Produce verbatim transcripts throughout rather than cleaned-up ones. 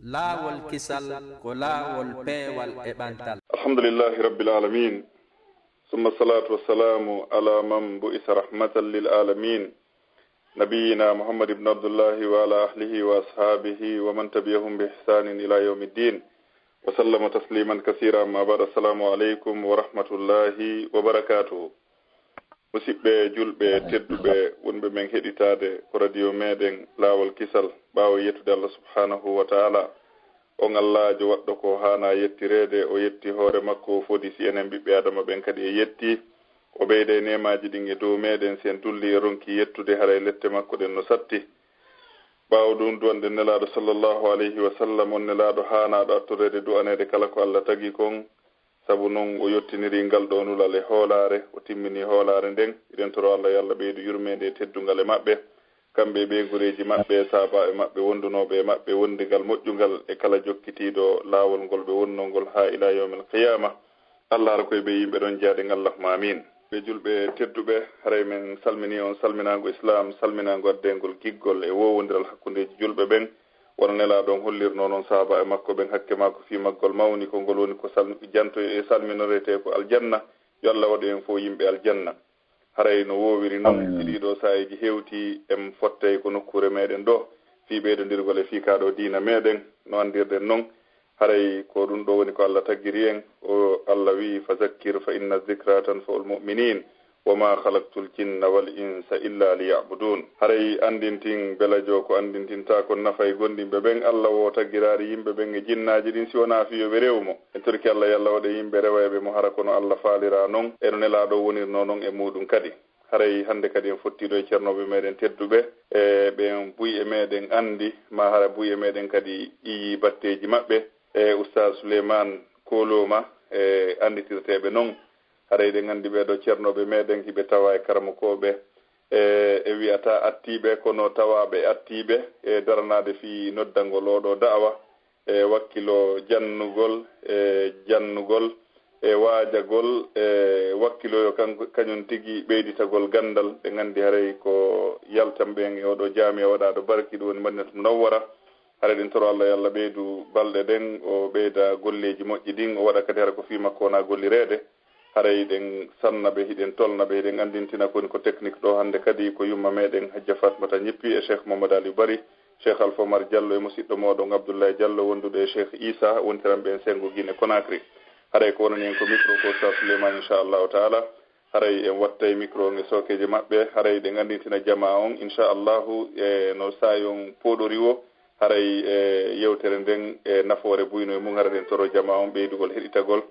Laawol kisal ko laawol peewal e ɓantal. الحمد لله رب العالمين، ثم الصلاة والسلام على من بعث رحمة للعالمين، نبينا محمد بن عبد الله وعلى أهله وأصحابه ومن تبعهم بإحسان إلى يوم الدين، وسلم تسليما كثيرا. أما بعد، السلام عليكم ورحمة الله وبركاته. Musiɓɓe julɓe tedduɓe wonɓe men heɗitaade ko radio meɗen Laawol Kisal, ɓaawo yettude Allah subhanahu wa ta'ala, on Allaajo waɗɗo ko haana yettireede, o yetti hoore makko, o fodi si enen ɓiɓɓe Adama ɓen kadi e yetti, o ɓeyda e neemaaji ɗin e dow meɗen, si en tulli e ronki yettude, haray lette makko ɗen no satti. Ɓaawo ɗun du'anɗen Nelaaɗo sallallahu alayhi wa sallam, on Nelaaɗo haanaaɗo attoreede du'aneede kala ko Allah tagi kon, sabu non o yottiniri ngal ɗoo nulal e hoolaare, o timmini hoolaare nden. Hiɗen toro Allah yo Allah ɓeydu yurmeende e teddungal e maɓɓe, kamɓe e ɓeynguureeji maɓɓe, e saabaaɓe maɓɓe, wondunooɓe e maɓɓe wondigal moƴƴungal e kala jokkitiiɗo laawol ngol ɓe wonnoo ngol haa ilaa yawmil qiyaama. Allah hara ko e ɓe yimɓe ɗon jaaɗen, Allahumma aamiin. Ɓe julɓe tedduɓe, haray men salminii on salminaango Islaam, salminaango addeengol giggol e woowondiral hakkundeeji julɓe ɓen, wano Nelaaɗo on hollirnoo non sahaabaaɓe makko ɓen hakke maako fii maggol mawni, ko ngol woni ko sal-, janto e salminoreetee ko aljanna, yo Allah waɗu en fow yimɓe aljanna. Haray no woowiri non, si ɗii ɗoo saa'iiji hewtii, en fottay ko nokkuure meɗen ɗoo, fii ɓeydondirgol e fii kaa ɗoo diina meɗen, no anndirɗen non, haray ko ɗun ɗoo woni ko Allah taggiri en. O Allah wi'i, "Fa zakkir fa inna zikra tanfa'ul mu'minin, wa ma khalaqtul jinna wal insa illa liya'budun." Haray anndintin belajo ko anndintintaa kon nafay gomɗinɓe ɓen, Allah wo taggiraali yimɓe ɓen e jinnaaji ɗin si wonaa fii yo ɓe rewu mo. En torike Allah yo Allah waɗu en yimɓe rewayɓe mo, hara ko no Allah faaliraa non, e no Nelaaɗo wonirnoo non e muuɗum kadi. Haray hannde kadi en fottii ɗoo e cernooɓe meɗen tedduɓe, e ɓen buy e meɗen anndi, maa hara buy e meɗen kadi yi'ii batteeji maɓɓe. E Ustaas Suleymaan Koolooma, e annditirteeɓe non. Haray eɗen anndi ɓee ɗoo cernooɓe meɗen hiɓe tawaa e karamokooɓe, e, e wi'ataa attiiɓe, kono tawaaɓe attiiɓe e daranaade fii noddangol oo ɗoo da'awa, e wakkilo jannugol, e jannugol, e waajagol, e wakkiloyo kan-, kañun tigi ɓeyditagol ganndal. Eɗen anndi haray ko yaltan ɓen e oo ɗoo jaamiya waɗaaɗo barki, ɗun woni Madinatu Munawwara. Haray eɗen toro Allah yo Allah ɓeydu balɗe ɗen, o ɓeyda golleeji moƴƴi ɗin, o waɗa kadi hara ko fii makko wonaa gollireede. Haray hiɗen sanna ɓe, hiɗen tolna ɓe, hiɗen anndintina ko woni ko technique ɗoo hannde kadi ko yumma meɗen Hajja Fatmata Ñippi e Cheikh Mamadou Aliou Bari, Cheikh Alpha Omar Diallo e musiɗɗo mooɗon Abdoulaye Diallo wonduɗo e Cheikh Issa wontiranɓe en senngo Guinée Conakry. Haray ko wonani en ko micro ko Oustaz Souleymane, inchallahu taala. Haray en wattay micro on e sookeeje maɓɓe. Haray hiɗen anndintina jamaa on, inchallahu, e no saa'i on pooɗori woo. Haray e yewtere nden e nafoore buy no e mun, haray eɗen toro jamaa on ɓeydugol heɗitagol.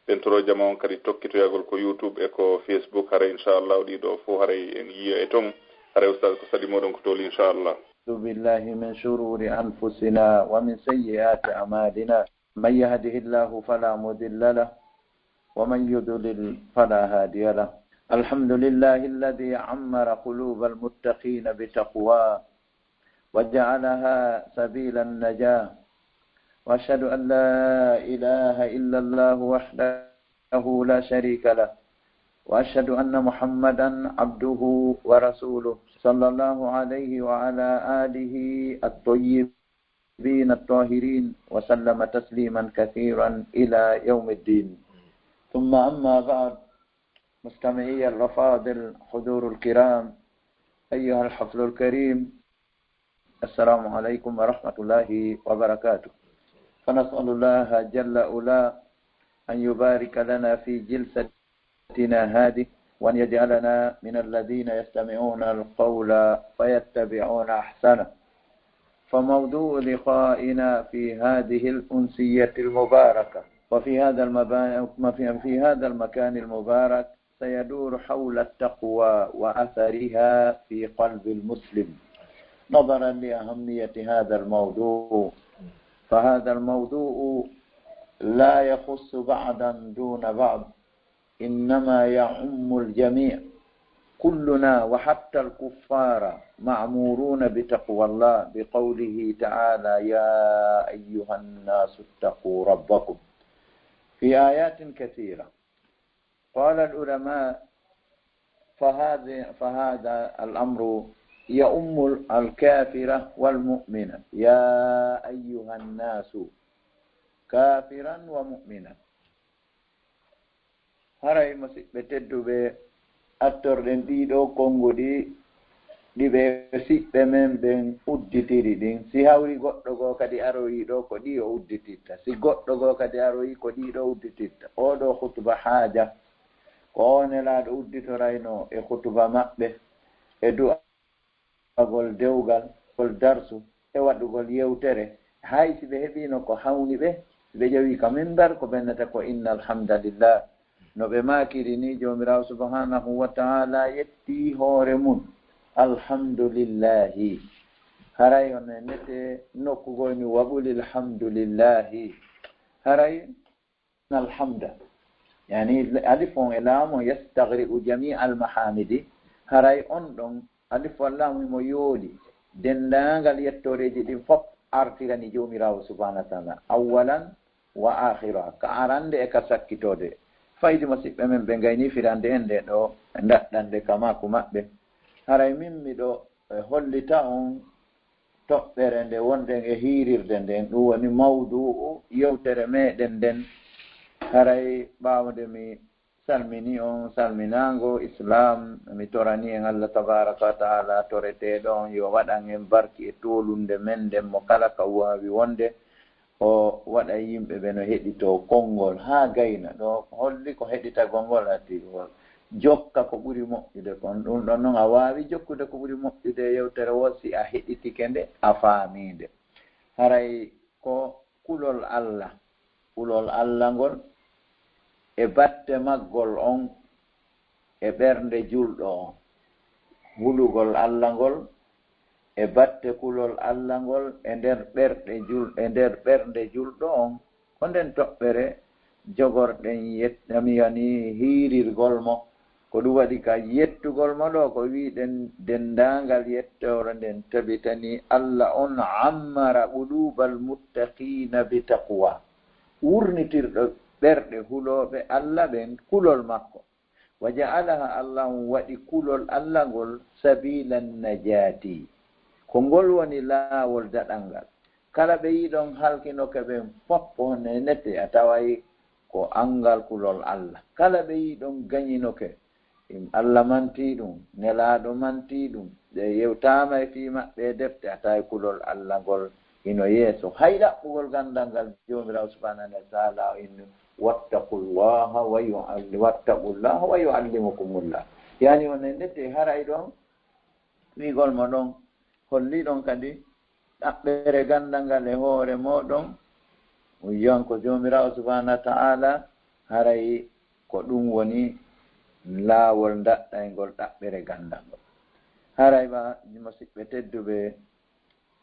Eɗen toro jamaa on kadi tokkitoyagol ko YouTube e ko Facebook. Haray inchallahu ɗii ɗoo fow haray en yi'oya e ton. Haray Ustaaz ko saɗi mooɗon ko tooli inchallah. أعوذ بالله من شرور أنفسنا ومن سيئات أعمالنا. من يهده الله فلا مضل له ومن يضلل فلا هادي له. الحمد لله الذي عمر قلوب المتقين بتقواه وجعلها سبيل النجاة. وأشهد أن لا إله إلا الله وحده لا شريك له. وأشهد أن محمدا عبده ورسوله صلى الله عليه وعلى آله الطيبين الطاهرين وسلم تسليما كثيرا إلى يوم الدين. ثم أما بعد، مستمعي الأفاضل، حضور الكرام، أيها الحفل الكريم، السلام عليكم ورحمة الله وبركاته. فنسأل الله جل وعلا أن يبارك لنا في جلستنا هذه، وأن يجعلنا من الذين يستمعون القول فيتبعون أحسنه. فموضوع لقائنا في هذه الأمسية المباركة وفي هذا المبا-، في هذا المكان المبارك سيدور حول التقوى وأثرها في قلب المسلم، نظرا لأهمية هذا الموضوع. فهذا الموضوع لا يخص بعضا دون بعض، إنما يعم الجميع. كلنا وحتى الكفار مأمورون بتقوى الله بقوله تعالى: يا أيها الناس اتقوا ربكم، في آيات كثيرة. قال العلماء: فهذا، فهذا الأمر يعم الكافر والمؤمن، يا أيها الناس، كافرا ومؤمنا. Haray, musiɓɓe tedduɓe, attorɗen ɗiɗo konnguɗi ɗi ɓe siɓɓe men ɓen udditiri ɗin. Si hawri goɗɗo goo kadi aroyi ɗo, ko ɗi o uddititta. Si goɗɗo goo kadi aroyi, ko ɗi ɗo uddititta. Oo ɗoo hutuba haaja, ko oo Nelaaɗo udditorayno e hutuba maɓɓe, e du'a gol dewgal, gol darsu, e waɗugol yewtere, hay si ɓe heɓiino ko hawni ɓe, si ɓe ƴeewii ka mimbar, ko ɓe nata ko inna alhamdalillah. No ɓe maakiri ni, Joomiraawo subhanahu wa ta'ala yetti hoore mun, alhamdulillahi. Haray on e nete nokkugol ni, wa qulil hamdulillahi. Haray alhamda. Yani, alif on e laam on yastagriqu jami al mahamidi. Haray on ɗon, alif on laam himo yooli denndaangal yettooreeji ɗin fof artirani Joomiraawo subhanahu wa ta'ala, awwalan wa akhira, ka arande e ka sakkitode. Faydi musiɓɓe men ɓe ngayni firande en nde ɗo ndaɗɗande ka maaku maɓɓe. Haray min miɗo, eh, hollita on toɓɓere nde wonɗen e hiirirde nden, ɗum woni mawdu'u yewtere meɗen nden. Haray ɓaawo nde mi salmini on salminaango Islaam, mi torani en Allah tabaraka wa ta'ala toreteeɗo on yo waɗan en barki e toolunde men nden mo kala ka waawi wonde. O waɗa yimɓe ɓe no heɗitoo konngol haa gayna. Ɗo holli ko heɗitagol ngol ati o jokka ko ɓuri moƴƴude kon. Ɗum ɗon non a waawi jokkude ko ɓuri moƴƴude e yewtere wo si a heɗitike nde, a faamii nde. Haray ko kulol Allah, kulol Allah ngol e batte maggol on e ɓernde julɗo on. Hulugol Allah ngol e batte kulol Allah ngol e nder ɓerɗe jul-, e nder ɓernde julɗo on, ko nden toɓɓere jogorɗen yet-, ami yani hiirirgol mo. Ko ɗum waɗi ka yettugol mo ɗo, ko wi'ɗen denndaangal yettoore nden tabitani Allah on ammara qulubal muttaqina bi taqwa, wurnitirɗo ɓerɗe hulooɓe Allah ɓen kulol makko. Wa ja'alaha, Allah on waɗi kulol Allah ngol sabila najati, ko ngol woni laawol daɗal ngal. Kala ɓe yiɗon halkinoke ɓen fof ko honno e nette, a taway ko anngal kulol Allah. Kala ɓe yiɗon gañinoke, ɗum Allah mantii ɗum, Nelaaɗo mantii ɗum, ɓe yewtaama e fii maɓɓe e defte, a taway kulol Allah ngol hino yeeso. Hay ɗaɓɓugol ganndal ngal Joomiraawo subhanahu wa ta'ala o inni, "Wattaqullaha wa yu'alli-, wattaqullaha wa yu'allimukumullah." Yani on en nette haray ɗon wi'gol mo ɗon, holli ɗon kadi ɗaɓɓere ganndal ngal e hoore mooɗon, on yi'an ko Joomiraawo subhanahu wa ta'ala, haray ko ɗum woni laawol ndaɗɗayngol ɗaɓɓere ganndal ngol. Haray ba, musiɓɓe tedduɓe,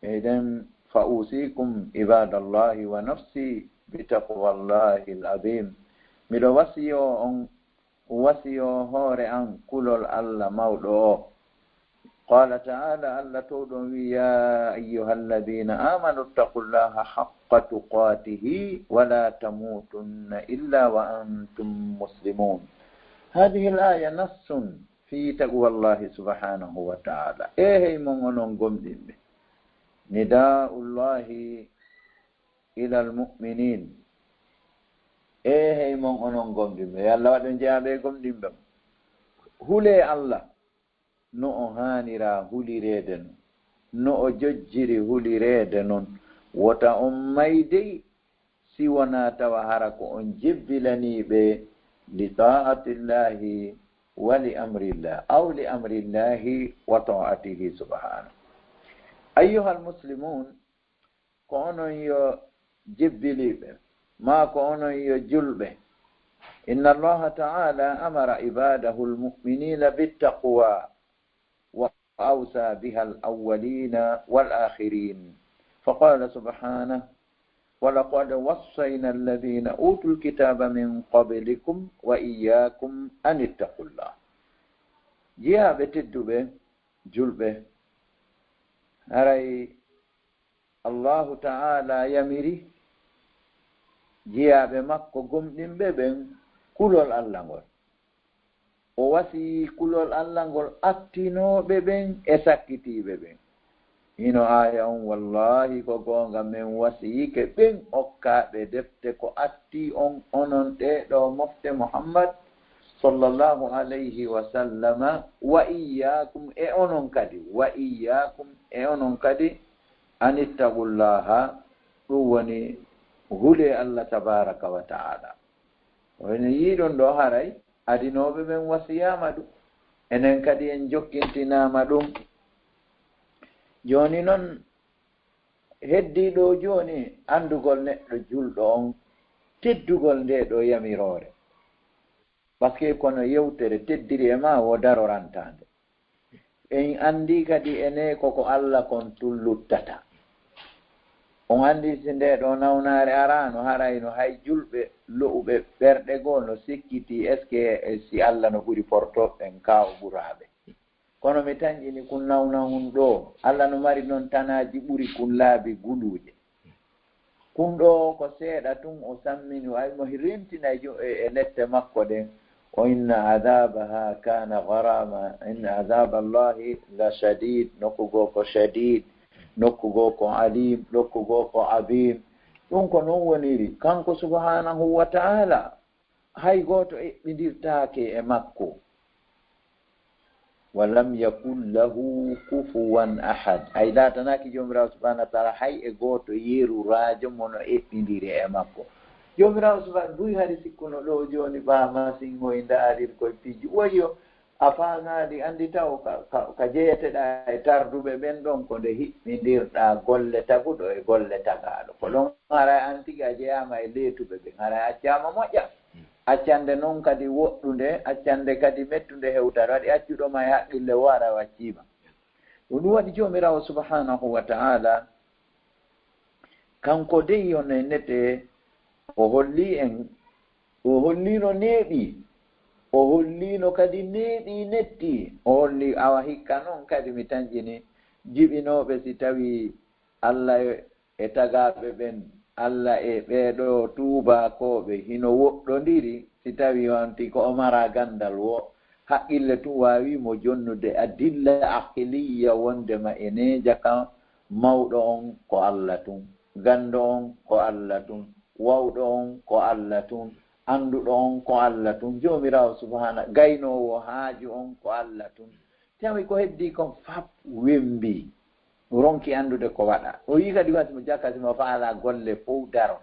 eɗen, "Fa usikum ibadallahi wa nafsi bi taqwallahi al-azim." Miɗo wasiyo on, wasiyo hoore an kulol Allah mawɗo o. Qala ta'ala, Allah towɗo on wi, "Ya ayyuhalladhina amanu ittaqullaha haqqa tuqatihi wa la tamutunna illa wa antum muslimun." Hadhihi al-aya nassun fi taqwallahi subhanahu wa ta'ala. E hey mon onon gomɗinɓe. Nida'ullahi ilal mu'minin. E hey mon onon gomɗinɓe. Yo Allah waɗ en jeyaaɓe e gomɗinɓe. Hulee Allah no o haanira hulireede non, no o jojjiri hulireede non. Wota on maydey si wonaa tawa hara ko on jebbilaniiɓe li ta'atillahi wa li amrillah, aw li amrillahi wa ta'atihi subhanahu. Ayyuhal muslimun, ko onon yo jebbiliiɓe, maa ko onon yo julɓe. Inna Allaha ta'ala amara ibadahu al-mu'minina bit-taqwa wa awsa biha al-awwalina wal-akhirin. Fa qala subhanahu, "Wa laqad wassayna alladhina utul kitaba min qablikum wa iyyakum an ittaqullah." Jiyaaɓe tedduɓe, julɓe, haray Allahu ta'ala yamiri jiyaaɓe makko gomɗinɓe ɓen kulol Allah ngol. o wasiyii kulol Alla ngol attinooɓe ɓen e sakkitiiɓe ɓen. Hino aaya on, wallaahi ko goonga, men wasiyike ɓen okkaaɓe defte ko attii on, onon ɗee ɗoo mofte Muhammad sallallahu alayhi wa sallama, wa iyyaakum, e onon kadi, wa iyyaakum, e onon kadi, an ittaqullaha, ɗum woni hulee Alla tabaaraka wa ta'ala. O ene yii ɗum ɗoo haray, adinooɓe ɓen wasiyaama ɗum, enen kadi en jokkintinaama ɗum. Jooni non, heddii ɗoo jooni anndugol neɗɗo julɗo on, teddugol ndee ɗoo yamiroore. Parce que kono yewtere teddiri e maa wo darorantaande. En anndii kadi ene ko ko Alla kon tun luttata. On anndii si ndee ɗoo nawnaare araano, harayno hay julɓe lo'uɓe ɓerɗe goo no sikkitii, est-ce que si Alla no ɓuri portooɓe ɓen kaa o ɓuraa ɓe? Kono mi tanƴini kun nawnan hun ɗoo, Alla no mari non tanaaji ɓuri kun laabi guluuje. Kun ɗoo ko seeɗa tun o sammini, ay mo rentina e jo-, e, e lette makko ɗen. O inna adhabaha kana gharama, inna adhaba Allahi la shadid, nokku goo ko shadid, nokku goo ko alim, nokku goo ko azim. Ɗum ko non woniri. Kanko subhanahu wa ta'ala, hay gooto eɓɓindirtaake e makko. Wa lam yakun lahu kufuwan ahad. Hay laatanaaki Joomiraawo subhanahu wa ta'ala hay e gooto yeruraajo mo no eɓɓindiri e makko. Joomiraawo subhanahu buy hari sikkuno ɗoo jooni baa masin hoy ndaarir koye piiji. Woyo a faamaali, anndi taw ka, ka, ka jeyeteɗaa e tarduɓe ɓen ɗon ko nde hiɓɓindirɗaa golle taguɗo e golle tagaaɗo. Ko ɗon haray an tigi a jeyaama e leetuɓe ɓen, haray a accaama moƴƴa. Accande non kadi woɗɗunde, accande kadi mettunde hewtare, waɗi accuɗo ma e haqqille woo haray o acciima. Ko ɗum waɗi Joomiraawo subhanahu wa ta'ala, kanko dey yo nenete, o hollii en, o holliino neeɓi, o holliino kadi neeɓi netti, o holli awa hikka non kadi mi tanƴini jiɓinooɓe si tawii Alla e tagaaɓe ɓen, Alla e ɓee ɗoo tuubaakooɓe hino woɗɗondiri, si tawii on tigi ko o maraa ganndal woo, haqqille tun waawii mo jonnude adilla aqiliyya wonndema e neeja kan, mawɗo on ko Alla tun, ganndo on ko Alla tun, wawɗo on ko Alla tun, annduɗo on ko Alla tun, Joomiraawo subhaana, gaynoowo haaju on ko Alla tun. Tawi ko heddii kon fap wembii, ronki anndude ko waɗa. O yii kadi wasi mo jaka si mo faalaa golle fow daro.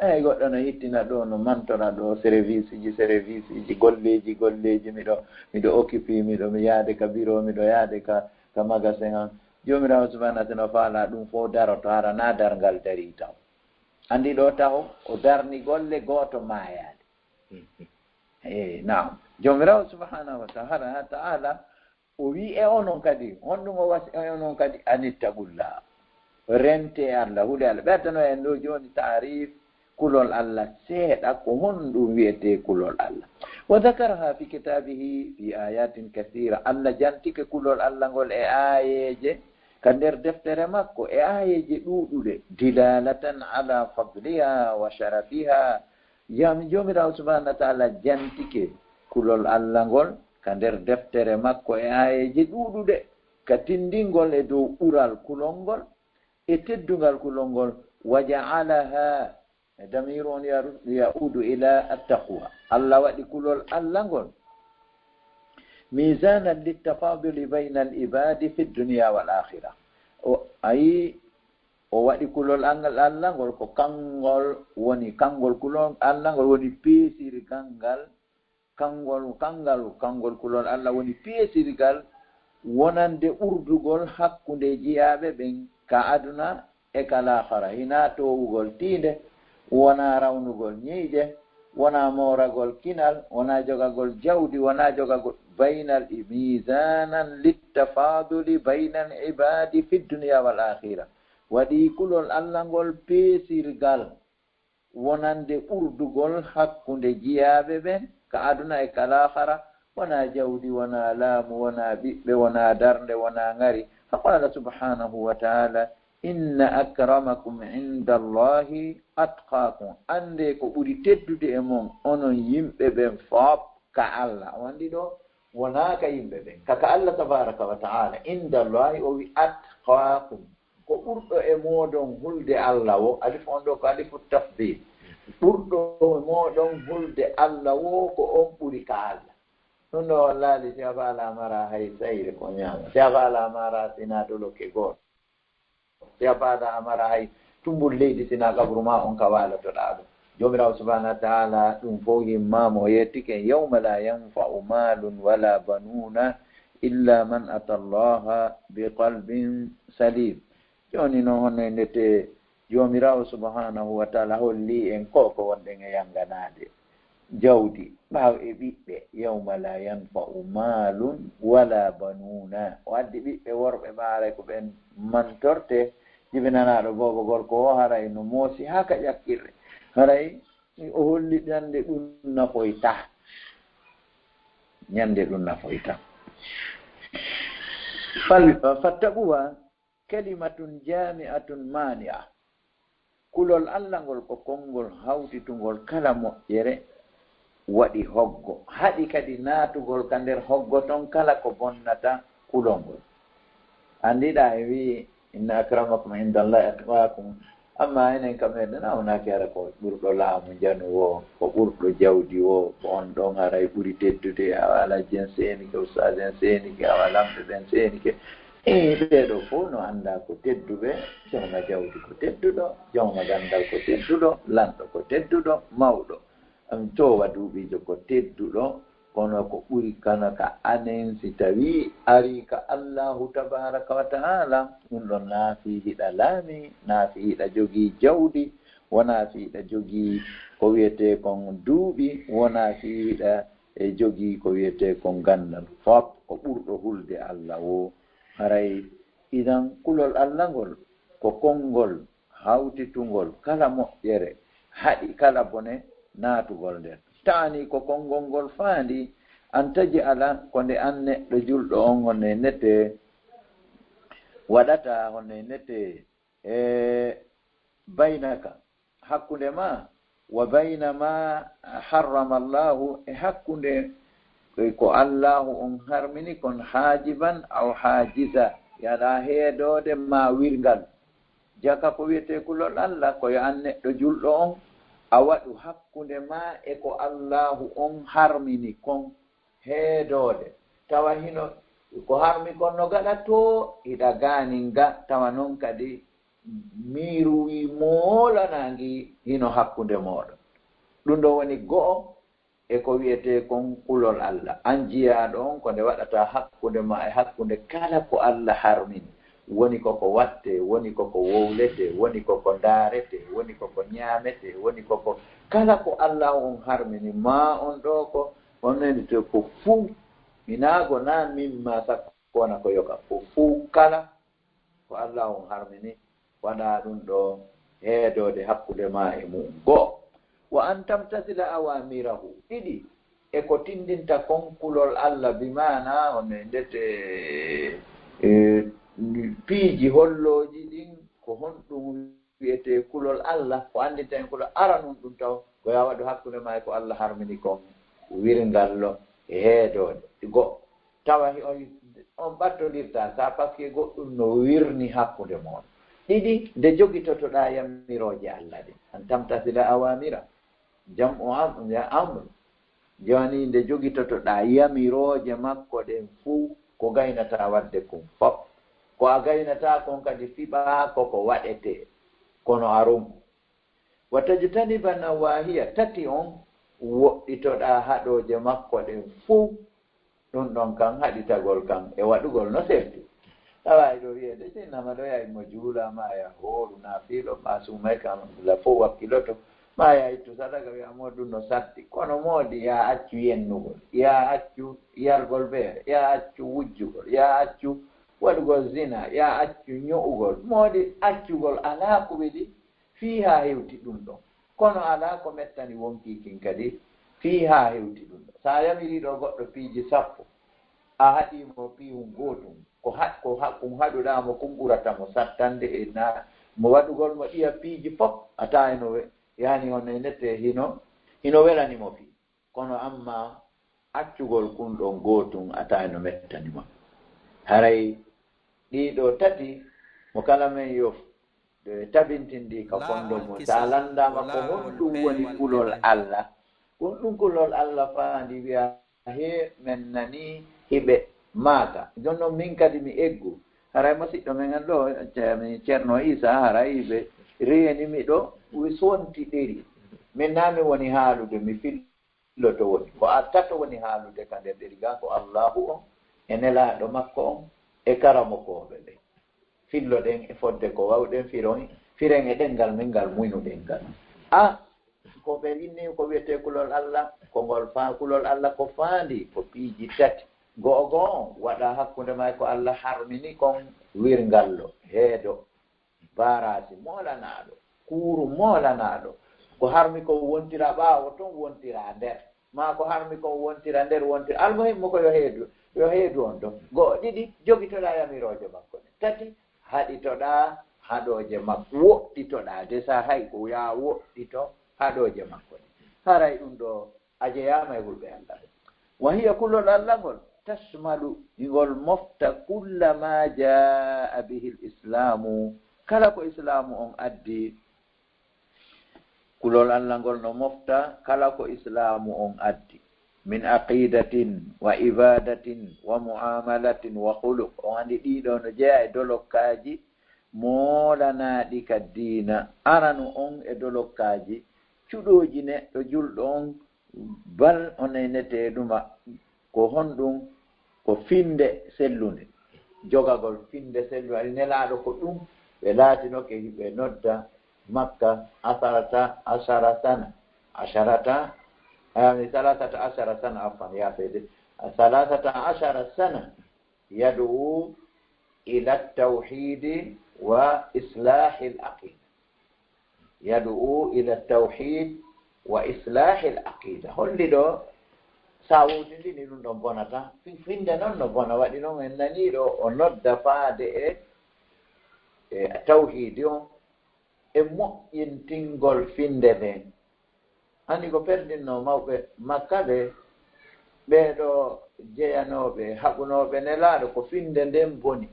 Eey, goɗɗo no hittina ɗoo, no mantora ɗoo, service ji, service ji, golleeji, golleeji, miɗo, miɗo occupé, miɗo mi yaade ka bureau, miɗo yaade ka, ka magasin an. Joomiraawo subhanahu wa ta'ala no faalaa ɗum fow daroto, hara na darngal darii taw. Anndi ɗoo taho, o darni golle gooto maayaade. Eey, naam. Joomiraawo subhanahu wa ta'ala, ta'ala, o wii e onon kadi, honɗum o wasi e onon kadi, anittaqullaha. Rente Alla, hule Alla. Ɓe addano en ɗoo jooni taarif kulol Alla seeɗa, ko honɗum wi'etee kulol Alla. Wa dhakaraha fi kitabihi fi ayatin kathira. Alla jantike kulol Alla ngol e aayeeje ka nder deftere makko, e aayeeje ɗuuɗuɗe, dilalatan ala fadliha wa sharafiha. Yam Joomiraawo subhanahu wa ta'ala jantike kulol Alla ngol ka nder deftere makko e aayeeje ɗuuɗuɗe, ka tindingol e dow ɓural kulol ngol e teddungal kulol ngol. Wa ja'alaha, e damiru on yaru-, ya'udu ila attaqwa. Alla waɗi kulol Alla ngol mizanan littafaduli bayna al ibadi fi dunya wal akhira. O, ayi, o waɗi kulol Alla, Alla ngol ko kangol woni, kangol kulol Alla ngol woni peesirgal ngal, kangol, kangal, kangol kulol Alla woni peesirgal wonande ɓurdugol hakkunde jiyaaɓe ɓen ka aduna e ka laakara. Hinaa toowugol tiinde, wonaa rawnugol ñiiƴe, wonaa mooragol kinal, wonaa jogagol jawdi, wonaa jogagol baynal i-, mizanan littafaduli baynal ibadi fi dunya wal akhira. Waɗi kulol Alla ngol peesirgal wonande ɓurdugol hakkunde jiyaaɓe ɓen ka aduna e ka laakara, wonaa jawdi, wonaa laamu, wonaa ɓiɓɓe, wonaa darnde, wonaa ŋari. Fa qala subhanahu wa ta'ala, inna akramakum inda Allahi atqakum. Annde ko ɓuri teddude e mon, onon yimɓe ɓen fop, ka Alla. O anndi ɗo wonaa ka yimɓe ɓen. Ka, ka Alla tabaraka wa ta'ala. Inda Allahi, o wi atqakum. Ko ɓurɗo e mooɗon hulde Alla wo, alif on ɗo ko alifu tafdil. Ɓurɗo e mooɗon hulde Alla wo, ko on ɓuri ka Alla. Ɗum ɗo wallaali, si a faala mara hay sayre ko ñaama. Si a faala mara sina dolokke gooto. Si a faala a mara hay tumbul leydi sina qabru ma on ka waalotoɗaa ɗum. Joomiraawo subhanahu wa ta'ala ɗum fof himmaama o yettike, "Yawma la yanfa'u malun wala banuna illa man ata Allaha bi qalbin salim." Jooni noon hono e ndete Joomiraawo subhanahu wa ta'ala holli en ko, ko wonɗen e yanganaade. Jawdi, ɓaawo e ɓiɓɓe, "Yawma la yanfa'u malun wala banuna." O addi ɓiɓɓe worɓe ɓe haray ko ɓen mantorte, jibinanaaɗo boobo gorko o haray no moosi haa ka ƴakkirre. Haray o holli ñande ɗum nafoyta. Ñande ɗum nafoyta. Fal-, fattaquwa kalimatun jami'atun mani'a. Kulol Alla ngol ko konngol hawtitungol kala moƴƴere, waɗi hoggo, haɗi kadi naatugol ka nder hoggo ton kala ko bonnata kulol ngol. Anndiɗaa e wi'i, "Inna akramakum indallahi atqakum." Amma enen kam meɗen a wonaaki hara ko ɓurɗo laamu njanu wo, ko ɓurɗo jawdi wo, ko on ɗon haray ɓuri teddude, awa alajji en seenike, ustaas en seenike, awa lamɓe ɓen seenike. E ɓee ɗo fof no anndaa ko tedduɓe, jawma jawdi ko tedduɗo, jawma ganndal ko tedduɗo, lanɗo ko tedduɗo, mawɗo. Am toowa duuɓiijo ko tedduɗo, kono ko ɓuri kana ka anen si tawii arii ka Allaahu tabaaraka wa ta'aala, ɗum ɗon naa fii hiɗa laami, naa fii hiɗa jogii jawdi, wonaa fii hiɗa jogii ko wiyetee kon duuɓi, wonaa fii hiɗa e jogii ko wiyetee kon ganndal. Fop ko ɓurɗo hulde Alla woo. Haray idan kulol Alla ngol ko konngol hawtitungol kala moƴƴere, haɗi kala bone naatugol nder. Taani ko konngol ngol faandi an taji ala ko nde an neɗɗo julɗo on honno e nete waɗata, honno e nete e baynaka, hakkunde ma, wa bayna ma harrama Allahu, e hakkunde ko Allahu on harmini kon, haajiban aw haajiza, yaɗa heedoode ma wirngal. Jaka ko wiyetee kulol Alla, ko yo an neɗɗo julɗo on, a waɗu hakkunde ma e ko Allahu on harmini kon heedoode. Tawa hino ko harmi kon no gaɗa too, hiɗa gaanin ga, tawa non kadi miiruwi moolanaangi hino hakkunde mooɗon. Ɗum ɗo woni go'o e ko wiyetee kon kulol Alla. An jiyaaɗo on, ko nde waɗata hakkunde ma e hakkunde kala ko Alla harmini. Woni ko ko wattee, woni ko ko wowletee, woni ko ko ndaaretee, woni ko ko ñaametee, woni ko ko kala ko Alla on harmini ma on ɗo ko on nani to ko fuu. Minaago na min ma sakko wona ko yoga. Ko fuu kala ko Alla on harmini, waɗa ɗum ɗo heedoode hakkunde ma e mu'un. Go'o, wa an tamtasila awamirahu. Ɗiɗi, e ko tindinta kon kulol Alla, bi maana on e ndete, e, piiji hollooji ɗin, ko honɗum wiyetee kulol Alla, ko anndinta en kulol aranun ɗum taw, ko yo a waɗu hakkunde ma e ko Alla harmini kon, wirngallo e heedoode. Go'o, tawa hi-, on, on ɓattondirta ka, parce que goɗɗum no wirni hakkunde mon. Ɗiɗi, nde jogitotoɗaa yamirooje Alla ɗin, an tamtasila awamira, jam'u am-, ya amru. Jooni nde jogitotoɗaa yamirooje makko ɗen fuu, ko gaynataa waɗde kon fop. Ko a gaynataa kon kadi fiɓaa ko ko waɗetee, kono a ronku. Wa tajtaniba nawahiya, tati on, woɗɗitoɗaa haɗooje makko ɗen fuu. Ɗum ɗon kan haɗitagol kan e waɗugol no selti. Tawa e ɗo wiyeede, sinnama ɗo yahi mo juula, ma ya hooru, na fiilo, ma suumay kam la fof wakkiloto, ma ya ittu sadaka, wiya mo ɗum no satti. Kono moodi ya accu yennugol, ya accu yargol beere, ya accu wujjugol, ya accu waɗugol zina, ya accu ño'ugol. Moodi accugol alaa ko weli fii haa hewti ɗum ɗon. Kono alaa ko mettani wonkii kin kadi fii haa hewti ɗum ɗon. So a yamirii ɗo goɗɗo piiji sappo, a haɗii mo piihun gootun, ko ha-, ko ha-, kun haɗuɗaa mo kun ɓurata mo sattande e na-, mo waɗugol mo ɗiya piiji fof, a taayno we-, yani hono e nette hino, hino welani mo fii. Kono amma accugol kun ɗon gootun a tawi no mettani ma. Haray ɗii ɗoo tati, mo kala men yo, eh, tabintin ɗi ka fondo mum. Sa landaama ko honɗum woni kulol Alla, ko honɗum kulol Alla faandi wi'a, he men nani hiɓe maaka. Jooni non min kadi mi eggu. Haray musiɗɗo men an ɗoo, ce-, mi Ceerno Iisa, haray ɓe reeni mi ɗoo, wi sonti ɗeri. Min naa mi woni haalude, mi filloto woni. Ko a tato woni haalude ka nder ɗeri gaa, ko Allaahu on, e Nelaaɗo makko on, e karamokooɓe ɓen. Filloɗen e fodde ko wawɗen firon, firen e ɗemngal men ngal muynuɗen ngal. A, ko ɓe inni ko wiyetee kulol Alla, ko ngol faa-, kulol Alla ko faandi ko piiji tati. Go'o go'o on waɗa hakkunde ma e ko Alla harmini kon wirngallo, heedo, baaraasi moolanaaɗo, kuuru moolanaaɗo. Ko harmi kon wontira ɓaawo ton, wontira nder. Maa ko harmi kon wontira nder, wontira. Almuhimmu ko yo heedu, yo heedu on ɗon. Go'o, ɗiɗi, jogitoɗaa yamirooje makko ɗen. Tati, haɗitoɗaa haɗooje makko. Woɗɗitoɗaa, de sa hay ko yaa woɗɗito haɗooje makko ɗen. Haray ɗum ɗoo a jeyaama e hulɓe Alla ɓen. Wa hiya, kulol Alla ngol, tashmalu, ngol mofta kulla ma jaa bihi l-islaamu, kala ko islaamu on addi. Kulol Alla ngol no mofta kala ko islaamu on addi, min aqiidatin wa ibaadatin wa mu'aamalatin wa khuluq. On anndi ɗii ɗoo no jeyaa e dolokkaaji moolanaaɗi ka diina. Aranu on e dolokkaaji cuɗooji neɗɗo julɗo on, bal o nenetee ɗuma. Ko honɗum? Ko finnde sellunde. Jogagol finnde sellunde. Aɗi Nelaaɗo ko ɗum ɓe laatinoke hiɓe nodda Makka asarata, asara sana. Asharata, yani, salasata ashara sana, afwan, ya seydi. Salasata ashara sana. Yad'u ila tawhidi wa islahil aqida. Yad'u ila tawhid wa islahil aqida. Holli ɗoo, sa wowtindini ɗum ɗon bonata. Fi-, finnde non no bona. Waɗi non en nanii ɗoo o nodda faade e, e tawhidi on, e moƴƴintingol finnde nden. Anndi ko perdinno mawɓe Makka ɓe, ɓee ɗoo jeyanooɓe, haɓunooɓe Nelaaɗo, ko finnde nden boni.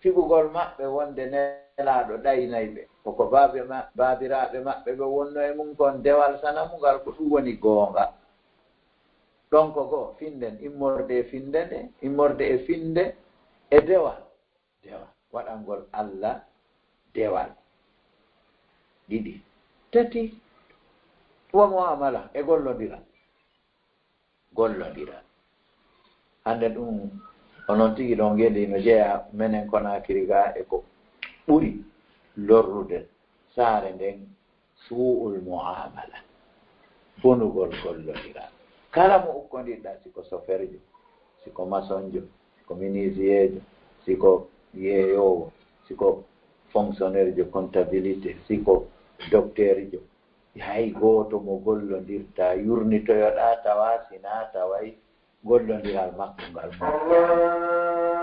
Fiɓugol maɓɓe wonde Nelaaɗo ɗaynay ɓe. Ko ko baabe ma-, baabiraaɓe maɓɓe ɓe wonno e mum kon, dewal sanamu ngal, ko ɗum woni goonga. Ɗon ko goo, finnde, immorde e finnde nde, immorde e finnde e dewal. Dewal. Waɗangol Alla dewal. Ɗiɗi. Tati, wa mu'amala, e gollondiral. Gollondiral. Hannde ɗum, onon tigi ɗon ngendi no jeyaa menen Konaakiri gaa e ko ɓuri lorrude saare nden, suu'ul mu'amala, bonugol gollondiral. Kala mo ukkondirɗaa, si ko soferjo, si ko masonjo, si ko minisiyeejo, si ko yeeyoowo, si ko fonctionnaire de comptabilité, si ko dokteerjo, hay gooto mo gollondirtaa, yurnitoyoɗaa tawa si naa taway gollondiral makko ngal moƴƴaani.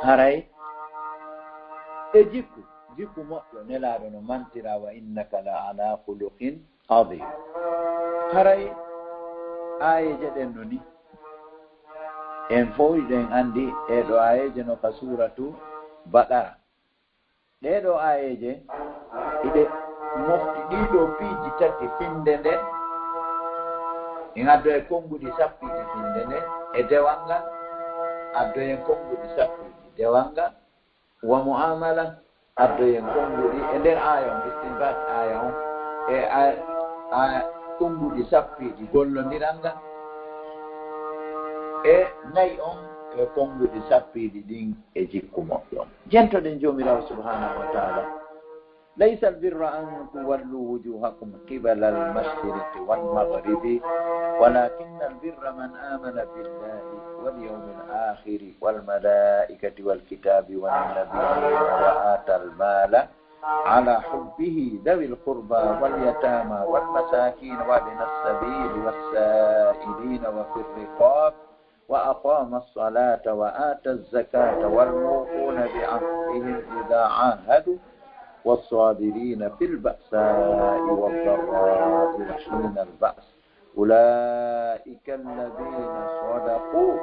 Haray e jikku, jikku moƴƴo, Nelaaɗo no mantira, "Wa innaka la ala khuluqin azim." Haray aayeeje ɗen no ni. En fow hiɗen anndi ɗee ɗoo aayeeje no ka suuratu Baqara. Ɗee ɗoo aayeeje, hiɗe mofti ɗii ɗoo piiji tati, finnde nden, en addoyen konnguɗi sappiɗi finnde nden, e dewal ngal, addoyen konnguɗi sappiɗi dewal ngal, wa mu'amala, addoyen konnguɗi e nder aaya on, istinbat aaya on, e a, a, konnguɗi sappiɗi gollondiral ngal, e nayi on, e konnguɗi sappiɗi ɗin e jikku moƴƴo. Jentoɗen Joomiraaɗo subhaanahu wa ta'ala. "Laysa al-birra an tuwallu wujuhakum qibala al-mashriqi wal-maghribi, walakinna al-birra man amana billahi wal yawmil akhiri wal malaikati wal kitabi wan nabiyina wa ata al-mala ala hubbihi dhawil qurba wal yatama wal masakin wa ibnas sabili was sa'ilina wa fir riqab." وأقام الصلاة وآتى الزكاة والموفون بعهدهم إذا عاهدوا والصابرين في البأساء والضراء وحين البأس أولئك الذين صدقوا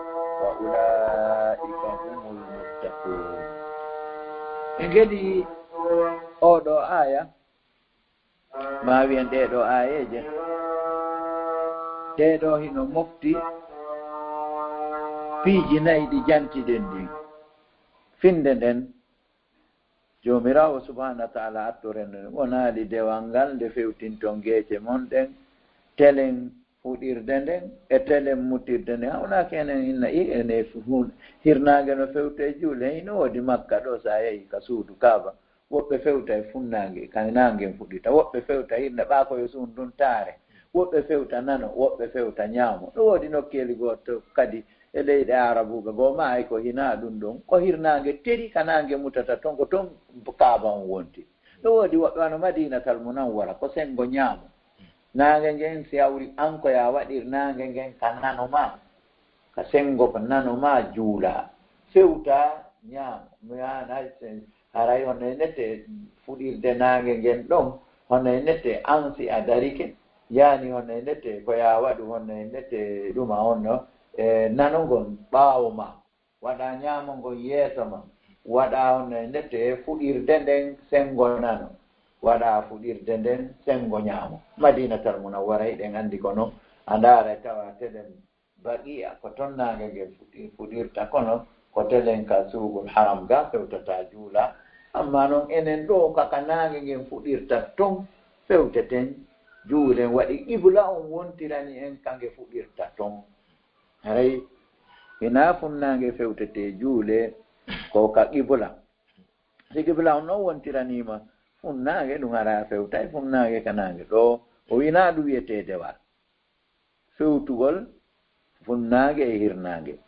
وأولئك هم المتقون. E ngedi oɗo aya, ma wiyen ɗeɗo ayeje, ɗeɗo hino mofti piiji nayi ɗi jantiɗen ɗin. Finde nden, Joomiraawo subhaanahu wa ta'ala attoren wonaali dewal ngal nde fewtinton geece mon ɗen, telen fuɗirde nden e telen mutirde nden. Hawnaaki enen inna i ene fu-, hun-, hirnaange no fewta e juule. Hino woodi Makka ɗo, so a yehi ka suudu Kaaba, woɓɓe fewta e funnaange, ka naange fuɗita, woɓɓe fewta hirna ɓaakoyo suudu ndun taare, woɓɓe fewta nano, woɓɓe fewta ñaamo. No woodi nokkeeli goo to kadi e leyɗe Arabuɓe goo, ma hay ko hinaa ɗun ɗon, ko hirnaange teri ka naange mutata ton, ko ton Kaaba on wonti. No woodi woɓɓe wano Madiinatal Munawwara, ko senngo ñaamo. Naange ngen, si hawri an ko yaa waɗir naange ngen ka nano ma, ka senngo ka nano ma juula, fewta ñaamo. Mi haanay se-, haray hono e nete fuɗirde naange ngen ɗon, hono e nete an si a darike, yaani hono e nete ko yaa waɗu, hono e nete ɗuma on no, e nano ngon ɓaawo ma. Waɗa ñaamo ngon yeeso ma. Waɗa hono e nete fuɗirde nden senngo nano. Waɗa fuɗirde nden senngo ñaamo. Madiinatal Munawwara, hiɗen anndi ko non. A ndaara tawa telen Baqiya, ko ton naange ngen fuɗi-, fuɗirta, kono ko telen ka Suuqul Haram ga fewtata juula. Amma non enen ɗo ka, ka naange ngen fuɗirta ton fewteten juulen, waɗi qibla on wontirani en ka nge fuɗirta ton. Haray hinaa funnaange fewtete juule, ko ka qibla. Si qibla on non wontiraniima funnaange, ɗum hara fewtay funnaange ka naange. Ɗo o winaa ɗum wiyetee dewal. Fewtugol funnaange e hirnaange.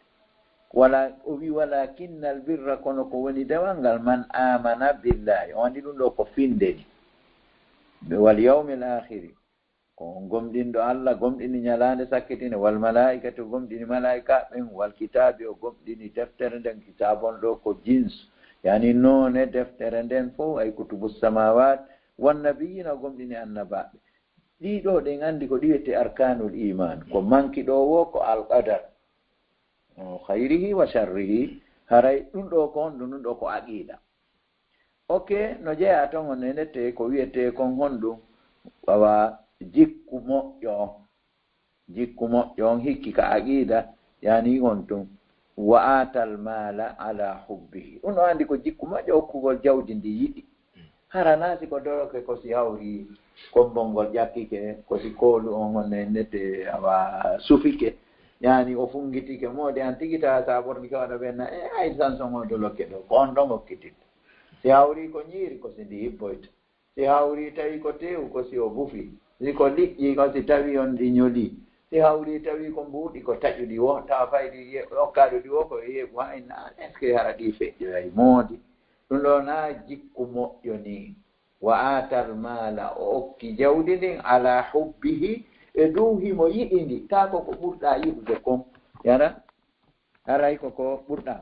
Wala, o wi, "Walakinnal birra, kono ko woni dewal ngal, man amana billahi." On anndi ɗum ɗo ko finde ni. Wal yawmil akhiri, ko on gomɗinɗo Allah, gomɗini ñalaande sakkitinde, wal malaa'ikati, o gomɗini malaa'ikaaɓe ɓen, wal kitaabi, o gomɗini deftere nden, kitaabu on ɗo ko jins, yani noone deftere nden fof, ay kutubu samawat, wan nabiyina, o gomɗini annabaaɓe. Ɗii ɗoo ɗen anndi ko ɗi wiyetee arkaanul iimaan. Ko manki ɗoo woo ko alqadar, o khayrihi wa sharrihi. Haray ɗum ɗoo ko honɗum? Ɗum ɗoo ko aqiida. Ok, no jeyaa ton on e nette ko wiyetee kon honɗum? Awa, jikku moƴƴo on. Jikku moƴƴo on hikki ka aqiida, yani honɗum? Wa aatal maala ala hubbihi. Ɗum ɗoo anndi ko jikku moƴƴo, okkugol jawdi ndi yiɗi. Hara naa si ko doloke, ko si hawri kombol ngol ƴakkike, ko si koolu on honno en nette awa sufike, yani o fungitike, moodi an tigi tawa sa ɓornike waɗa ɓenna, e ay sanson o doloke ɗo, ko on ɗon okkititta. Si hawri ko ñiiri, ko si ndi hibboyta. Si hawri tawi ko teewu, ko si o bufi. Si ko liƴƴi, ko si tawi on ɗi ñoli. Si hawri tawi ko mbuuɗi, ko taƴuɗi wo, tawa faydi ye-, okkaɗo ɗi wo, ko ye-, wa inna, est-ce que hara ɗi feƴƴoyay moodi? Ɗum ɗo na jikku moƴƴo ni. Wa aatal maala, o okki jawdi ndin, ala hubbihi, e dow himo yiɗi ndi. Taa ko ko ɓurɗaa yiɗude kon. Yara? Haray ko ko ɓurɗaa.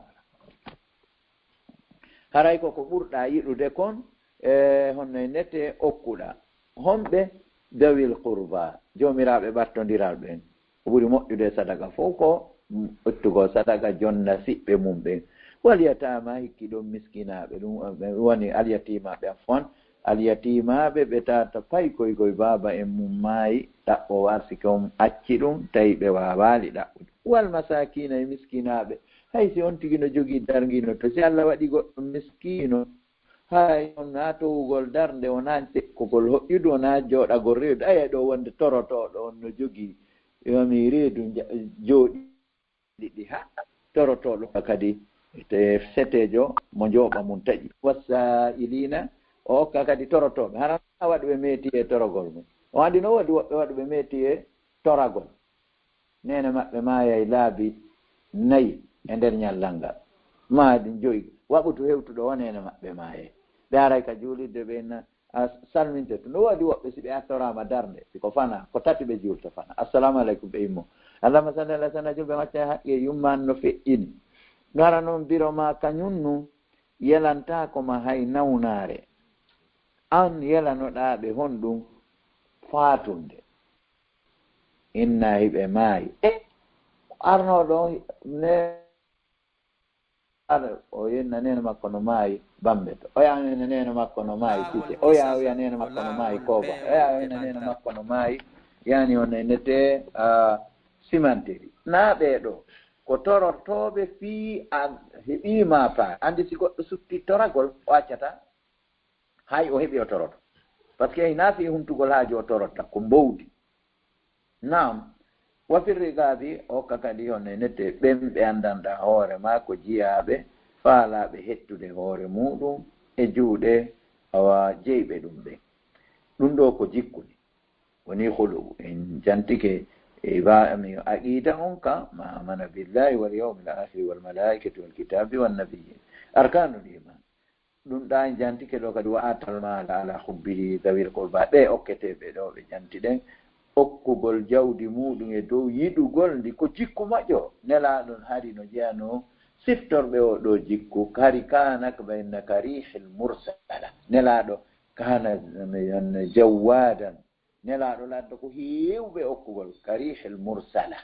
Haray ko ko ɓurɗaa yiɗude kon, e honno e nete okkuɗaa. Honɓe? Dawil qurba, joomiraaɓe ɓattondiral ɓen. Ko ɓuri moƴƴude e sadaka fof ko, mm, ƴettugol sadaka jonna siɓɓe mum ɓen. Wal yataama, hikki ɗon miskinaaɓe, ɗum, eh, woni al yatiimaaɓe, afwan. Al yatiimaaɓe ɓe tawata pay koy koy baaba en mum maayi, ɗaɓɓoowo arsike on acci ɗum, tawi ɓe waawaali ɗaɓɓude. Wal masaakiina, e miskinaaɓe. Hay si on tigi no jogii darngino to, si Allah waɗi goɗɗo miskiino, hay on na towugol darnde, wonaa sekkugol hoƴƴudu, wonaa jooɗagol reedu. Aya ɗo wonde torotooɗo on no jogii, yomi reedu nja-, jooɗi ɗi ha torotooɗo kadi te seteejo mo njooɓa mum taƴi. Wassa'ilina, o okka kadi torotooɓe. Hara na waɗuɓe meeti e torogol mum. O anndi no woodi woɓɓe waɗuɓe meeti e toragol. Neene maɓɓe maayay laabi nayi e nder ñallal ngal. Maa ɗi joyi. Waɓutu hewtuɗo o neene maɓɓe maayay. Ɓe aray ka juulirde ɓe na a salminte to. No woodi woɓɓe, si ɓe artoraama darnde, si ko fana, ko tati ɓe juulta fana. Assalamu aleykum, ɓe immo. Allahumma salli ala sayyidina, julɓe macca haqqe yumma an no feƴƴini. Ngara noon biro ma kañum nu yelantaako ma hay nawnaare. An yelanoɗaa ɓe honɗum? Faatunde. Inna hiɓe maayi. E arno ɗon ne, o yenna nene makko no maayi Bambe to. Oya o yenna nene makko no maayi Sise. Oya o yenna nene makko no maayi Koba. Oya o yenna nene makko no maayi, yani, o nenete, ah, Simantiri. Na ɓe ɗo ko torotooɓe fii a heɓii ma paa. Anndi si goɗɗo sutti toragol, o accata. Hay o heɓi o toroto. Parce que hinaa fii huntugol haaju o torotta, ko mbowdi. Naam, wa firri gaabi, o ka kadi on e nette ɓen ɓe anndanɗaa hoore maa ko jiyaaɓe, faalaaɓe hettude hoore muuɗum e juuɗe, awa, jeyɓe ɗum ɓen. Ɗum ɗoo ko jikku ni. Woni hulugu. En jantike e ba-, mi aqiida on ka, ma amana billahi wal yawmil akhiri wal malaikati wal kitabi wan nabiyyin. Arkanul iman. Ɗum ɗa en jantike ɗo kadi, wa atal mala ala hubbihi zawil qurba. Ɓe okkete ɓe ɗo ɓe janti ɗen. Okkugol jawdi muuɗum e dow yiɗugol ndi ko jikku moƴƴo. Nelaaɗo on hari no jeyano siftorɓe o ɗo jikku. Hari kana bayna karihil mursala. Nelaaɗo kana jawwadan. Nelaaɗo ladda ko heewɓe okkugol, karihil mursala.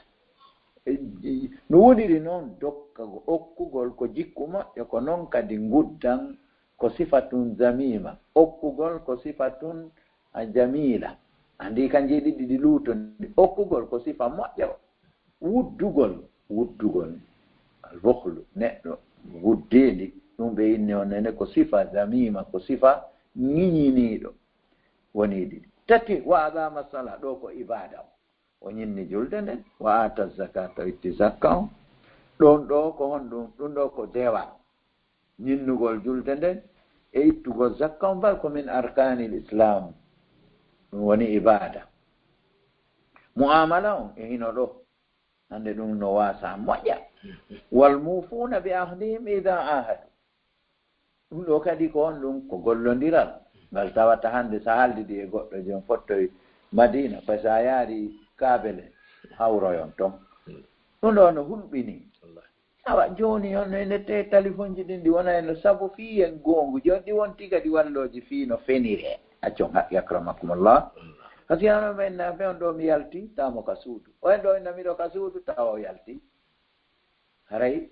E, e, no woniri noon, dokka okkugol ko jikku moƴƴo, ko noon kadi nguddan ko sifatun zamima. Okkugol ko sifatun, a, jamila. Anndi kanji ɗiɗi ɗi luutondi. Okkugol ko sifa moƴƴo. Wuddugol, wuddugol. Al bukhlu, neɗɗo wuddeendi, ɗum ɓe inni on nene ko sifa zamima, ko sifa ŋiñiniiɗo. Woni ɗiɗi. Tati, wa aqama sala, ɗo ko ibada o. O ñinni julde nden, wa ata zakata, o itti zakka on. Ɗon ɗo ko honɗum? Ɗum ɗo ko dewal. Ñinnugol julde nden e ittugol zakka on, bal ko min arkanil islam. Ɗum woni ibada. Mu'amala on e hino ɗo. Hande ɗum no wasa moƴƴa. Wal mufuna bi ahdihim idha ahadu. Ɗum ɗo kadi ko on ɗum ko gollondiral. Ngal tawata hande sa haldidi e goɗɗo jom fottoy Madina, ko sa yaari Kabele, hawroyon ton. Ɗum ɗo no hulɓini. Wallahi. Awa jooni on no ene te telefonji ɗin ɗi wona e no sabu fii en goongu. Jooni ɗi wonti kadi wallooji fii no fenire. Accon haqqi akramakumullah. Wallahi. Kasi hano men na fe on ɗo mi yalti, tamo ka suudu. O en ɗo inna miɗo ka suudu, tawa o yalti. Haray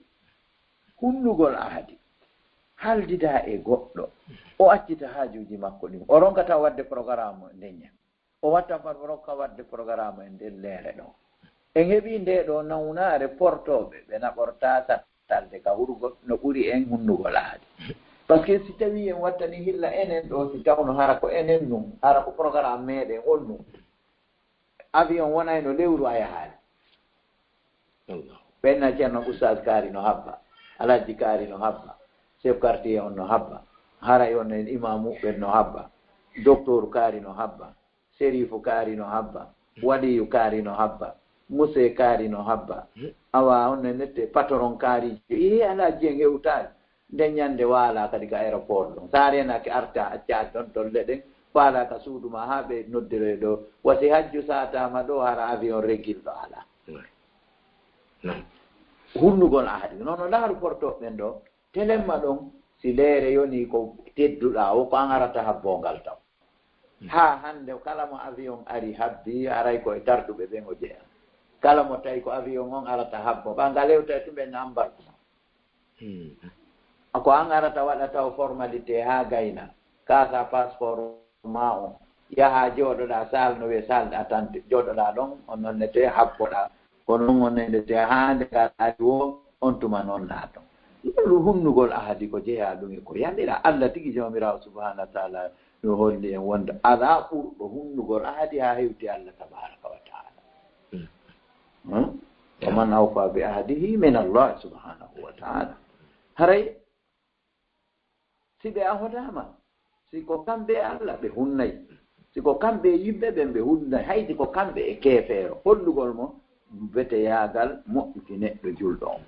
hunnugol ahadi, haldida e goɗɗo, o accita haajuuji makko ɗin, o ronkata waɗde programme nden ñande, o watta par-, ronka waɗde programme e nden leere ɗon. En heɓii ndee ɗoo nawnaare portooɓe, ɓe naɓortaa sattalde ka hurgol no ɓuri en hunnugol ahadi. Parce que si tawii en wattanii hilla enen ɗoo, si tawno hara ko enen nun, hara ko programme meɗen on nun, avion wonayno lewru a yahaali. Allah. Ɓenna Ceerno Oustaz kaari no habba, Alhaji kaari no habba, chef quartier on no habba, haray on en imaamu ɓen no habba, docteur kaari no habba, serifu kaari no habba, waliyu kaari no habba, muse kaari no habba. Awa on en nette patron kaari, e Alhaji en hewtaali. Nden ñande waala kadi ka aéroport ɗon. Sa renake arta, acca ɗon dolle ɗen, faala ka suudu ma haa ɓe noddire ɗo. Wasi hajju saatama ɗo, hara avion régil ɗo ala. Naam. Hunnugol ahadi. Nono laaru porto ɓen ɗo, telemma ɗon, si leere yoni ko tedduɗa, o ko an arata habbongal taw. Haa hande kala mo avion ari habbi, haray ko e tarduɓe ɓen o jeya. Kala mo tawi ko avion on arata habbo, ɓa ngal hewta e tumɓe nambar ɗum. Hmm. Ko an arata waɗa taw formalité haa gayna, kaasa passeport ma on, yaha jooɗoɗa salle no wiye salle d'attente, jooɗoɗa ɗon, on nonnete habboɗa, ko non on nennete haa nde ngal ari wo, on tuma non naaton. Ɗum hunnugol ahadi ko jeyaa ɗum e ko yamira Allah tigi Jawmiraawo Subhaanahu wa Ta'ala no holli en wonde alaa ɓurɗo hunnugol ahadi haa hewti Allah tabaaraka wa ta'ala. Hmm? Wa man awfa bi ahdihi min Allah subhanahu wa ta'ala. Haray, si ɓe ahodaama, si ko kamɓe e Allah, ɓe hunnay. Si ko kamɓe e yimɓe ɓen, ɓe hunnay. Hay si ko kamɓe e keefeero. Hollugol mo beteyaagal moƴƴuki neɗɗo julɗo on.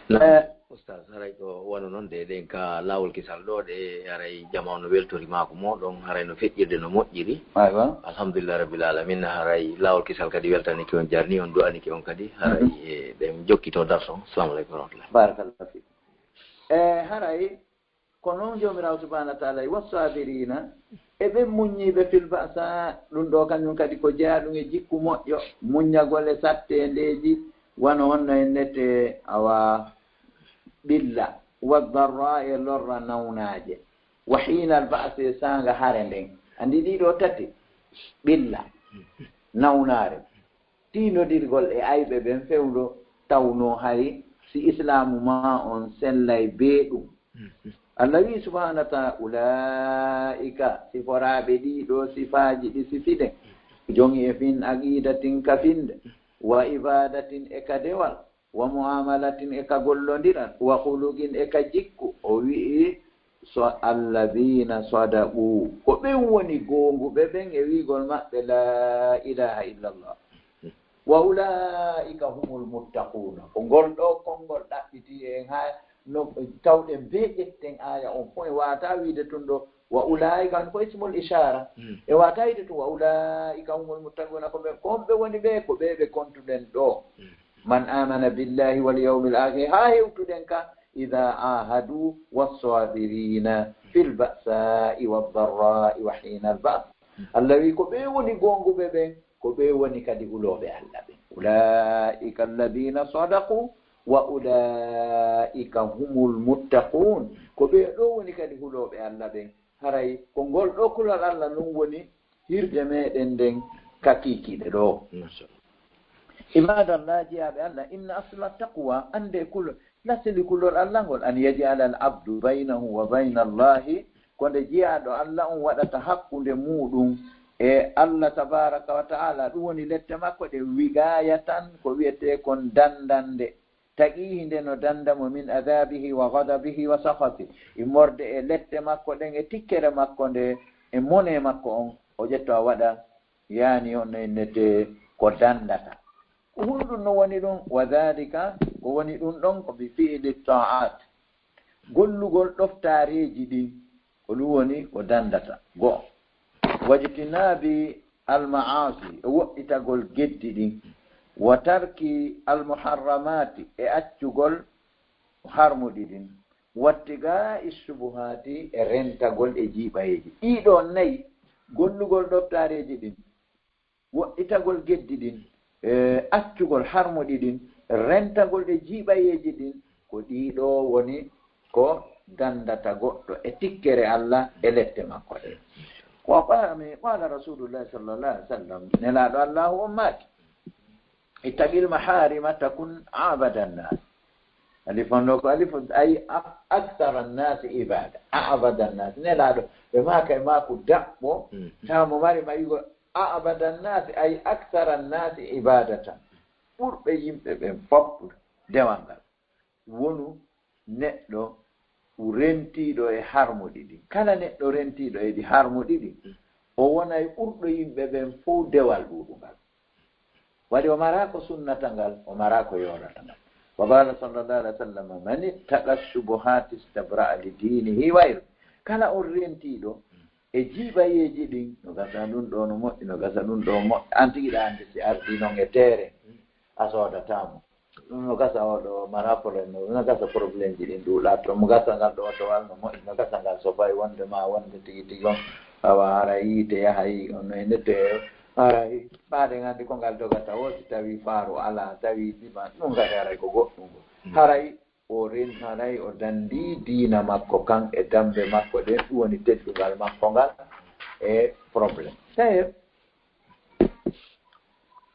Naam. Eh, Oustaz, haray ko wano non de ɗen ka laawol kisal ɗo, ɗe haray jama on no weltori maako mo ɗon, haray no feƴƴirde no moƴƴiri. Aywa. Alhamdulillah rabbil alamin, haray laawol kisal kadi weltanike on, jarni on, du'anike on kadi, haray, mhm, e ɗen jokkito darto. Assalamu aleykum wa rahmatullah. Barakallahu fiik. E haray Ko noon Joomiraawo subhaanahu wa taala e wassabirina, e ɓen muññiiɓe fil ba'sa, ɗum ɗo kañum kadi ko jaaɗum e jikku moƴƴo, muññagol e satteendeeji, wano honno en nete awa ɓilla, wa darra e lorra nawnaaje, wa hiinal ba'si e saanga hare nden. Anndi ɗiɗo tati, ɓilla, nawnaare, tiindodirgol e ayɓe ɓen fewndo tawno hay si islaamu ma on sellay bee ɗum. Allah wi'i subhaanahu wa ta'ala, ulaa'ika, siforaaɓe ɗiɗo sifaaji ɗi sifiɗen, jogi e fin aqiidatin ka finde, wa ibaadatin e ka dewal, wa mu'amalatin e ka gollondiral, wa khuluqin e ka jikku. O wi'i, so allabiina sadaqu, ko ɓen woni goonguɓe ɓen e wi'gol maɓɓe, laa ilaaha illallah. Wa ulaa'ika humul muttaquuna. Ko ngol ɗo konngol ɗaɓɓiti en haa no tawɗen bee ƴetten aaya on fof. En waawataa wi'de tun ɗo, wa ulaa'ika on ko ismul ishaara. Mm. En waawataa wi'de tun, wa ulaa'ika humul muttaquuna, ko ɓe, ko ɓe woni ɓe, ko ɓe ɓe kontuɗen ɗo. Mm. Man aamana billaahi wal yawmil aakhiri, haa hewtuɗen ka, idaa aahadu, wassabiriina fil ba'saa'i wad darraa'i wa hiinal ba's. Mm. Allah wi'i ko ɓe woni goonguɓe ɓen, ko ɓe woni kadi hulooɓe Allah ɓen. Ulaa'ika allaziina sadaqu wa ulaa'ika humul muttaquun. Ko ɓe ɗo woni kadi hulooɓe Allah ɓen. Haray ko ngol ɗo kulol Allah nun woni hirde meɗen nden ka kiikiiɗe ɗo. Masha Allah. Ibadallah, jiyaaɓe Allah, inna asla taqwa, annde kulol, lasili kulol Allah ngol, an yaj'ala al abdu baynahu wa bayna Allahi, ko nde jiyaaɗo Allah on waɗata hakkunde muuɗum e Allah tabaraka wa ta'ala, ɗum woni lette makko ɗe, wiqayatan, ko wi'etee kon dandande, taqihi, nde no danda mo, min adabihi wa ghadabihi wa sakhati, immorde e lette makko ɗen e tikkere makko nde e mone makko on, o ƴetta o waɗa, yaani on no innetee ko dandata. Ko honɗum no woni ɗum? Wa dhalika, ko woni ɗum ɗon ko bi fi'li ta'at, gollugol ɗoftaareeji ɗin, ko ɗum woni ko dandata. Go'o, wajtinabi al ma'asi, e woɗɗitagol geddi ɗin, wa tarki al muharramati, e accugol harmuɗi ɗin, wattiga issubuhati, e rentagol e jiiɓayeeji. Ɗiɗo nayi, gollugol ɗoftaareeji ɗin, woɗɗitagol geddi ɗin, e accugol harmuɗi ɗin, rentagol e jiiɓayeeji ɗin, ko ɗiɗo woni ko dandata goɗɗo e tikkere Allah e lette makko ɗe. Wa qami-, qala Rasulullahi sallallahu alaihi wasallam, Nelaaɗo Allahu on maaki, ittaqil maharima takun abada nnas. Alif on ɗo ko alifu, ay ak-, akthara nnasi ibada. Abada nnas. Nelaaɗo, ɓe maaka e maaku daɓɓo, mm, tawa mo mari mayigo, abada nnasi, ay akthara nnasi ibadatan. Ɓurɓe yimɓe ɓen fop dewal ngal. Wonu neɗɗo rentiiɗo e harmuɗi ɗin. Kala neɗɗo rentiiɗo e ɗi harmuɗi ɗin, o wonay ɓurɗo yimɓe ɓen fof dewal ɗuuɗungal. Waɗi o maraa ko sunnata ngal, o maraa ko yoolata ngal. Wa qala sallallahu alaihi wasallam, man ittaqa shubuhati istabra'a li dinihi wa irdi. Kala on rentiiɗo e jiiɓayeeji ɗin, no gasa ɗum ɗo no moƴƴi, no gasa ɗum ɗo moƴƴi. An tigi ɗa anndi si ardi non e teere, a soodataa mo. Ɗum no gasa o ɗo mara problème, no gasa problème ji ɗin ɗuuɗa to. Mo gasa ngal ɗo dowal no moƴƴi, no gasa ngal so fayi wonde ma wonde tigi tigi on, awa haray yiite yahay, on no e nette, haray ɓaaɗen anndi ko ngal dogata o, si tawi faaru alaa, tawi ɗima, ɗum kadi haray ko goɗɗum ko. Mm. Haray o ren-, haray o danndi diina makko kan e dambe makko ɗen, ɗum woni teddungal makko ngal e problème. Tawi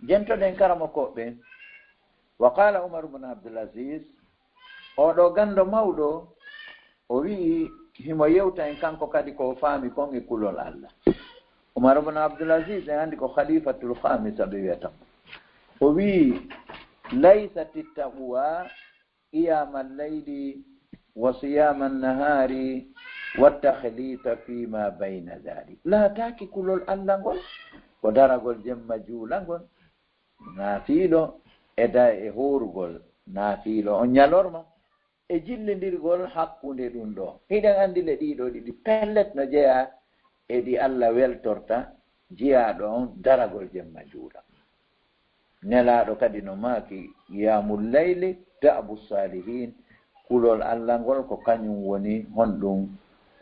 Jentoɗen karamokooɓe. Wa qala Umar ibn Abdul Aziz, oɗo ganndo mawɗo, o wi'i, himo yewta en kanko kadi ko o faami kon e kulol Allah. Umar ibn Abdul Aziz, en anndi ko khalifatul khamisa ɓe wi'ata mo. O wi'i, laysati taqwa qiyama al-layli wa siyama an-nahari wa takhlita fi ma bayna dhalik. Laataaki kulol Allah ngol ko daragol jemma juulagol, naafiilo e da-, e hoorugol naafiilo on ñalorma, e jillindirgol hakkunde ɗum ɗo. Hiɗen anndi le ɗiɗo ɗiɗi pellet no jeyaa e ɗi Allah weltorta jiyaaɗo on daragol jemma juula. Nelaaɗo kadi no maaki, qiyamul layli da'bu salihin, kulol Allah ngol ko kañum woni honɗum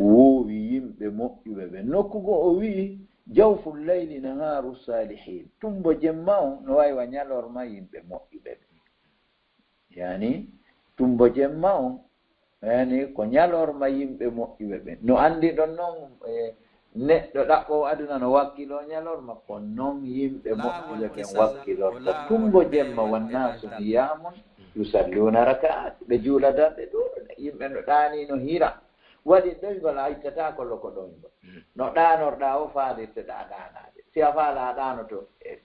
woowi yimɓe moƴƴuɓe ɓe. Nokku goo o wi'i, "Jawful layli nahaaru saalihiin." Tumbo jemma on no wayi wa ñalorma yimɓe moƴƴuɓe ɓe. Yani, tumbo jemma on, yani, ko ñalorma yimɓe moƴƴuɓe ɓe. No anndiɗon non, e, neɗɗo ɗaɓɓoowo aduna no wakkiloo ñalorma, ko non yimɓe moƴƴuɓe ɓen wakkilorta. Tumbo jemma, "Wannaasu niyaamun yusalluuna rakaat." Ɓe juula darɗe ɗuuɗuɗe. Yimɓe no ɗaanii no hira. Waɗi ɗoyngol a ittataako loko ɗoyngol. No ɗaanorɗaa o faalirteɗaa ɗaanaade. Si a faalaa a ɗaanoto, e,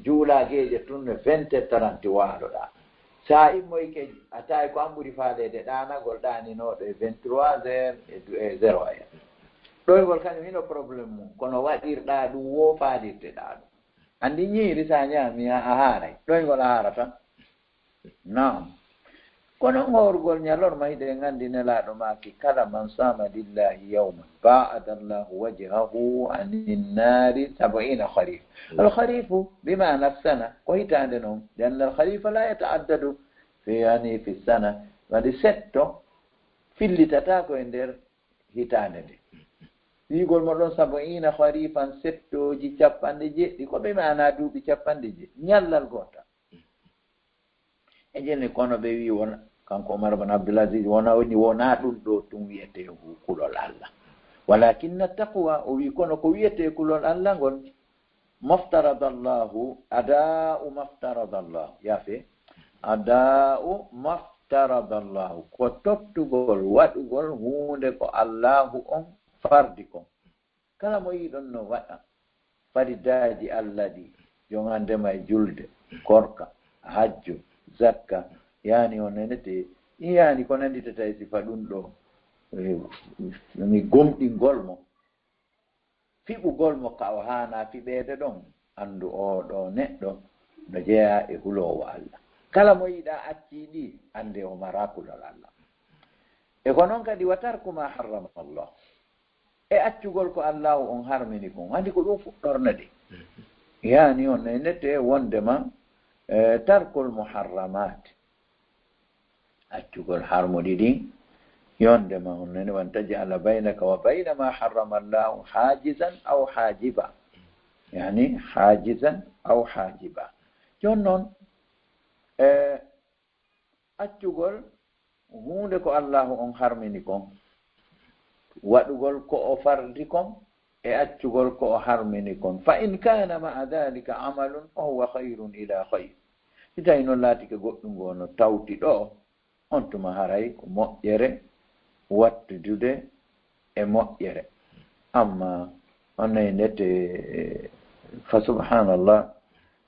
juulaa geeƴe tun e vingt heures trente waaloɗaa. Sa immoyke a tawi ko an ɓuri faaleede ɗaanagol ɗaaninooɗo e vingt-trois heures e du-, e zéro heure. Ɗoyngol kañum hino problème mum, kono waɗirɗaa ɗum wo faalirteɗaa ɗum. Anndi ñiiri sa ñaami a, a haaray. Ɗoyngol a haarata. Naam. Kono horgol ñalorma hiɗen anndi Nelaaɗo maaki, "Kala man saama lillahi yawman, baa'ada Allahu wajhahu anin naari sab'iina khariif." Al khariifu bi maana sana, ko hitaande non. Li anna al khariifa la yata'addadu fi, yani, fi sana. Waɗi setto fillitata ko e nder hitaande nde. Wiigol mo ɗon sab'iina khariifan, settooji capanɗe jeeɗiɗi, ko bi maana duuɓi capanɗe jeeɗiɗi. Ñallal gootal. E jeni kono ɓe wi wona, kanko Omar bin Abdul Aziz, wona woni, wona ɗum ɗo tun wiyetee hu-, kulol Allah. Walakinna taqwa, o wi kono ko wiyetee kulol Allah ngol, maftarada Allahu, ada'u maftarada Allahu. Yaafe, ada'u maftarada Allahu, ko tottugol, waɗugol huunde ko Allahu on fardi kon. Kala mo yiɗon no waɗa faridaaji Allah ɗi, jongandema e julde, korka, hajju, zakka, yani on nenete, yani ko nanditata e sifa ɗum ɗo, eh, ni gomɗingol mo, fiɓugol mo ka o haana fiɓeede ɗon, anndu oo ɗo neɗɗo no jeyaa e huloowo Allah. Kala mo yiɗa accii ɗi, annde o maraa kulol Allah. E ko non kadi, wa tarku ma harrama Allah. E accugol ko Allahu on harmini kon. Anndi ko ɗum fuɗɗorno de. Yani on nenete wondema, eh, tarkul muharramat. Accugol harmuɗi ɗin, yondema on nene, "Wa an taj'ala baynaka wa bayna ma harrama Allahu hajizan aw hajiba." Yani, hajizan aw hajiba. Jon non, eh, accugol huunde ko Allahu on harmini kon, waɗugol ko o fardi kon, e accugol ko o harmini kon. Fa in kana ma'a dhalika amalun fa huwa khayrun ila khayr. Si tawi non laatike goɗɗum ngo no tawti ɗo, on tuma haray ko moƴƴere wattudude e moƴƴere. Amma on nayi ndete, fa subhanallah,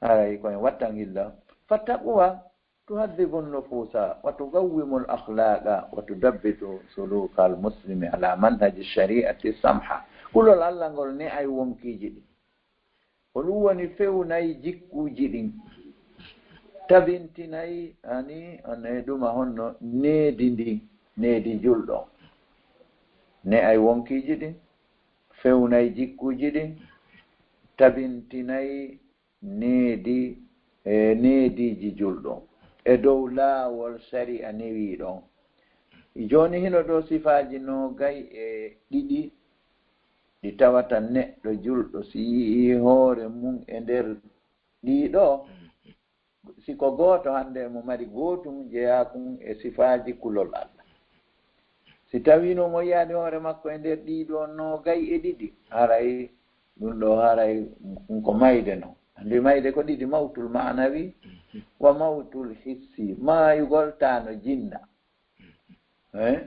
haray ko en wattan illa. Fa taqwa تهذب النفوس وتقوم الأخلاق وتثبت سلوك المسلم على منهج الشريعة السمحة. Kulol Allah ngol ne'ay wonkiiji ɗin. Ko ɗum woni fewnay jikkuuji ɗin. Tabintinay, ani, on e ɗuma honno needi ndin, needi julɗo. Ne'ay wonkiiji ɗin, fewnay jikkuuji ɗin, tabintinay needi, e neediiji julɗo e dow laawol sari'a newiiɗo. Jooni hino ɗo sifaaji noogay e ɗiɗi ɗi tawata neɗɗo julɗo si yi'ii hoore mum e nder ɗii ɗo, si ko gooto hannde mo mari gootum jeyaakun e sifaaji kulol Allah. Si tawii non o yi'aani hoore makko e nder ɗii ɗoo noogay e ɗiɗi, haray ɗum ɗoo haray ɗum ko mayde non. Anndi mayde ko ɗiɗi, mawtul ma'nawi wa mawtul hissi, maayugol taa no jinna. Eh?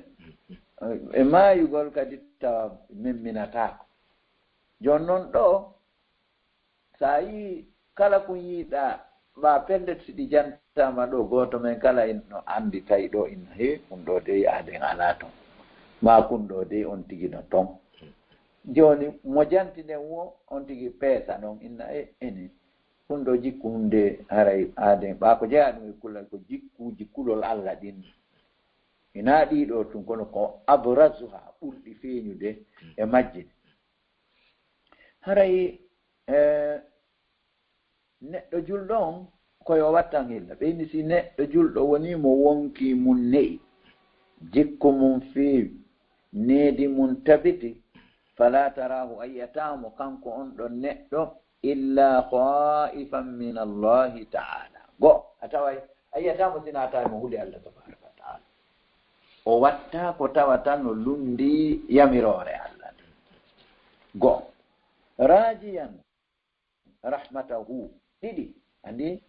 E maayugol kadi tawa memminataako. Jooni non ɗoo, so a yii kala kun yiiɗaa, ɓaa pellet si ɗi jantaama ɗoo, gooto men kala in no anndi tawi ɗoo inna, "He, kun ɗoo dey aaden alaa ton." Maa kun ɗoo dey on tigi no ton. Jooni mo janti nden wo, on tigi peesa non inna, "E, ene, kun ɗoo jikku hunde haray aaden, ɓaa ko jeyaa ɗum e kulol, ko jikkuuji kulol Allah ɗin." Hinaa ɗii ɗoo tun, kono ko abrazuha, ɓurɗi feeñude e majji. Haray, eh, neɗɗo julɗo on, ko yo wattan hilla. Ɓeyni si neɗɗo julɗo woni mo wonkii mum ne'i. jikku mum feewi, needi mum tabiti, fala tarahu, a yi'ataa mo kanko on ɗon neɗɗo, illa khaifan min Allahi ta'ala. Go, a taway, a yi'ataa mo sina tawi mo huli Allah tabaraka wa ta'ala. O watta ko tawata no lundi yamiroore Allah. Go, rajiyan rahmatahu. Ɗiɗi, andi,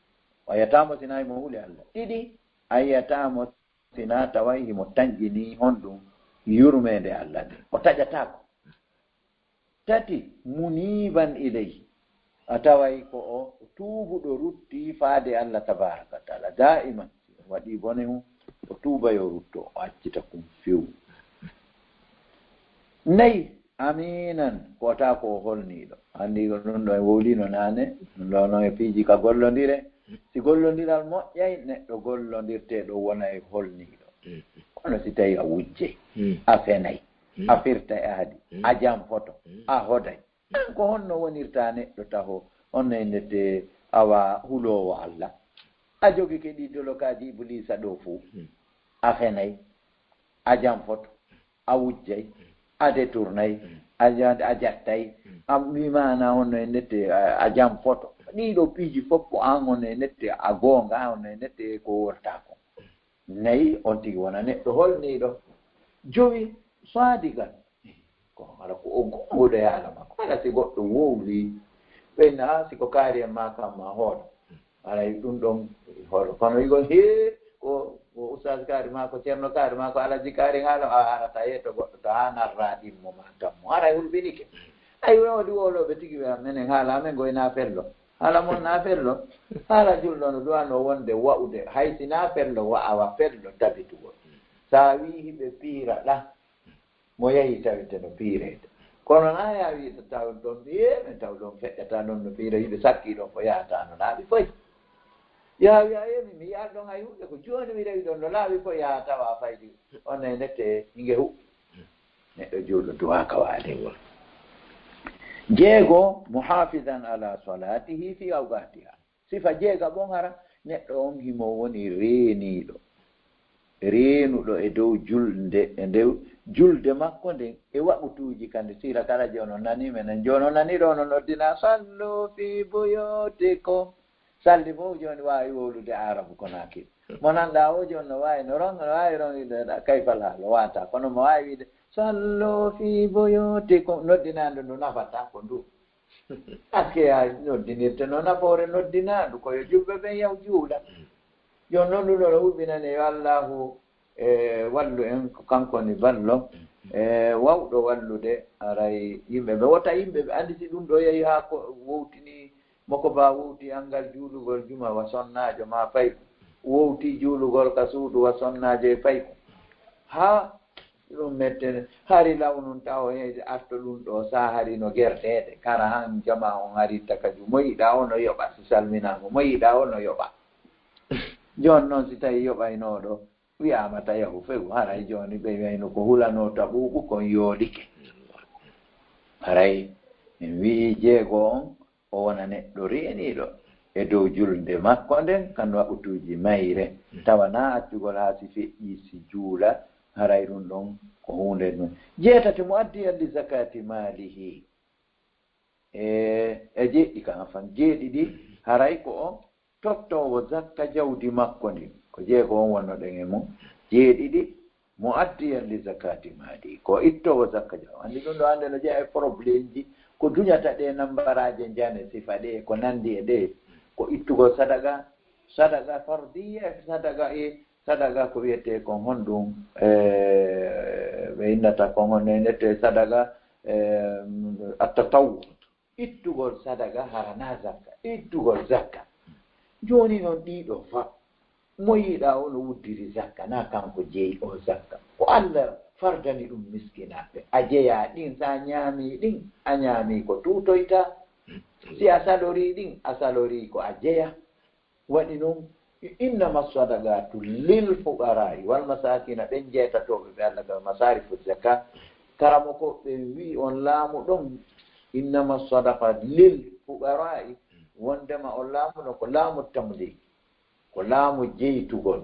a yi'ataa mo sina mo huli Allah. Ɗiɗi, a yi'ataa mo sina taway himo tanƴini honɗum yurmeende Allah nde. O taƴataako. Tati, muniban ilayhi. A taway ko o tuubuɗo rutti faade Allah tabaraka wa ta'ala. Da'iman, waɗi bone hu, o tuuba yo rutto, o accita kum few. Nayi, aminan, ko wata ko o holniiɗo. Andi ko ɗum ɗo en wowlino naane, ɗum ɗo noon e piiji ka gollondire. Si gollondiral moƴƴay, neɗɗo gollondirteeɗo wona e holniiɗo. Kono si tawi a wujjay, a fenay, a firtay ahadi, a jamfoto, a hoday. An ko honno wonirta neɗɗo taho, honno e nette awa huloowo Allah? A jogike ɗi dolokaaji Ibliisa ɗo fow. A fenay, a jamfoto, a wujjay, a detournay, a ja-, a jattay, a wimaana honno e nette a, a jamfoto. Ɗiɗo piiji fof ko an honno e nette a goonga, honno e nette ko worta ko. Nayi, on tigi wona neɗɗo holniiɗo. Jowi, sadiqan. Ko ala ko o gonɗuɗo e haala makko. Ala si goɗɗo wowli, ɓen, a, si ko kaari en ma kam ma hoolo. Alay ɗum ɗon hoolo. Kono yigo, hee, ko, ko ustaas kaari ma, ko ceerno kaari ma, ko alaji kaari haala, a arata yeeto goɗɗo to haa narra ɗimmo ma tammo. Aray hulɓinike. Ay, woni wowlooɓe tigi ɓe, menen haala amen goy na fello. Haala mon na fello. Haala julɗo no duwano wonde wa'ude. Hay si na fello, wa'awa fello tabitugol. Sa wi hiɓe piira ɗa, mo yahi tawete no piireede. Kono na ya wi to taw ɗon, ye, men taw ɗon feƴƴata ɗon no piira, hiɓe sakki ɗon ko yahata no laaɓi foy. Ya wi a yemi, mi yi'al ɗon hay huunde, ko jooni mi rewi ɗon no laaɓi foy, yaha tawa faydi. On e nette hinge huɓɓi. Neɗɗo julɗo duwaka waade ngol. Jeego, muhafizan ala salatihi fi awqatiha. Sifa jeega ɓon hara, neɗɗo on himo woni reeniiɗo. Reenuɗo e dow julde, e ndew julde makko nden, e waqutuuji kandi sira kala jono nani, menen jono nani ɗo no noddina, "Sallu fi buyutikum." Salli fof jooni waawi wowlude Aarabu Konaakiri. Mo nanɗaa o jooni no waawi no ronga, no waawi rongideɗa kayfal haala, waata. Kono mo waawi wiide, "Sallu fi buyutikum." Noddinaandu ndu nafataa ko ndu. Aske ya noddinirte no nafoore noddinaandu, ko yo julɓe ɓen yaw juula. Jooni noon ɗum ɗo no huɓinani yo Allaahu e wallu en, ko kanko woni ballo, e wawɗo wallude, aray yimɓe ɓe wota yimɓe ɓe anndi si ɗum ɗo yehi haa ko wowtini, moko ba wowti anngal juulugol juma wa sonnaajo ma payko, wowti juulugol ka suudu wa sonnaajo e payko. Haa ɗum mettene, hari law nun taw heede arto ɗum ɗo, sa hari no gerteede, kara han jama on hari takaju, mo yiɗa o no yoɓa, si salminaama, mo yiɗa o no yoɓa. Jooni noon si tawi yoɓaynooɗo, wiyaama ta yahu fegu, haray jooni ɓe wiyayno ko hulanoo taɓuɓu kon yoolike. Haray en wi'i jeego on, o wona neɗɗo reeniiɗo e dow julde makko nden, kan waqutuuji mayre, tawa na accugol haa si feƴƴi, si juula, haray ɗum ɗon ko huunde ɗum. Jeetati, mu'addiyan li zakati maalihi. E, e jeeɗiɗi kan, afan, jeeɗiɗi, haray ko o tottoowo zakka jawdi makko ndin. Ko jeego on wonnoɗen e mum. Jeeɗiɗi, mu'addiyan li zakati maali. Ko ittoowo zakka jawdi. Anndi ɗum ɗo hannde no jeyaa e probleemji. Ko duñata ɗe nambaraaje njane sifa ɗe, ko nanndi e ɗe. Ko ittugol sadaga, sadaga fardiya, e sadaga e Sadaga ko wiyetee kon honɗum, e, ɓe innata kon honno innetee sadaga, e, attatawwu. Ittugol sadaga hara na zakka. Ittugol zakka. Jooni noon ɗiɗo fa. Mo yiɗa o no wuddiri zakka, na kanko jeyi o zakka. Ko Allah fardani ɗum miskinaaɓe. A jeyaa ɗin, sa ñaami ɗin, a ñaami ko tuutoyta. Si a salori ɗin, a salori ko a jeya. Waɗi noon, innama sadaqatu lil fuqara'i wal masakina, ɓen jeetatooɓe ɓe Allah ka masarifu zaka. Karamoko ɓe wi'i on laamu ɗon, innama sadaqa lil fuqara'i, wondema on laamu ɗon ko laamu tamliki, ko laamu jeytugol.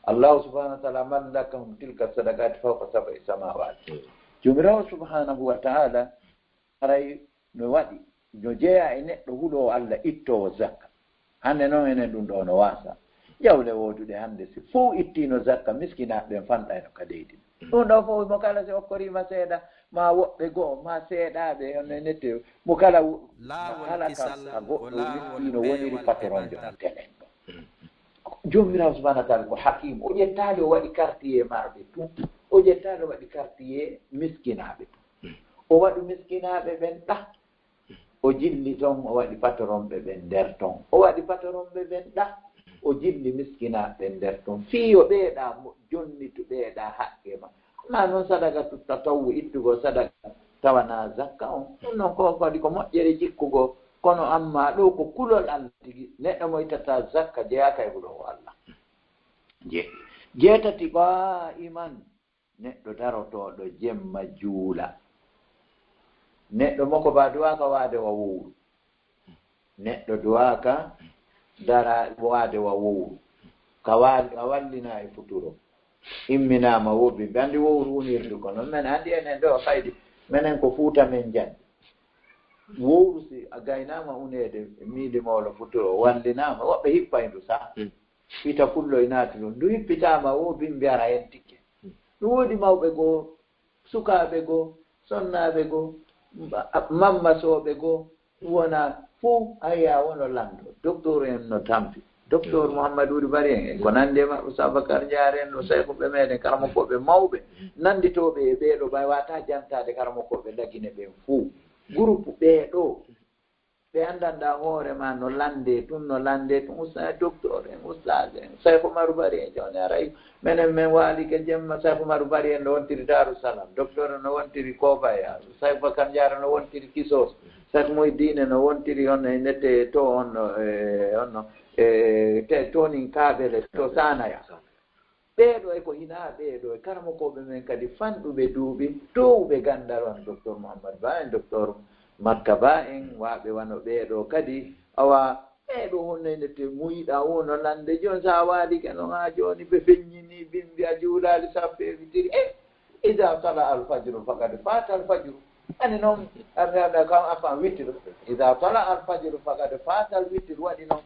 Allahu subhanahu wa taala, "Man lakahum tilka sadaqati fawqa sab'i samawati." Joomiraawo subhanahu wa taala haray no waɗi, no jeyaa e neɗɗo huloowo Allah ittoowo zakka. Hannde noon enen ɗum ɗo no waasa. Jawle wooduɗe hannde si fof ittiino zakka, miskinaaɓe ɓen fanɗayno ka leydi. Ɗum ɗo fof mo kala si okkoriima seeɗa, ma woɓɓe goo, ma seeɗaaɓe, hono e nette, mo kala wo-, mo kala ka, ka goɗɗo wittiino woniri patronjo telen ɗo. Joomiraawo subhanahu wa taala ko hakiim, o ƴettaali o waɗi quartier maaɓe tun, o ƴettaali o waɗi quartier miskinaaɓe tun. O waɗi miskinaaɓe ɓen ɗa, o jilli toon, o waɗi patronɓe ɓen nder toon, o waɗi patronɓe ɓen ɗa, o jilli miskinaaɓe ɓen nder toon, fii yo ɓee ɗa mo-, jonnitu ɓee ɗa haqqe ma. Amma noon sadaka tutta tawu ittugol sadaka tawana zakka on, ɗum noon ko kadi ko moƴƴere jikkugo, kono amma ɗo ko kulol Allah tigi, neɗɗo mo ittata zakka jeyaaka e huloowo Allah. Je-, jeetati, qaa'iman, neɗɗo darotooɗo jemma juula. Neɗɗo mo ko ba duwaaka waade wa wowru. Neɗɗo duwaaka dara waade wa wowru. Ka wa-, a wallina e futuro. Imminaama wobi. Ɓe anndi wowru unirdu kono. Men anndi enen ɗo kaydi. Menen ko Fuuta men jandi. Wowru si a gaynaama uneede miili mawlo futuro, wallinaama. Woɓɓe hippay ndu sa. Fita pullo e naati ɗum. Ndu hippitaama wo bimbi ara hen tikke. Ɗum woodi mawɓe goo, sukaaɓe goo, sonnaaɓe goo, ma-, mammasooɓe goo, wona fof haya wono lanndo. Docteur en no tampi. Docteur Mouhamadou Ould Bari en, en ko nanndi e maɓɓe, Oustaz Bacar Ndiaye en, no saykuɓe meɗen, karamokooɓe mawɓe, nannditooɓe e ɓee ɗo, ɓay wata jantaade karamokooɓe Lagine ɓen fof. Groupe ɓee ɗo, ɓe anndanɗaa hoore ma no lanndee tun, no lanndee tun, Oustaz, docteur en, Oustaz en, Cheikh Oumar Bari en, jooni aray, menen men waalike jemma, Cheikh Oumar Bari en no wontiri Darou Salam, docteur no wontiri Kobaya, Cheikh Bakar Ndiara no wontiri Kisos, Cheikh Mouhidine no wontiri on e nette to on, e, on, e, te, tonin Kabele, to Sanaya. Ɓee ɗo e ko hinaa ɓee ɗo e karamokooɓe men kadi fanɗuɓe duuɓi, toowuɓe ganndal, wano Docteur Mouhammad Ba en, Docteur Makka Ba en, waaɓe wano ɓee ɗo kadi. Awa, ɓee ɗo honno e nette muyiɗaa woo no lannde jooni, so a waalike noon haa jooni, ɓe feññinii bimbi a juulaali sappo e witiri. E, idaa tala al fajru faqad faata al fajru. Ani noon, a, a, a, kam afan witiri. Idaa tala al fajru faqad faata al witiri. Waɗi noon,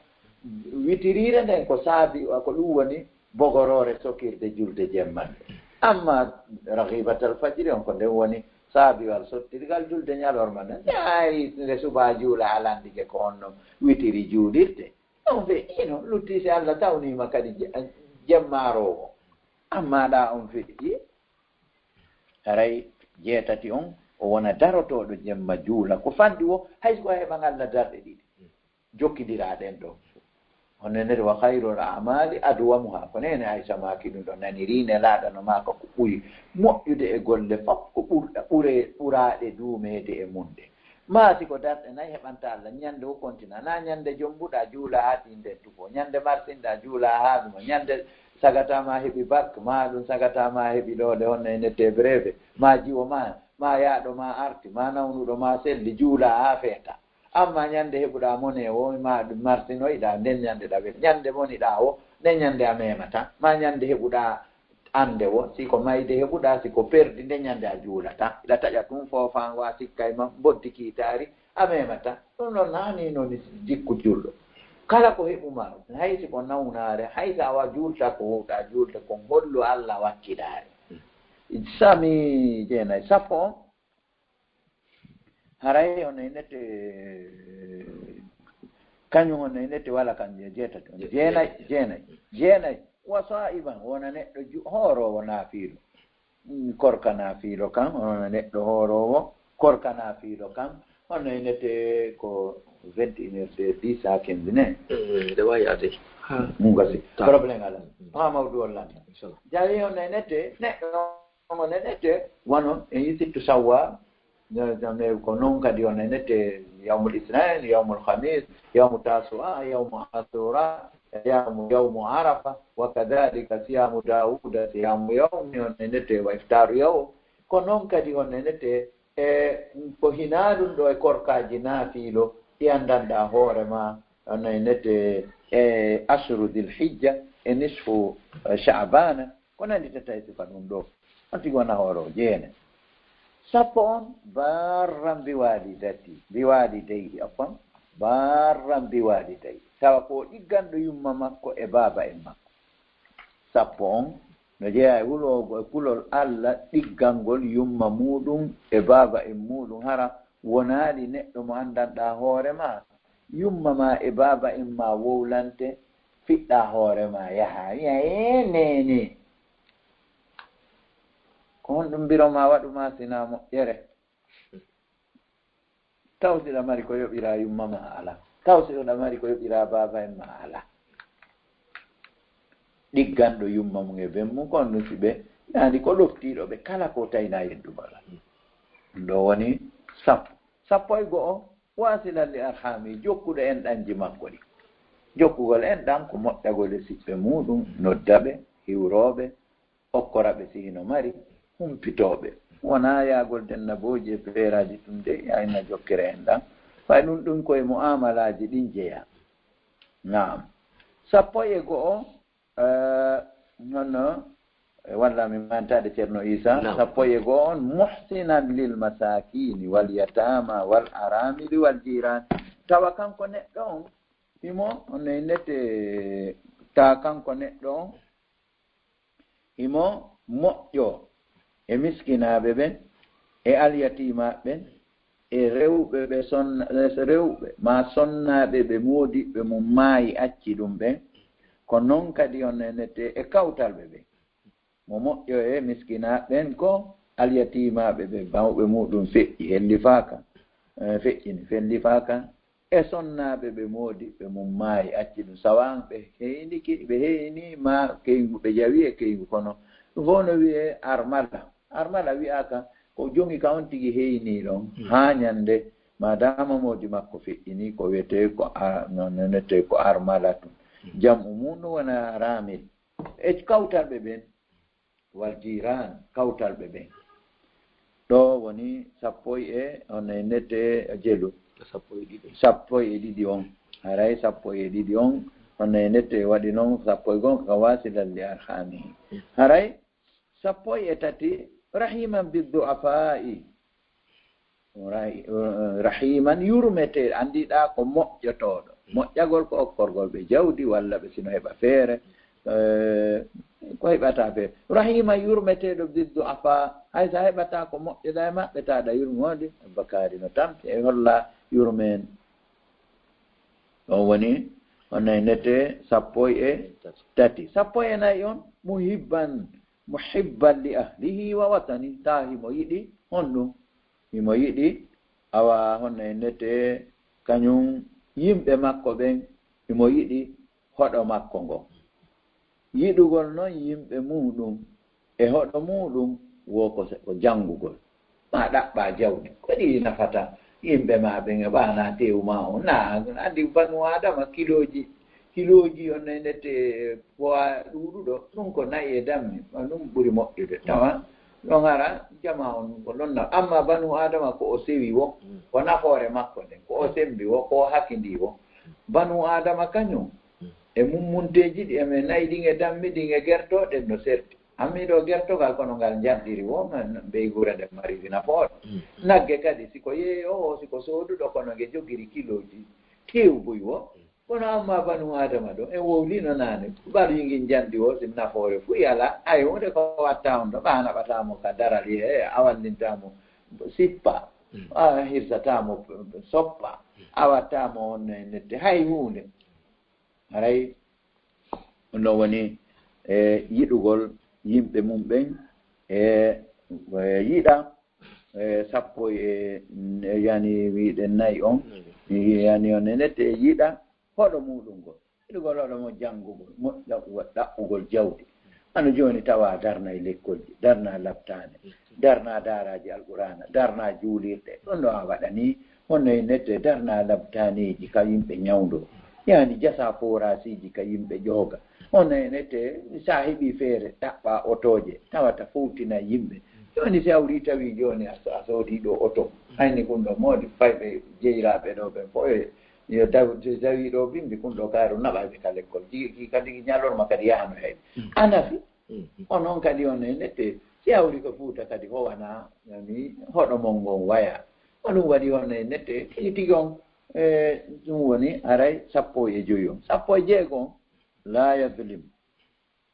witiriire nden ko saabi, ko ɗum woni bogoroore sokirde julde jemma nde. Amma rahibatal fajri on ko nden woni saabiwal sottirgal julde ñalorma nden. Yaari nde subaa juula a lanndike ko honno witiri juulirte. On fe ino lutti si Allah tawniima kadi je-, jemmaaroowo. Amma ɗa on feƴƴi, haray jeetati on o wona darotooɗo jemma juula. Ko fanɗi wo, hay so ko heɓan Allah darɗe ɗiɗi. Jokkindira ɗen ɗo. Hono nde wa khayrul a'mali adwamuha. Ko nene Aisha maaki ɗum ɗo, naniri Nelaaɗo no maaka ko ɓuri moƴƴude e golle fof ko ɓurɗa, ɓure, ɓuraaɗe duumeede e mum ɗe. Ma si ko darɗe nayi heɓanta Allah, ñande wo kontina, na ñande jombuɗa juula haa tiinde tufo, ñande marsinɗa juula haa ɗuma, ñande sagata ma heɓi bak, ma ɗum sagata ma heɓi ɗo ɗe honno e nette breve, ma jiwo ma, ma yaaɗo ma arti, ma nawnuɗo ma selli, juula haa feeta. Amma ñande heɓuɗa mone wo, ma ɗum marsinoyɗa, nden ñande ɗa wel. Ñande moniɗa wo, nden ñande a memata. Ma ñande heɓuɗa ande wo, si ko mayde heɓuɗa, si ko perdi, nden ñande a juulata. Iɗa taƴa ɗum foofango, a sikkay ma, mboddi kiitaari, a memata. Ɗum ɗon naani noon jikku julɗo. Kala ko heɓuma, hay si ko nawnaare, hay so awa juulta ko huɗa juulde, kon hollu Allah wakkilaare. Sami jeenayi, sappo on. Haray on e nette, kañum on e nette wala kan je-, jeetati on. Je-, jeenayi, jeenayi, jeenayi. Jeenayi. Wa sa'iban, wona neɗɗo ju-, hooroowo naafiilo. Mm, korka naafiilo kan, wona neɗɗo hooroowo, korka naafiilo kan, on e nette ko vingt et une heures de dix à quinze ne. Mm, nde wayi ade. Ha. Ɗum gasi. Ta. Problème ala. Mm. Ha mawdu on lan. Inchallah. Jawi on e nette, neɗɗo on e nette, wano en yisittu sawwa, ne, ne, ko noon kadi on e nette yawmul isnain, yawmul khamis, yawmu tasua, yawmu asura, yawmu, yawmu arafa, wa kadhalika siyamu Dawuda, siyamu yawmi on e nette wa iftaru yawm. Ko noon kadi on e nette, e ko hinaa ɗum ɗo e korkaaji naafiilo, ɗi anndanɗaa hoore ma, on e nette e asru dil hijja, e nisfu, eh, sha'bana, ko nandi tata e sifa ɗum ɗo. On tigi wona hoore o jeene. Sappo on, barran bi walidati, bi walidayhi, afwan, barran bi walidayhi. Tawa ko ɗigganɗo yumma makko e baaba en makko. Sappo on, no jeyaa e huloogo e kulol Allah, ɗiggangol yumma muuɗum e baaba en muuɗum. Hara wonaali neɗɗo mo anndanɗaa hoore ma, yumma ma e baaba en ma wowlante, fiɗɗa hoore ma yaha, wi'a, "Ee, neene, ko honɗum mbiro ma waɗu ma sina moƴƴere?" Taw siɗa mari ko yoɓira yumma ma ala. Taw siɗa mari ko yoɓira baaba en ma ala. Ɗigganɗo yumma mum e ben mum, ko on ɗum si ɓe nandi ko ɗoftiiɗo ɓe kala ko tayna yeddugol. Ɗum ɗo woni sappo. Sappo e go'o, wasilan li arhami, jokkuɗo en ɗanji makko ɗi. Jokkugol en ɗan ko moƴƴagol e siɓɓe muɗum, nodda ɓe, hiwrooɓe, okkora ɓe si hino mari, humpitooɓe. Wonaa yaagol dennabooji e peeraaji tun de, ya inna jokkere en ɗan. Fay ɗum ɗum koye mu'amalaaji ɗin jeyaa. Naam. Sappo e go'o, eh, non, non, e walla mi mantaade Ceerno Isa, naam. Sappo e go'o on, muhsinan lil masakini wal yatama wal aramili wal jiran. Tawa kanko neɗɗo on, himo, on e nete, ta kanko neɗɗo on, himo moƴƴo e miskinaaɓe ɓen, e alyatiimaaɓe ɓen, e rewɓe ɓe sonna-, e rewɓe maa sonnaaɓe ɓe moodiɓɓe mum maayi acci ɗum ɓen, ko non kadi on nenete e kawtalɓe ɓen. Mo moƴƴo e miskinaaɓe ɓen ko alyatiimaaɓe ɓe mawɓe muɗum feƴƴi, hellifaaka, eh, feƴƴini, fellifaaka, e sonnaaɓe ɓe moodiɓɓe mum maayi, acci ɗum. Sawaan ɓe heyniki, ɓe heyni ma keyngu ɓe jawi e keyngu, kono ɗum fof no wiyee armala. Armala wi'aaka ko jongi ka on tigi heyni ɗon, hmm, haa ñande, maadaama moodi makko feƴƴini, ko wiyetee ko a-, no nonetee ko armala tun. Hmm. Jam'u mum no wona ramil. E kawtalɓe ɓen, wal jiran, kawtalɓe ɓen. Ɗo woni sappo e, on e nete jelu. Sappo e ɗiɗi. Sappo e ɗiɗi on. Haray sappo e ɗiɗi on, on e nete waɗi non sappo e go'o ka wasilan li arhamihi. Haray sappo e tati, rahiman bi du'afai. Ra-, eh, rahiman, yurmetee, anndiɗaa ko moƴƴotooɗo. Moƴƴagol ko okkorgol ɓe jawdi walla ɓe sino heɓa feere, eh, ko heɓata feere. Rahiman, yurmeteeɗo, biddu afa, hay so a heɓata ko moƴƴuɗa e maɓɓe, taɗa yurmoode. Bakaari no tampi e holla yurmeen. On woni, on e nete sappo e tati. Sappo e nayi on, muhibban, muhibban li ahlihi wa watani, taa himo yiɗi honɗum? Himo yiɗi, awa, honno e nete, kañum yimɓe makko ɓen, himo yiɗi hoɗo makko ngo. Yiɗugol non yimɓe muɗum e hoɗo muɗum wo ko se-, ko janngugol. Ma ɗaɓɓa jawdi. Ko ɗi nafata yimɓe ma ɓen e ɓaana tew ma on? Na, anndi banu Adama kilooji, kilooji on e nete poids ɗuuɗuɗo. Ɗum ko na'i e dammi. Ma ɗum ɓuri moƴƴude. Tawa ɗon ara jama on ko ɗon na. Amma banu Adama ko o sewi wo, mm, ko nafoore makko nden. Ko o sembi wo, ko o hakindi wo. Banu Adama kañum, mm, e mummunteeji ɗi, e men na'i ɗin e dammi ɗin e gerto, ɗen no serti. Amma ɗo gertogal kono ngal njanɗiri wo, ma, ɓeygure nden mari nafoore. Mm. Nagge kadi, si ko yeeyoowo, si ko sooduɗo, kono nge jogiri kilooji kewbuy wo. Mm. Kono amma banu Adama ɗo, en wowlino naane, ɓaɗuyngin njanɗi wo, si nafoore fuy ala, hay huunde ko watta on ɗo, ɓa naɓata mo ka daral, ye, a wallinta mo sippa, mm, a hirsata mo soppa, mm, a watta mo on e nette, hay huunde. Haray no woni, e, yiɗugol yimɓe mum ɓen, e, e, yiɗa, e, sappo e, e, yani wiɗen nayi on, mm, yani on e nette e yiɗa hoɗo muɗum ngol. Yiɗugol hoɗo mo janngugol, mo ɗaɓɓugol, ɗaɓɓugol jawdi. Hano jooni tawa darna e lekkolji, darna labtaane, darna daaraaji Alqur'aana, darna juulirɗe. Ɗum ɗo a waɗanii, honno e nette darna labtaaneeji ka yimɓe ñawndoo. Yani jasa foorasiiji ka yimɓe ƴooga. Honno e nette sa heɓii feere ɗaɓɓa otooje, tawata fowtina yimɓe. Jooni si hawri tawi jooni a so-, a soodii ɗo oto. Hayni ɗum ɗo moodi fayɓe jeyraaɓe ɗo ɓen fof e Yo daw-, so tawi ɗo bimbi kun ɗo kaaru naɓayɓe ka lekkol. Jigi ki kadi ñalorma kadi yahano heyɓe. A nafi. O noon kadi on e nette, si hawri ko Fuuta kadi howana, yani, hoɗo mon ngon waya. Ko ɗum waɗi on e nette, tigi tigi on, e, ɗum woni aray sappo e joyi on. Sappo e jeego on, la yadlim.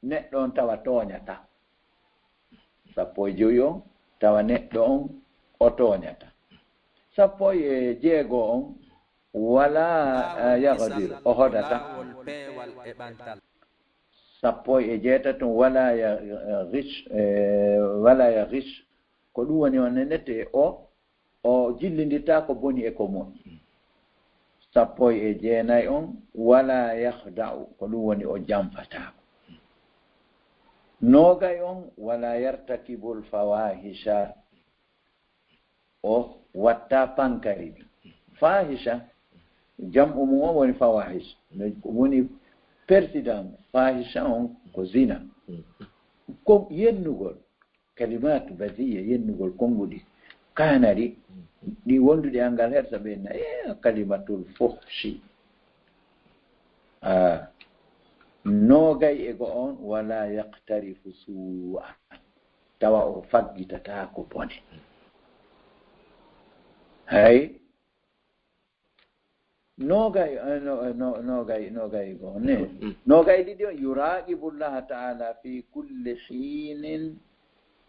Neɗɗo on tawa tooñata. Sappo e joyi on, tawa neɗɗo on o tooñata. Sappo e jeego on, wala, eh, yagdir, o hodata. Sappo e jeetato on, wala ya, eh, ghish, eh, wala yaghish. Ko ɗum woni on nette o, o jillindirta ko boni e ko moƴƴi. Sappo e jeenayi on, wala yakhda'u, ko ɗum woni o janfataako. Noogay on, wala yartakibul fawahisha, o watta pankari ɗi. Fahisha, jam'u mum on woni fawahish. Woni persidan fahisha on ko zina. Ko yennugol. Kalimatu baziya, yennugol konnguɗi, kaanari, ɗi wonduɗi anngal hersa ɓe na, e kalimatul fuhshi. Ah, noogay e go on, wala yaqtarifu su'a. Tawa o faggitata ko bone. Hay. Noogay, eh, no, eh, no, noogay, noogay go ne. Mm. Noogay ɗiɗi on, yuraqibullaha ta'ala fi kulli hinin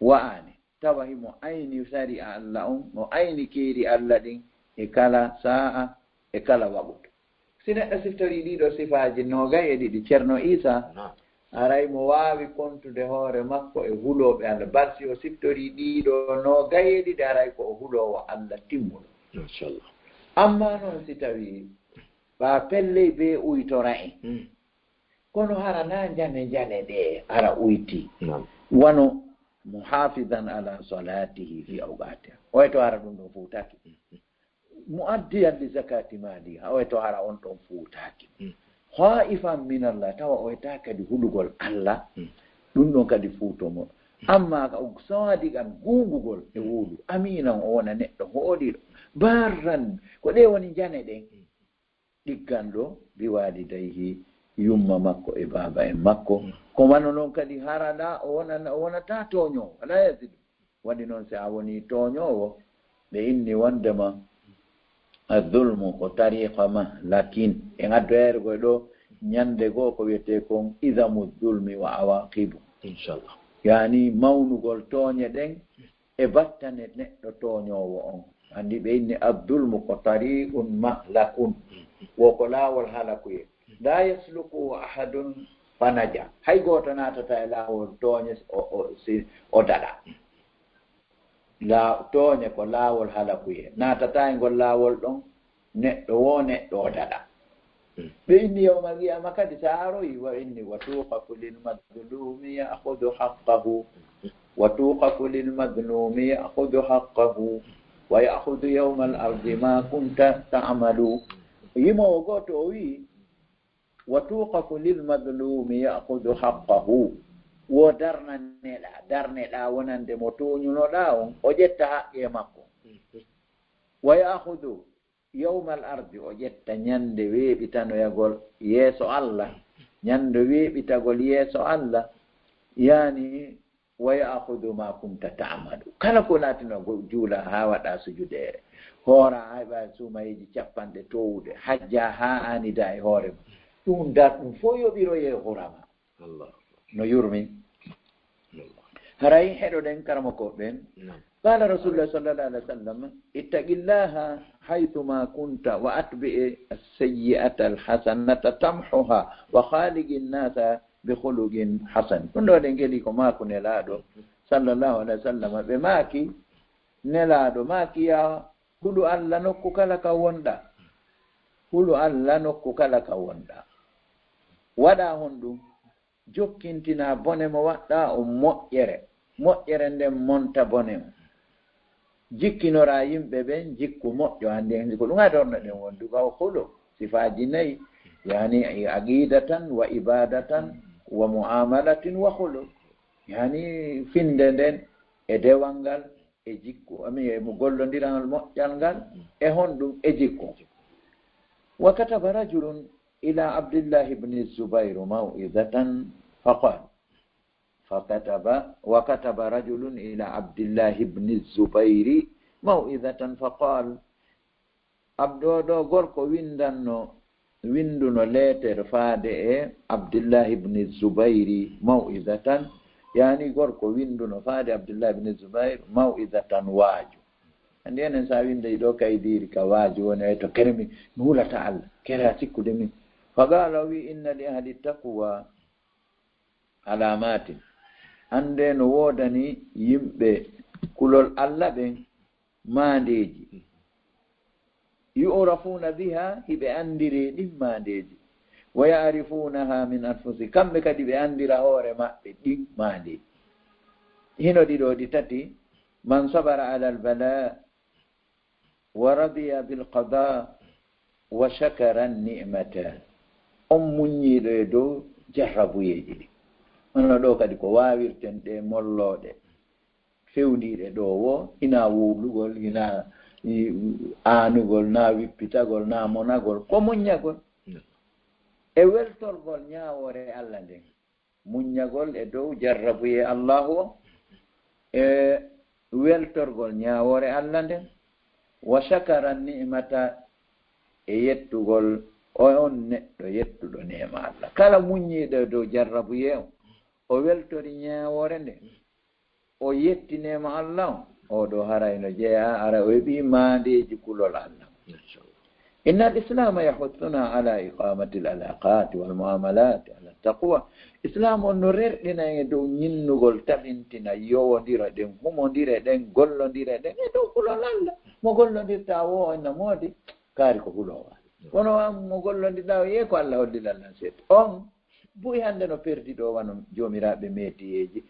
wa ani. Tawa himo ayni sari'a Allah on, mo ayni keeri Allah ɗin e kala sa'a, e kala waɓutu. Si neɗɗo siftori ɗiɗo sifaaji noogay e ɗiɗi, Ceerno Iisa, naam. Aray mo waawi kontude hoore makko e hulooɓe Allah. Bar si o siftori ɗiɗo noogay e ɗiɗi, aray ko o huloowo Allah timmuɗo. Machallah. Amma noon si tawi ɓa pelley be uytora en, hmm, kono hara na njane njane ɗe ara uyti. Naam. Wano muhafidan ala salatihi fi awqatiha. Oy to hara ɗum ɗon fuutaki. Hmm. Muaddiyan li zakati mali, ha oy to hara on ɗon fuutaaki. Mm. Khaifan min Allah, tawa oy ta kadi hulugol Allah, mm, ɗum ɗon kadi fuuto mo. Mm. Amma ka o sadiqan gungugol e, mm, wuudu, aminan o wona neɗɗo hooliɗo, barran, ko ɗe woni njane ɗen. Mm. Ɗigganɗo bi walidayhi, yumma makko e baaba en makko. Mm. Ko wano noon kadi harala o wona, o wonata tooño, wala yazidu. Waɗi noon, si a wonii tooñoowo, ɓe inni wonndema, azzulmu ko tariqa mahlakin. En addoyayre koye ɗo, ñannde goo ko wiyetee kon idamu zulmi wa awaqibu. Inchallah. Yaani mawnugol tooñe ɗen e battane neɗɗo tooñoowo on. Anndi ɓe inni azzulmu ko tariqun mahlakun. Wo ko laawol halakuye. La yasluku ahadun fanaja. Hay gooto naatata e laawol tooñe o, o, si o daɗa. La-, tooñe ko laawol halakuye. Naatataa e ngol laawol ɗon, neɗɗo woo neɗɗo o daɗa. Mm. Ɓe inni yawmal qiyama kadi, sa aroyi, wa inni, wa tuqafu lil mazlumi ya'khudhu haqqahu. Wa tuqafu lil mazlumi ya'khudhu haqqahu. Wa ya'khudhu yawmal ardi ma kunta ta'malu. Yimoowo gooto o wi'i, wa tuqafu lil mazlumi ya'khudhu haqqahu. Wo darnaneɗaa, darneɗaa wonande mo tooñunoɗaa on, o ƴetta haqqe makko. Wa ya'khudhu yawmal ardi, o ƴetta ñande weeɓitanoyagol yeeso Allah, ñande weeɓitagol yeeso Allah, yaani, wa ya'khudhu ma kunta ta'malu. Kala ko laatino go-, juula haa waɗa sujudeere, hoora hayɓa suumayeeji capanɗe towuɗe, hajja haa aanida e hoore ma. Ɗum dar-, ɗum fof yoɓiroye hurama. Allah. No yurmi. Allah. Haray heɗoɗen karamokooɓe ɓen. Naam. Qala Rasulullah sallallahu alaihi wasallam, ittaqillaha haythuma kunta wa atbi'i as-sayyi'ata al-hasanata tamhuha wa khaliqin nasa bi khuluqin hasan. Ɗum ɗo ɗen ngeli ko maaku Nelaaɗo sallallahu alaihi wasallam. Ɓe maaki, Nelaaɗo maaki, ya hulu Allah nokku kala ka wonɗa. Hulu Allah nokku kala ka wonɗa. Waɗa honɗum? Jokkintina bone mo waɗɗa on moƴƴere. Moƴƴere nden monta bone on. Jikkinora yimɓe ɓen jikku moƴƴo. Hannde en ko ɗum adorno ɗen wondu ka o hulu. Sifaaji nayi. Yani aqidatan wa ibadatan wa muamalatin wa hulu. Yani finde nden e dewal ngal e jikku, ami e mo gollondiral moƴƴal ngal, e honɗum e jikku. وكتب رجل إلى عبد الله بن الزبير موعظة فقال، فكتب، وكتب رجل إلى عبد الله بن الزبير موعظة فقال، Abdo ɗo gorko windanno, winduno leeter faade e Abdullahi ibn Zubairi maw'izatan, yani gorko winduno faade Abdullahi ibn Zubair maw'izatan waaju. Andi enen sa windey ɗo kaydiiri ka waaju woni ay to kermi mi hulata Allah, kera sikkude min. Faqala o wi inna li ahli taqwa alamatin. Ande no woodani yimɓe kulol Allah ɓen maandeeji. Yu'rafuna biha, hiɓe andire ɗin maandeeji. Wa ya'rifunaha min anfusi, kamɓe kadi ɓe andira hoore maɓɓe ɗin maandeeji. Hino ɗiɗo ɗi tati, man sabara ala albala wa radiya bil qada wa shakara ni'mata. On muññiiɗo e dow jarrabuyeeji ɗi. Hono ɗo kadi ko waawirten ɗe mollooɗe. Fewndiiɗe ɗo wo, hinaa wowlugol, hinaa aanugol, naa wippitagol, naa monagol, ko muññagol e weltorgol ñaawoore Allah nden. Muññagol e dow jarrabuyee Allahu o, e weltorgol ñaawoore Allah nden, wa shakara ni'mata, e yettugol o on neɗɗo yettuɗo neema Allah. Kala muññiiɗo e dow jarrabuyee o, o weltori ñaawoore nden, o yetti neema Allah o, o ɗo haray no jeyaa, ara o heɓi maandeeji kulol Allah. Inna al-Islama yahuthuna ala iqamati al-alaqati wal muamalati ala taqwa. Islam on no rerɗina en e dow ñinnugol, tabintina, yowondira ɗen, humondire ɗen, gollondire ɗen e dow kulol Allah. Mo gollondirta wo, enna moodi, kaari ko huloowo Allah. Kono an mo gollondirɗa o, yee ko Allah holli lallan seeɗa. On buy hannde no perdi ɗo wano joomiraaɓe metiyeeji.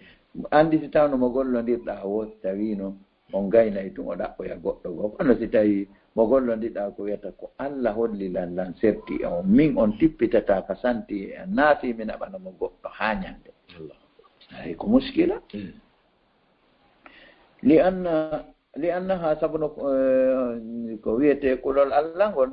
Anndi si tawno mo gollondirɗa wo, tawino on gaynay tun o ɗaɓɓoya goɗɗo goo. Kono si tawi mo gollondirɗa ko wiyata ko Allah holli lan, lan serti e on, min on tippitata ka santi e an, naati mi naɓana mo goɗɗo haa ñande. Ay ko muskila. Li anna, li annaha, sabu no, eh, ko wiyete kulol Allah ngol,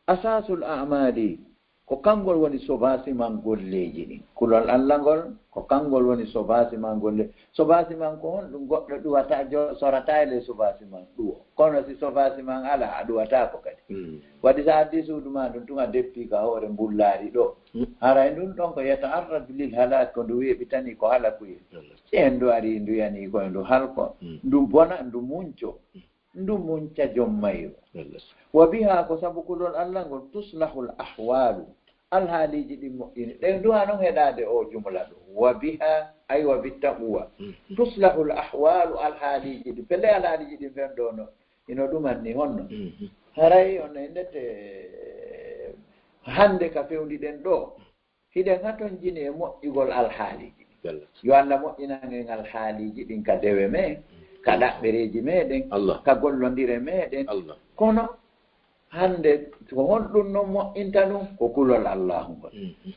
asasul a'mali, ko kangol woni sobasiman golleeji ɗin. Kulol Allah ngol, ko kangol woni sobasiman golle. Sobasiman ko honɗum? Goɗɗo ɗuwata, jo-, sorata e ley sobasiman ɗuwo. Kono si sobasiman ala, a ɗuwataako kadi. Mm. Waɗi sa addi suudu ma ndun tun a deppi ka hoore mbullaari ɗo. Mm. Haray ndun ɗon ko yata'arradu lil halak, ko ndu weeɓitani ko halakuyee. Allah. Si en ndu ari ndu yani ko e ndu halko. Mm. Ndu bona, ndu munco. Ndu munca jom mayru. Allah. Wa biha, ko sabu kulol Allah ngol, tuslahul ahwalu, alhaaliiji ɗin moƴƴini. Ɗen duwa non heɗaade o jumla ɗo. Wa biha, ay wa bi taqwa. Mm. Tuslahul ahwalu, alhaaliiji ɗin. Pelle alhaaliiji ɗin fen ɗo no, ino ɗuman ni honno. Mm. Haray on e ndete hannde ka fewndi ɗen ɗo. Hiɗen hatonjini e moƴƴugol alhaaliiji ɗin. Yo Allah moƴƴinan en alhaaliiji ɗin ka dewe men, ka ɗaɓɓereeji meɗen, Allah. Ka gollondire meɗen. Allah. Kono hannde ko honɗum non moƴƴinta ɗum? Ko kulol Allahu ngol. Mm.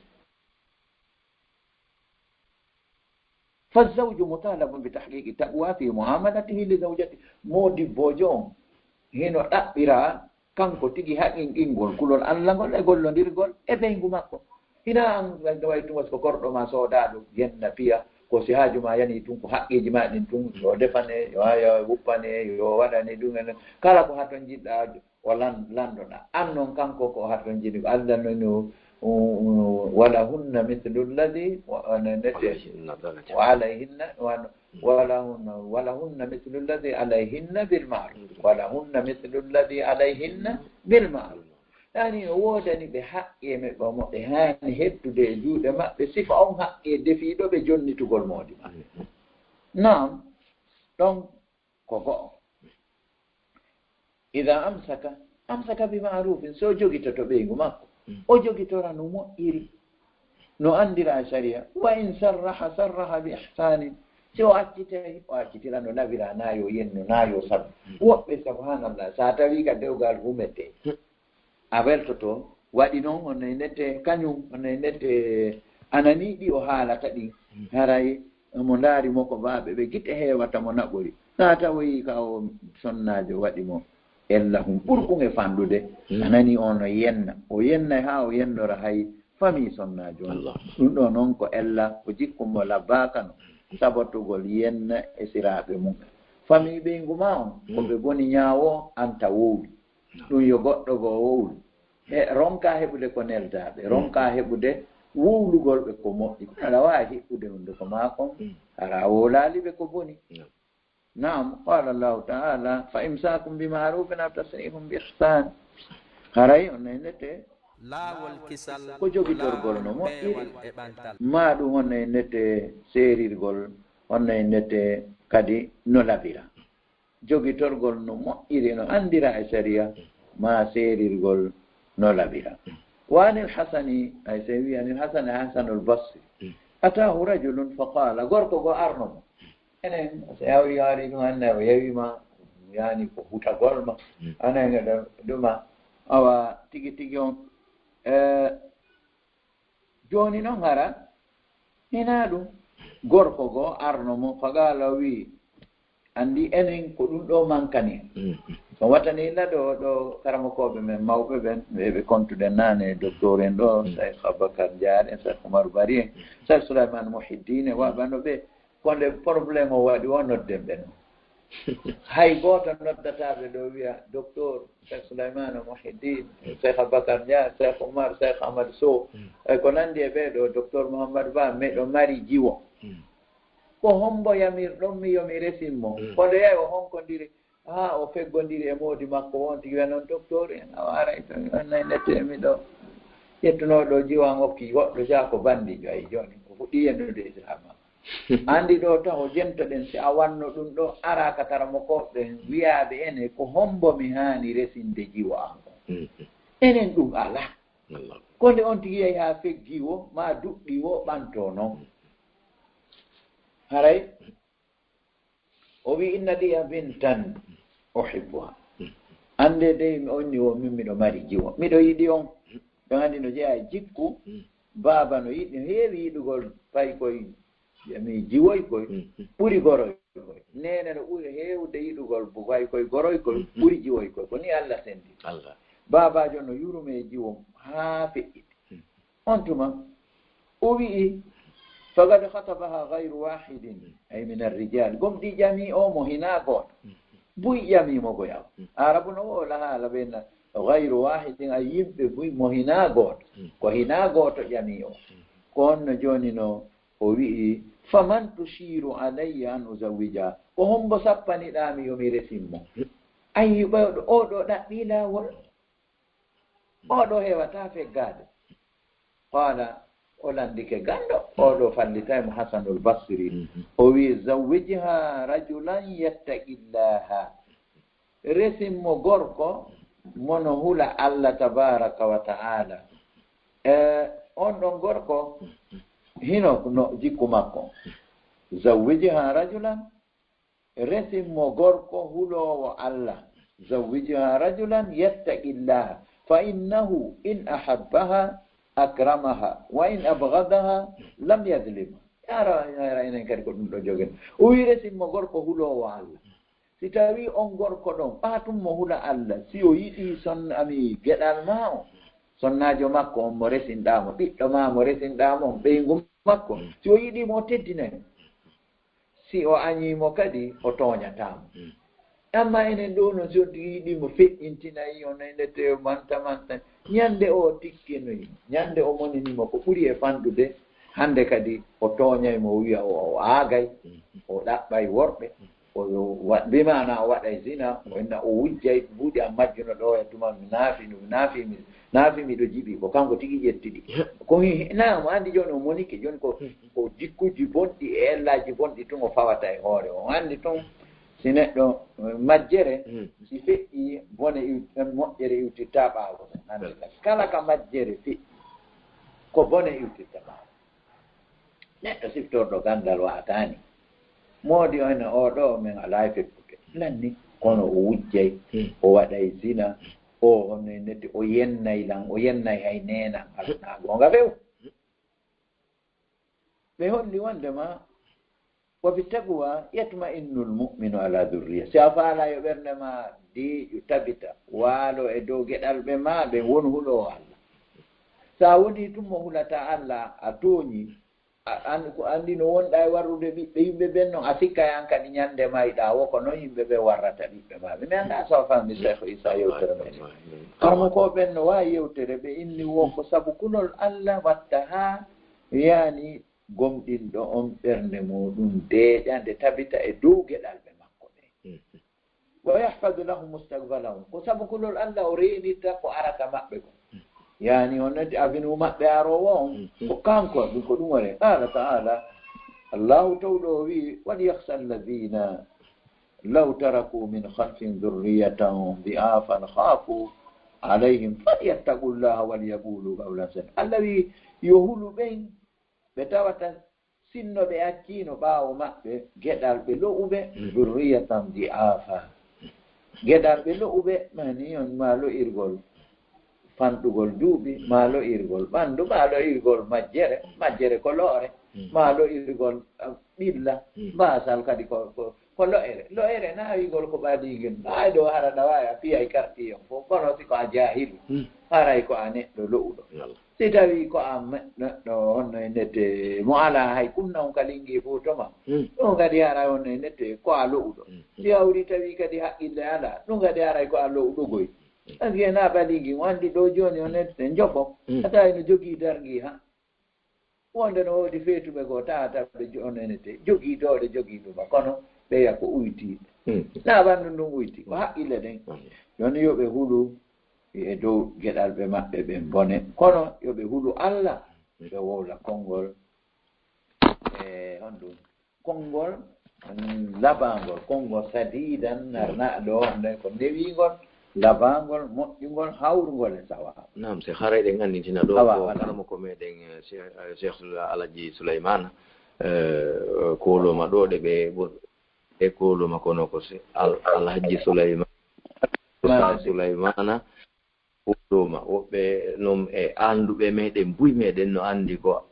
Fazzawju mutalabun bi tahqiqi taqwa fi muamalatihi li zawjati. Moodibboojo on hino ɗaɓɓira kanko tigi haqqinɗingol kulol Allah ngol e gollondirgol e ɓeyngu makko. Hina an, an, way tuma ko korɗo ma soodaaɗo, yenna piya, ko si haaju ma yani tun, ko haqqeeji ma ɗin tun, yo defane, yo, yo wuppane, yo waɗane ɗum en. Kala ko haton jiɗɗa, o lan-, landoɗa. An non kanko ko haton jiɗi, ko Allah non no, um, um, wala hunna mithlu alladhi, wa, wa, ne, ne, te, عليهن درجة. Wa alayhinna, wa, wala hunna, wala hunna mithlu alladhi alayhinna bil ma'ruf. Wala hunna mithlu alladhi alayhinna bil ma'ruf. Yani no woodani ɓe haqqe maɓɓe mo ɓe haani heddude e juuɗe maɓɓe, sifa on haqqe defiiɗo ɓe jonnitugol moodi maɓɓe. Naam, ɗon ko go'o. Ida amsaka, amsaka bi ma'rufin, so jogitoto ɓeyngu makko, o jogitora no moƴƴiri, no andira e sariya. Wa in sarraha, sarraha bi ihsanin. Si o accitay, o accitira no nawira, na yo yenno, na yo sabu. Woɓɓe, subhanallah, sa tawi ka dewgal humete, a weltoto, waɗi noon, on nay nette kañum, on nay nette anani ɗi o haalata ɗin. Haray mo ndaari mo ko baaɓe ɓe gite heewata mo naɓori. Sa tawoyi ka o sonnaajo waɗi mo, ella hum ɓurkun e fanɗude. A nani o no yenna, o yennay haa o yennora hay famii sonnaajo on. Ɗum ɗo noon ko ella ko jikku mo labbaaka no sabatugol yenna e siraaɓe mum. Famii ɓeyngu maa on ko ɓe boni ñaawo an ta wowli. Ɗum yo goɗɗo goo wowlu. E ronkaa heɓude ko neldaa ɓe, ronkaa heɓude wowlugol ɓe ko moƴƴi. Kono aɗa waawi hiɓɓude hunde ko maa kon, hara a wowlaali ɓe ko boni. Naam, qaala Allahu taala, fa imsaakum bi maarufin aw tasrihum bi ihsaan. Haray on nennete laawol kisal ko jogitorgol no moƴƴiri, maa ɗum on nennete seerirgol, on nennete kadi no labira. Jogitorgol no moƴƴiri, no anndira e sariya, maa seerirgol no labira. Wa anil Hasani, ay, so en wii anil Hasani, Hasanul Basri, ataahu rajulun fa qaala, gorko goo arno mo. Enen, so yawri yaari ɗum, annda o yawi ma, yani ko hutagol ma. Ana ene ɗo ɗuma, awa, tigi tigi on. Eh, jooni noon hara, hinaa ɗum. Gorko goo arno mo, fa qaala, o wii, anndi enen ko ɗum ɗo mankani. Ko watani illa ɗo, ɗo karamokooɓe men mawɓe ɓen, ɓe, ɓe kontuɗen naane, docteur en ɗo, Cheikh Aboubacar Ndiaye en, Cheikh Oumar Bari en, Cheikh Souleymane Mouhiddine, waɓano ɓe. Ko nde problème o waɗi o nodden ɓe noon. Hay gooto noddataa ɓe ɗo wiya, docteur Cheikh Souleymane Mouhiddine, Cheikh Aboubacar Ndiaye, Cheikh Oumar, Cheikh Amadou Sow, e ko nanndi e ɓee ɗo, docteur Mouhammad Ba, miɗo mari jiwo. Ko hombo yamirɗon mi yo mi resin mo? Ko nde yahi o honkondiri, haa o feggondiri e moodi makko, won tigi wiya noon, docteur en, awa aray to, on nay nette, miɗo ƴettunoo ɗo jiwo an okki goɗɗo, jaa ko banndiijo, ay jooni, o fuɗɗii yennude Islam. Anndi ɗo taho jentoɗen, si a wanno ɗum ɗo, ara ka karamokooɓe ɓen wiyaaɓe ene, ko hombo mi haani resinde jiwo an on? Enen ɗum alaa. Ko nde on tigi yahi haa feggi wo, maa duɗɗi wo, ɓanto noon. Haray o wi, inna liya bintan uhibbuha. Annde dey, mi onni wo, min miɗo mari jiwo. Miɗo yiɗi on. Ɗon anndi no jeyaa e jikku. Baaba no yiɗi, no heewi yiɗugol paykoy, mi jiwoy koy, ɓuri goroy koy. Neene no ɓuri heewde yiɗugol bu-, paykoy goroy koy, ɓuri jiwoy koy. Ko ni Allah sendi. Baabaajo no yurumee jiwo haa feƴƴiti. On tuma, o wi'i, faqad khatabaha ghayru wahidin, ay min ar-rijal. Gomɗii ƴamii o mo hinaa gooto. Buy ƴamii mo goy awa. Arabu no o laha ala ɓe na ghayru wahidin, ay yimɓe buy mo hinaa gooto. Ko hinaa gooto ƴamii o. Ko on no jooni no o wi'i, faman tushiru alayya an uzawwija? Ko hombo sappaniɗaa mi yo mi resin mo? Ayi, ɓay o ɗo, o ɗo ɗaɓɓii laawol. O ɗo heewataa feggaade. Qaala, o landike ganndo, o ɗo fallitay mo Hasanul Basri. O wi'i, zawwijha rajulan yattaqillaha. Resin mo gorko mo no hula Allah tabaraka wa ta'ala. E, on ɗon gorko, hino no jikku makko. Zawwijha rajulan, resin mo gorko huloowo Allah. Zawwijha rajulan yattaqillaha, fa innahu in ahabbaha akramaha, wa in abghadaha lam yadhlimha. Yara, yara, enen kadi ko ɗum ɗo jogen. O wi, resin mo gorko huloowo Allah. Si tawi on gorko ɗon, ɓaatum mo hula Allah. Si o yiɗi son-, ami geɗal maa o, sonnaajo makko on mo resinɗaa mo, ɓiɗɗo maa mo resinɗaa mo, ɓeyngu makko. Si o yiɗi mo, o teddinay mo. Si o añii mo kadi, o tooñataa mo. Amma enen ɗo noon, si on tigi yiɗi mo feƴƴintinay, on e ndete manta manta. Ñande o tikkinoyi, ñande o monini mo ko ɓuri e fanɗude, hannde kadi o tooñay mo, o wiya o, o aagay, o ɗaɓɓay worɓe, o wa-, bi maana o waɗay zina, o inna o wujjay buuɗi am majjuno ɗo e tuma mi naafi, mi naafi, mi naafi miɗo jiɓi, ko kanko tigi ƴetti ɗi. Ko hi-, na mo anndi jooni o monike, jooni ko, ko jikkuji bonɗi e ellaaji bonɗi tun o fawata e hoore. O anndi tun si neɗɗo, eh, majjere, si feƴƴi bone iw-, moƴƴere iwtirta ɓaawo. Anndi kala ka majjere feƴƴi, ko bone iwtirta ɓaawo. Neɗɗo siftorɗo ganndal wa'ataani. Moodi on, o ɗo min alaa e feppude. Lanni, kono o wujjay, o waɗay zina, o, on e netti, o yennay lan, o yennay hay neenan. Alaa goonga few. Ɓe holli wonde ma, wa bi taqwa yatma'innul mu'minu ala dhurriya. Si a faala yo ɓernde ma tiiƴu, tabita, waalo e dow geɗalɓe maa ɓen, won huloowo Allah. So a wonii tun mo hulataa Allah, a tooñii. A, an, ko anndi no wonɗaa e warrude ɓiɓɓe yimɓe ɓen non, a sikkay an kadi ñannde mayɗaa wo ko non yimɓe ɓen warrata ɓiɓɓe maɓɓe. Mi anndaa so a faami Seeku Isa yewtere men. Kono ko ɓen no waawi yewtere, ɓe inni wo ko sabu kulol Allah watta haa, yaani, gomɗinɗo on ɓernde muuɗum deeƴa nde tabita e dow geɗalɓe makko ɓen. Wa yahfadu lahum mustaqbalahum. Ko sabu kulol Allah o reenirta ko arata maɓɓe ko. Yaani on natti avenue maɓɓe aroowo on, ko kanko, ɗum ko ɗum woni. Qala ta'ala, Allahu tawɗo o wi'i, "Wal yakhsha alladhina law taraku min khalfihim dhurriyatan dhi'afan khafu alayhim falyattaqullaha wal yaqulu qawlan sadida." Allah wi'i, yo hulu ɓen ɓe tawata sinno ɓe acciino ɓaawo maɓɓe geɗalɓe lo'uɓe, dhurriyatan dhi'afa. Geɗalɓe lo'uɓe, mani on maa lo'irgol fanɗugol duuɓi, maa lo'irgol ɓandu, maa lo'irgol majjere, majjere ko lo'ere, maa lo'irgol, ah, ɓilla, mbaasal kadi ko, ko, ko lo'ere. Lo'ere na wi'gol ko ɓadiingel. Ɓay ɗo hara ɗa waawi a piyay karti on fof, kono si ko a jaahilu, haray ko a neɗɗo lo'uɗo. Si tawii ko a me-, neɗɗo honno e nete mo alaa hay kunna on ka lingi fof to ma, ɗum kadi hara honno e nete ko a lo'uɗo. Si hawri tawii kadi haqqille alaa, ɗum kadi haray ko a lo'uɗo goy. Parce que na ɓaligi, o anndi ɗo jooni o nette njoko, a tawi no jogii darngi ha. Wonde no woodi feetuɓe goo tawata ɓe jo-, on enete jogii dooɗe jogii ɗuma, kono ɓeya ko uytiiɓe. Na ɓanndu ndun uyti, ko haqqille ɗen. Jooni yo ɓe hulu e dow geɗalɓe maɓɓe ɓen bone, kono yo ɓe hulu Allah, ɓe wowla konngol e honɗum? Konngol, mm, labaangol, konngol sadiidan, narnaaɗo, nden ko newiingol, labaangol, moƴƴungol, hawrungol e sawaabu. Naam, si haray ɗen anndintina ɗo ko karamoko meɗen, eh, Cheikh, eh, Cheikh Sula-, Alhaji Souleymane, eh, kooloma ɗo ɗe ɓe ɓur-, e kooloma kono ko si Al-, Alhaji Souleymane, Oustaz Souleymane, Kooloma, woɓɓe non e annduɓe meɗen, buy meɗen no anndi ko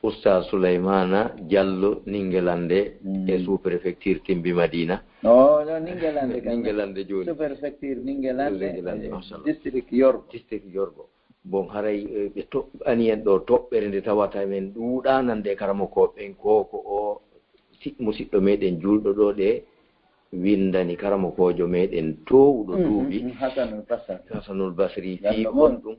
Oustaz Souleymane Diallo Ningelande e sous-préfecture Timbi Madina. O, no Ningelande kan. Ningelande jooni. Sous-préfecture Ningelande, Ningelande, e machallah. District Yorgo. District Yorgo. Bon, haray, eh, ɓe to-, ani en ɗo toɓɓere nde tawata men ɗuuɗaa nande e karamokooɓe ɓen ko, ko o si-, musiɗɗo meɗen juulɗo ɗo ɗe winndani karamokoojo meɗen toowuɗo duuɓi, Hasanul Basri. Hasanul Basri, fii honɗum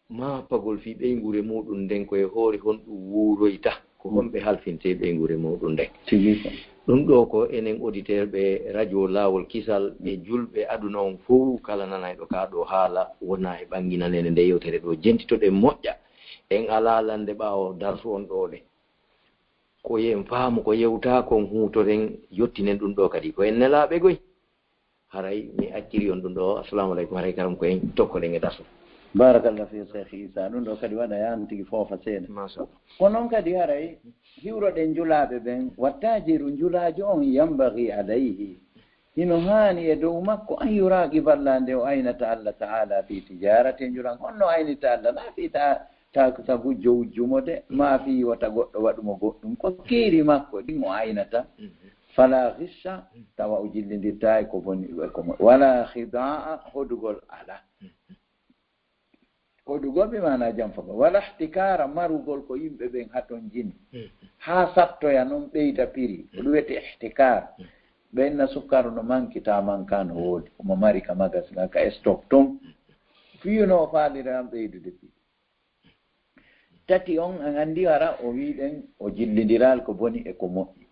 maapagol fii ɓeynguure muuɗum nden, ko e hoore honɗum wuuroyta, ko honɓe halfintee ɓeynguure muuɗum nden. Tigi ko. Ɗum ɗo ko enen auditeur ɓe radio Laawol Kisal e julɓe aduna on fow, kala nanayɗo kaa ɗo haala, wona e ɓannginanene nde yewtere ɗo, jentitoɗen moƴƴa. En alaa lande ɓaawo darsu on ɗo ɗe. Ko yen faamu ko yewtaa kon huutoren, yottinen ɗum ɗo kadi. Ko en nelaaɓe goy. Haray mi acciri on ɗum ɗo. Assalamu aleykum. Haray karam ko en tokkoɗen e darsu. Barakallah fi Cheikh Issa. Ɗum ɗo kadi waɗa yaani tigi foofa seeɗa. Machallah. Ko noon kadi haray hiwroɗen njulaaɓe ɓen. Wattajiru njulaajo on yambagi alayhi. Hino haani e dow makko an yuraaqiba Allah nde o aynata Allah ta'ala fi tijarati e njulan. Honno aynita Allah? Na fi ta-, ta-, tagu jowjumo de, maa fi wata goɗɗo waɗu mo goɗɗum. Ko kiiri makko ɗin o aynata. Fala ghisha, tawa o jillindirtaay ko boni, ko mo-, wala khida'a, hodugol ala. Hodugol bi maana janfagol. Wala ihtikara, marugol ko yimɓe ɓen hatonjini. Haa sattoya non ɓeyda piri. Ko ɗum wiyetee ihtikar. Ɓen na sukkaru no manki, ta manka no woodi. Omo mari ka magasin, ka stock ton. Fii no o faalira an ɓeydude piri. Tati on, an anndi hara o wiiɗen o jillindiral ko boni e ko moƴƴi.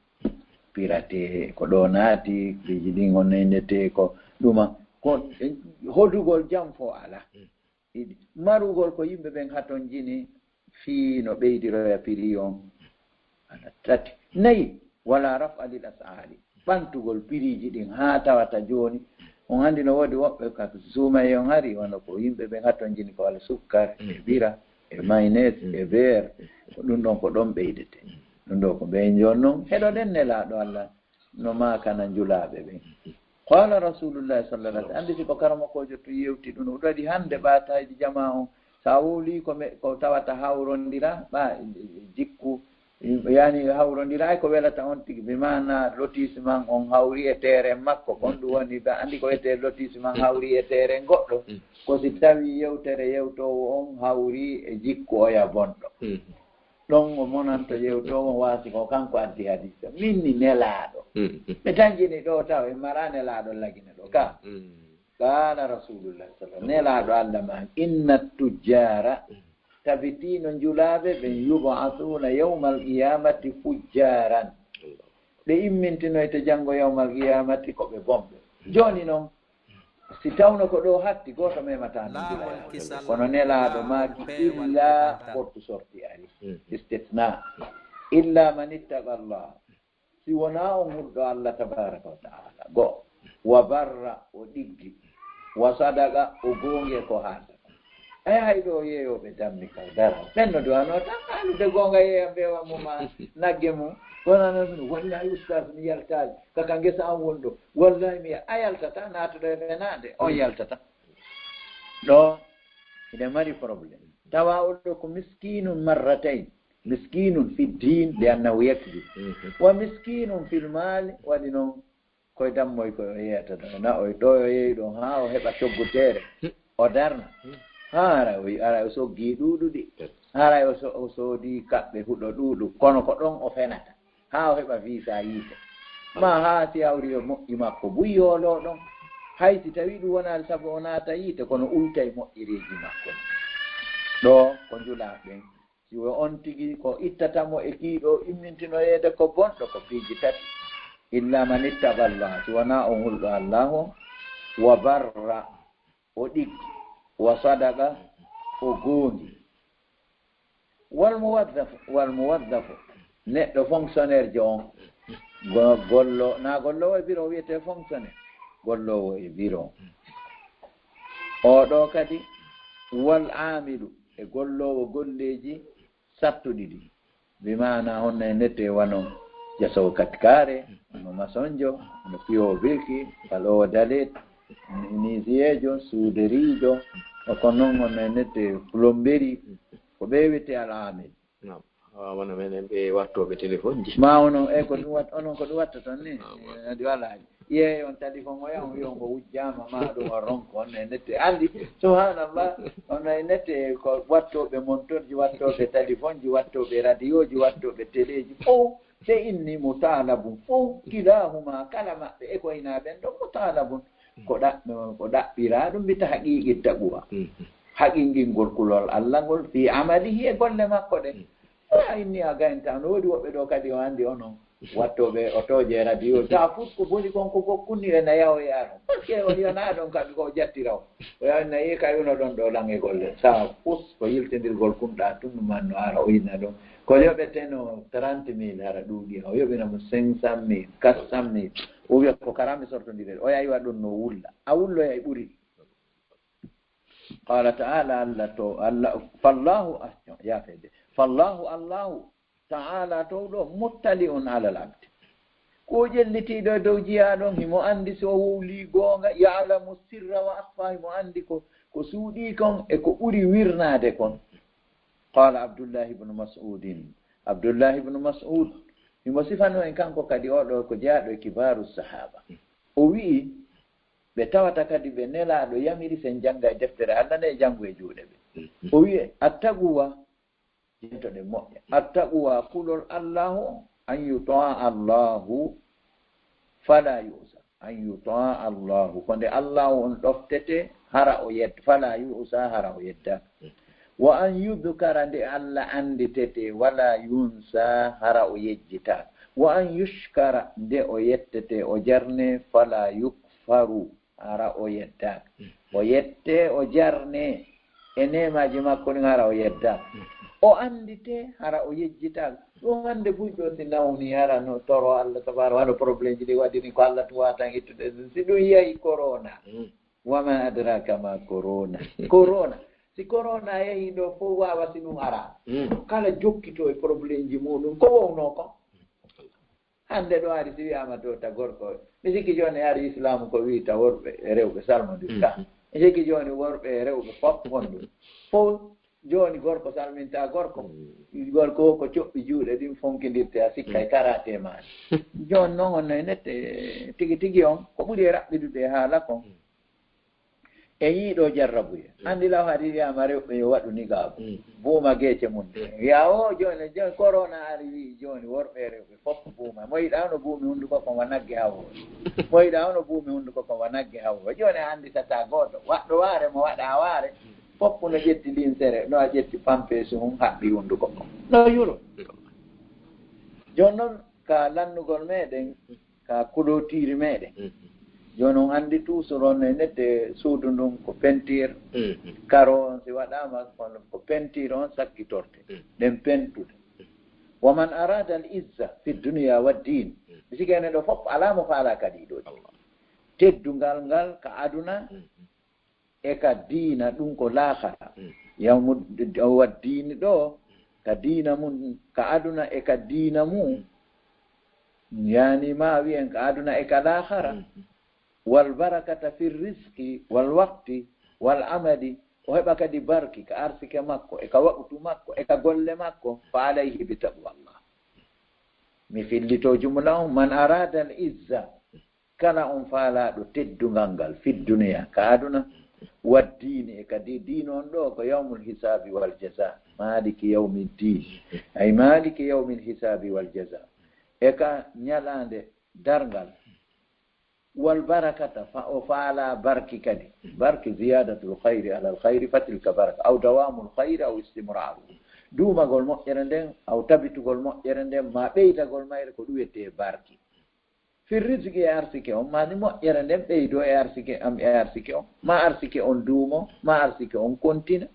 Pirate, ko ɗo naati, piiji ɗin on nendete ko ɗuma. Ko hodugol janfo ala. Ɗiɗi. Marugol ko yimɓe ɓen hatonjini fii no ɓeydiroya piri on. Ana tati. Nayi, wala raf'a lil as'ari. Ɓantugol piriiji ɗin haa tawata jooni. On anndi no woodi woɓɓe ka suumay on hari, wano ko yimɓe ɓen hatonjini ko wala sukkar, e bira, e mayonnaise, e beurre. Ko ɗum ɗon ko ɗon ɓeydete. Ɗum ɗo ko ɓeydi on non. Heɗoɗen Nelaaɗo Allah no maakana njulaaɓe ɓen. Qala Rasulullah sallallahu alaihi wasallam, anndi si ko karamokoojo tun yewti ɗum, o waɗi hannde ɓaatayɗi jamaa on. Sa wowli ko me-, ko tawata hawrondira, ɓa jikku, Yani hawrondiraay ko welata on tigi, bi maana lotissement on hawri e terrain makko, kon ɗum woni ɓe anndi ko wiyetee lotissement hawri e terrain goɗɗo. Ko si tawi yewtere yewtoowo on hawri e jikku oya bonɗo, ɗon o monanto yewtoowo waasi ko kanko addi hadiisa. Min ni nelaaɗo, ɓe tanjini ɗo taw e mara nelaaɗo lagine ɗo ka. Qala rasulullah sallallahu alaihi wasallam, nelaaɗo Allah ma, inna tujjara, tabitino njulaaɓe ɓen, yub'athuna yawmal qiyamati fujjaran, ɓe immintinoyte janngo yawmal qiyamati ko ɓe bonɓe. Jooni non, si tawno ko ɗo hatti, gooto memata no njula yahde. Kono nelaaɗo maaki, illa porte sorti ari, istithna, illa man ittaqa Allah, si wonaa on hulɗo Allah tabaraka wa taala, go, wa barra, o ɗiggi, wa sadaqa, o goonge ko haalata. Ay hay ɗo yeeyooɓe dammi kal dara, ɓen no duwano tan haalude goonga yeeya mbeewa mum a nagge mum. Wonano min, wallahi ustaas mi yaltaali kaka ngesa an woni ɗo, wallahi mi a yaltata naatuɗo e fenaande, on yaltata. Ɗo ine mari problème. Tawa oɗo ko miskinun marratayn, miskinun fi din li annahu yakdi, wa miskinun fil mali, waɗi noon koye dammoy ko o yeyata ɗo, na o ɗo o yeeyi ɗo haa o heɓa cogguteere, o darna. Haara o ara o soggi ɗuuɗuɗi, haara o, so, o soodi kaɓɓe huɗo ɗuuɗu, kono ko ɗon o fenata haa o heɓa visa yiite. Ma haa si hawri e moƴƴi makko buy yooloo ɗon. Hay si tawi ɗum wonaali sabu o naata yiite, kono ultay moƴƴereeji makko. Ɗo ko njulaa ɓen. Si wo on tigi ko ittata mo e kii ɗo immintinoyeede ko bonɗo, ko piiji tati. Illa man ittaqa Allah, si wonaa on hulɗo Allah on, wa barra, o ɗiggi, wa sadaqa, o goongi. Wal muwazzaf, wal muwazzafu, neɗɗo fonctionnaire jo on, go-, gollo, na golloowo e biro wiyetee fonctionnaire, golloowo e biro. Oo ɗo kadi, wal aamilu, e golloowo golleeji sattuɗi ɗi. Bi maana honno e nette wano jasoowo katikaare, wano masonjo, wano piyowo bilki, baloowo dalet, minisiyeejo, suuderiijo, ko non honno e nette plomberie, ko ɓe wiyetee al aamil. Naam. Awa, wano menen ɓe wattooɓe téléphone ji. Ma onon, e ko ɗum wat-, onon ko ɗum watta ton ni? Awa. Eh, adi wala. Yeeyon téléphone o yaw, yo ngo wujjaama, ma ɗum o ronko, on e nette. Anndi, subhanallah, on e nette ko wattooɓe montorji, wattooɓe téléphone ji, wattooɓe radio ji, wattooɓe télé ji, fof, ɓe inni mutalabun, fof, kilahuma, kala maɓɓe, e ko ina ɓen ɗon mutalabun. Ko ɗaɓ-, ko ɗaɓɓiraa ɗum, mbita haqiiqi taquwa. Haqiiqingol kulol Allah ngol, fi amalihi, e golle makko ɗen. A inni a gaynta, no woodi woɓɓe ɗo kadi o anndi onon wattooɓe otooje radio, saa fus ko boni kon ko gokkunni e na yawo e aro. Parce que on yona ɗon kadi ko jattira o. O yaw na yi kay uno ɗon ɗo lange golle. Saa fus ko yiltindirgol kunɗa tun man no ara o yinna ɗon. Ko yoɓeteno trente mille hara ɗuuɗi, o yoɓina mo cinq cent mille, quatre cent mille. O wiya ko karami sortondire. O yawi wa ɗon no wulla. A wullo yawi ɓuri. Qala ta'ala, Allah to, Allah, fallahu, ah, yaafeede. Fallahu, Allahu ta'ala towɗo, muttali'un alal abdi. Ko ƴellitiiɗo e dow jiyaaɗo on, himo anndi si o wowlii goonga, ya'lamu sirra wa akhfa, himo anndi ko, ko suuɗii kon e ko ɓuri wirnaade kon. Qala Abdullah ibn Mas'udin. Abdullah ibn Mas'ud, himo sifano en kanko kadi, oɗo ko jeyaaɗo e kibaaru sahaba. O wi'i, ɓe tawata kadi ɓe nelaaɗo yamiri sen jannga e deftere Allah nde e janngo e juuɗe ɓe. O wi'i, attaquwa, jentoɗen moƴƴa. Attaquwa, kulol Allahu on, an yutaa Allahu fala yusa. An yutaa Allahu, ko nde Allahu on ɗoftete, hara o yed-, fala yusa, hara o yedda. Wa an yudhkara, nde Allah annditete, wala yunsa, hara o yejjita. Wa an yushkara, nde o yettete, o jarne, fala yukfaru, hara o yedda. O yette, o jarne e neemaaji makko ɗin, hara o yedda. O anndite, hara o yejjita. Ɗum hannde buy ɗo si nawni, hara no toro Allah tabaaraka, wano problème ji ɗi waɗi ni, ko Allah tun watan ittude ɗum. Si ɗum yahi corona, wa ma adraka ma corona. Corona. Si corona yahi ɗo fof, wawa si ɗum ara. Kala jokkito e problème ji muɗum, ko wowno ko. Hannde ɗo ari si wiyaama to ta gorko. Mi sikki jooni ari Islam ko wi ta worɓe e rewɓe salmondir ka. Mi sikki jooni worɓe e rewɓe fof wondu. Fof Jooni gorko salminta gorko. Gorko o ko coɓɓi juuɗe ɗin fonkindirte, a sikkay karate maani. Jooni noon on no e nette tigi tigi on, ko ɓuri e raɓɓidude e haala kon. E yiiɗo jarrabuye. Anndi law hari wiyaama rewɓe yo waɗu nigaabu. Buuma geece mum. Ya o jooni, jooni corona ari wii jooni worɓe e rewɓe fof buuma. Mo yiɗaa no buumi hunnduko kon wa nagge hawro. Mo yiɗaa no buumi hunnduko kon wa nagge hawro. Jooni a anndisataa gooto. Waɗɗo waare mo waɗaa waare. Fof no ƴetti linsere, no a ƴetti pampeesu mum, haɓɓi hunnduko mum. No yuro. Jooni noon, ka lannugol meɗen, ka kulootiiri meɗen. Jooni on anndi toujours on e nette suudu ndun ko pentiir. Karo on si waɗaama, kono ko pentiir on sakkitorte. Ɗen pentude. Wa man arada al izza fi dunya wa din. Mi sikki enen ɗo fof alaa mo faalaa kadi ɗo. Teddungal ngal ka aduna e ka diina, ɗum ko laakara. Yawmu diini ɗo, ka diina mum, ka aduna e ka diina mum. Yani ma wiyen ka aduna e ka laakara. Wal barakata fi rizqi wal waqti wal amali. O heɓa kadi barki ka arsike makko, e ka waqtu makko, e ka golle makko. Fa alayhi bi taqwallah. Mi fillito jumla on, man arada al izza, kala on faalaaɗo teddungal ngal, fi duniya, ka aduna, wa diini, e ka di-, diina on ɗo, ko yawmul hisaabi wal jaza, maliki yawmi diin, ay maliki yawmil hisaabi wal jaza, e ka ñalaande darngal, wal barakata, fa-, o faalaa barki kadi, barki ziyadatul khayri alal khayri, fa tilka baraka, aw dawamul khayri, aw istimraru, duumagol moƴƴere nden, aw tabitugol moƴƴere nden, ma ɓeydagol mayre, ko ɗum wiyetee barki. Fi rizqi e arsike on, ma ni moƴƴere nden ɓeydo e arsike am e arsike on, ma arsike on duumo, ma arsike on kontina.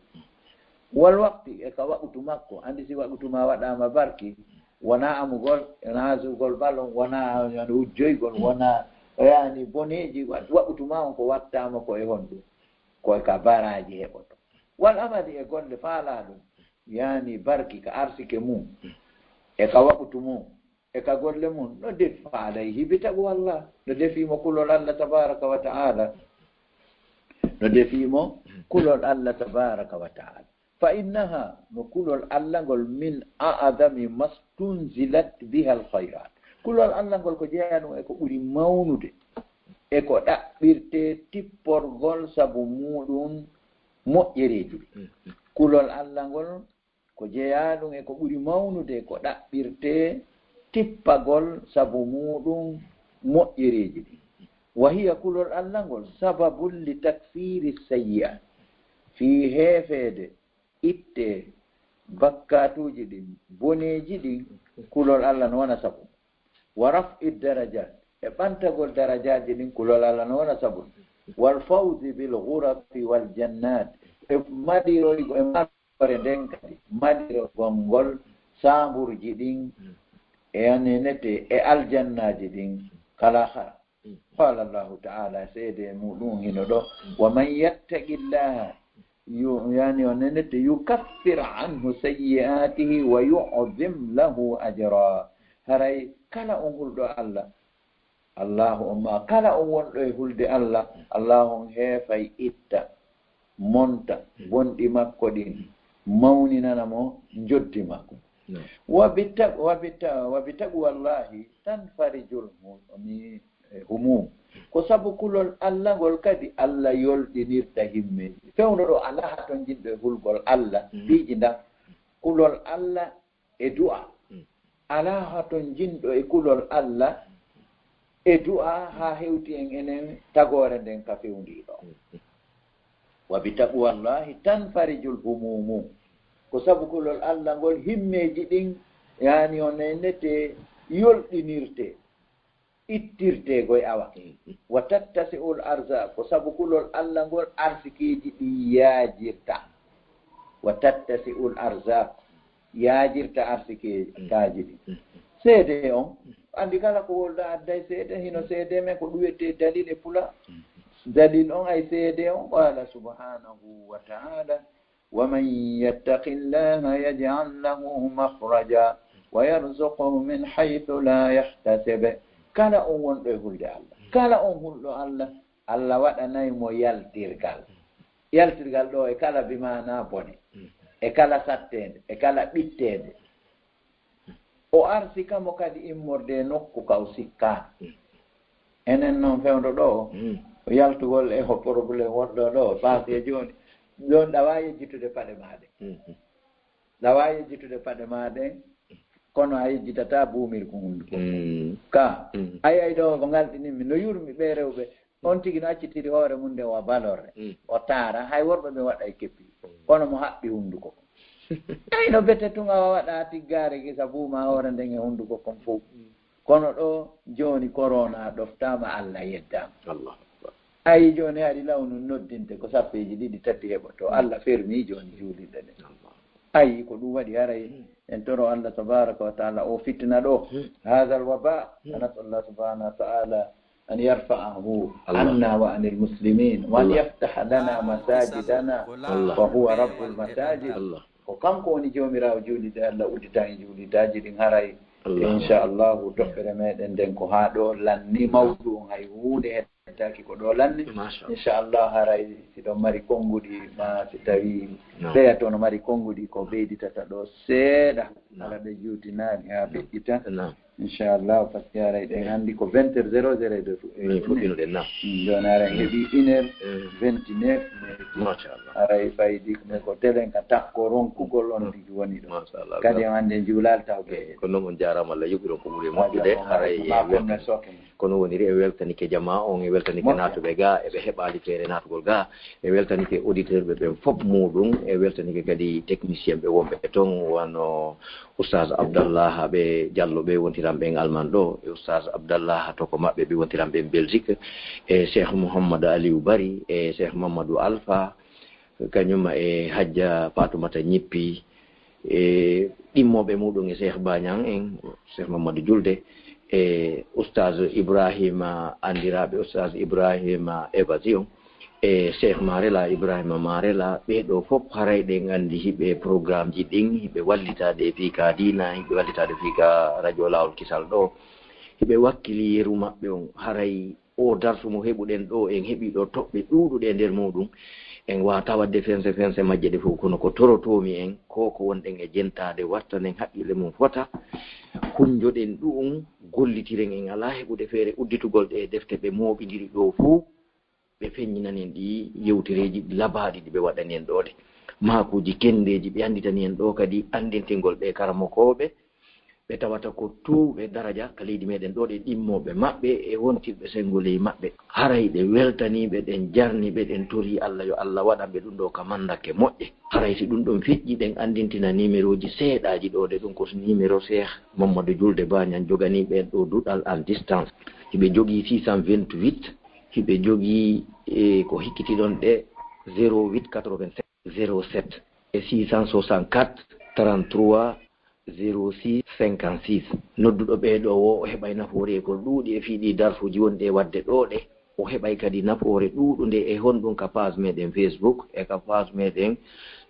Wal waqti, e ka waqtu makko, anndi si waqtu ma waɗaama barki, wonaa amugol, wonaa sugol balon, wonaa wujjoygol, wonaa yani boneeji, wa-, waqtu ma on ko wattaama ko e honɗum? Ko e ka baraaji heɓoto. Wal amali, e golle faalaa ɗum, yani barki ka arsike mum, e ka waqtu mum. E ka golle mum, no defi fa alayhi bi taqwallah, no defi mo kulol Allah tabaraka wa ta'ala. No defi mo kulol Allah tabaraka wa ta'ala. Fa innaha, no kulol Allah ngol, min a'zami mastunzilat biha al khayrat. Kulol Allah ngol ko jeyaa ɗum e ko ɓuri mawnude, e ko ɗaɓɓirte tipporgol sabu muɗum moƴƴereeji ɗin. Kulol Allah ngol ko jeyaa ɗum e ko ɓuri mawnude ko ɗaɓɓirtee tippagol sabu muuɗum moƴƴereeji ɗin. Wa hiya, kulol Allah ngol, sababun li takfiiri sayyi'aat, fii heefeede, ittee bakkaatuuji ɗin, boneeji ɗin, kulol Allah no wona sabu. Wa raf'i darajat, e ɓantagol darajaaji ɗin, kulol Allah no wona sabu. Wal fawzi bil ghurafi wal jannat, e maɗiroygo, e maɗore nden kadi, maɗirogol ngol saamburji ɗin, e anenete e aljannaaji ɗin, kala hara. Qala Allahu ta'ala, seede muɗum hino ɗo, wa man yattaqillaha, yu-, yani o nenete, yukaffir anhu sayyi'atihi wa yu'zim lahu ajra. Haray kala on hulɗo Allah, Allahu on ma kala on wonɗo e hulde Allah, Allahu on heefay itta, monta, bonɗi makko ɗin, mawninana mo njoddi makko. Naam. Wa bi ta-, wa bi ta-, wa bi taqwallahi tanfarijul hu-, mi-, eh, humum. Ko sabu kulol Allah ngol kadi Allah yolɗinirta himme. Fewndo ɗo alaa hatonjinɗo e hulgol Allah, piiji ndan. Kulol Allah e du'a. Alaa hatonjinɗo e kulol Allah e du'a haa hewti en enen tagoore nden ka fewndiiɗo. Wa bi taqwallahi tanfarijul humumu. Ko sabu kulol Allah ngol himmeeji ɗin, yani, o nenete, yolɗinirte, ittirte goy awa. Wa tattasi'ul arzaq, ko sabu kulol Allah ngol arsikeeji ɗin yaajirta. Wa tattasi'ul arzaq, yaajirta arsikaaji ɗin. Seede on, anndi kala ko wolɗa adday seede, hino seede men ko ɗum wiyetee dalil e pula. Dalil on ay seede on, qala subhanahu wa ta'ala, wa man yattaqillaha yaj'al lahu makhraja wa yarzuqhu min haythu la yahtasib. Kala on wonɗo e hulde Allah, kala on hulɗo Allah, Allah waɗanay mo yaltirgal. Yaltirgal ɗo e kala bi maana bone. e kala satteende, e kala ɓitteende. O arsi kamo kadi immorde e nokku ka o sikkaano. Enen noon fewndo ɗo, o yaltugol e o problème wonɗo ɗo, paase jooni. Jooni ɗa waawi yejjitude paɗe maa ɗen. Ɗa waawi yejjitude paɗe maa ɗen, kono a yejjitataa buumirko hunnduko. Ka, a yiyay ɗo ko ngalɗinimmi, no yurmi ɓee rewɓe. On tigi no accitiri hoore mum nden wa balorre. O taara, hay worɓe ɓe waɗay keppi. Kono mo haɓɓi hunnduko kon. Tawi no bete tun awa waɗa tiggaare gisa buuma hoore nden e hunnduko kon fow. Kono ɗo jooni korona ɗoftaama, Allah yeddaama. Allahu Akbar. Ayi jooni hari law nun noddinte ko sappeeji ɗiɗi tati heɓoto. Allah fermi jooni juulirɗe ɗen. Allahu Akbar. Ayi ko ɗum waɗi haray en toro Allah tabaraka wa taala o fitna ɗo. Hadha al-waba. Wa nas'al Allah subhanahu wa ta'ala أن يرفعه عنا وعن المسلمين وأن يفتح لنا مساجدنا وهو رب المساجد. Ko kanko woni joomiraawo juulirɗe, Allah uddita en juulirdeeji ɗin haray. Inchallahu toɓɓere meɗen nden ko haa ɗo lanni. Mawdu on hay huunde heddaaki ko ɗo lanni. Inchallah haray si ɗon mari konnguɗi ma si tawi seya to no mari konnguɗi ko ɓeyditata ɗo seeɗa. Hala ɓe juutinaani haa feƴƴita. Inchallah, parce que haray ɗen hanndi ko vingt heures zéro zéro de fu- Min fuɗɗino ɗen na. Jooni haray heɓi une heure vingt-neuf minutes. Machallah. Haray faydi ko telen ka takko ronkugol on tigi woni ɗo. Machallah. Kadi on hannde juulaali taw ɓe. Ko noon on jaaraama Allah yoɓiron ko ɓuri moƴƴude. Haray ma konno soke. Kono woniri en weltanike jamaa on, en weltanike naatuɓe ga e ɓe heɓaali feere naatugol ga. En weltanike auditeur ɓe ɓen fof muɗum. En weltanike kadi technicien ɓe wonɓe ton wano Oustaz Abdallah ɓe Diallo ɓe wontiran ɓen Alman ɗo, e Oustaz Abdallah to ko maɓɓe ɓe wontiran ɓen Belgique, e Cheikh Mouhamadou Aliou Bari, e Cheikh Mamadou Alpha, kañum e Hajja Fatoumata Ñippi, e ɗimmooɓe muɗum e Cheikh Bañang en, Cheikh Mamadou Julde, e Oustaz Ibrahima, anndiraaɓe Oustaz Ibrahima Évasion, e Cheikh Marela, Ibrahima Marela, ɓee ɗoo fof haray ɗen anndi hiɓe programmeji ɗin, hiɓe wallitaade e fii ka diina, hiɓe wallitaade fii ka radio Laawol Kisal ɗoo. Hiɓe wakkili yeru maɓɓe on, haray oo darsu mo heɓuɗen ɗoo, en heɓii ɗoo toɓɓe ɗuuɗuɗe e nder muuɗum. En waawataa waɗde fense fense majje ɗe fof, kono ko torotoomi en, ko ko wonɗen e jentaade, wattanen haqqille mum fota, hunnjoɗen ɗuum, gollitiren, en alaa heɓude feere udditugol ɗee defte ɓe mooɓindiri ɗoo fof. Ɓe feññinani en ɗii yewtereeji labaaɗi ɗi ɓe waɗani en ɗoo ɗe, maakuuji kenndeeji ɓe annditani en ɗoo kadi anndintingol ɓee karamokooɓe ɓe tawata ko tuuɓe daraja ka leydi meɗen ɗoo ɗe ɗimmooɓe maɓɓe e wontirɓe senngo ley maɓɓe. Haray ɗe weltanii ɓe, ɗen jarni ɓe, ɗen torii Allah yo Allah waɗan ɓe ɗum ɗoo ka manndakke moƴƴe. Haray si ɗum ɗon feƴƴi ɗen anndintina nimerooji seeɗaaji ɗoo ɗe, ɗum ko nimero Cheikh Mamadou Julde Bañan joganii ɓeen ɗoo duɗal en distance. Hiɓe jogii six cent vingt-huit, hiɓe jogii e ko hikkiti ɗon ɗe zéro huit quatre-vingt-sept zéro sept e six cent soixante-quatre trente-trois zéro six cinquante-six. Nodduɗo ɓee ɗoo o, o heɓay nafoore e ko ɗuuɗi e fii ɗii darsuuji wonɗi e waɗde ɗoo ɗe. O heɓay kadi nafoore ɗuuɗunde e honɗum ka page meɗen Facebook e ka page meɗen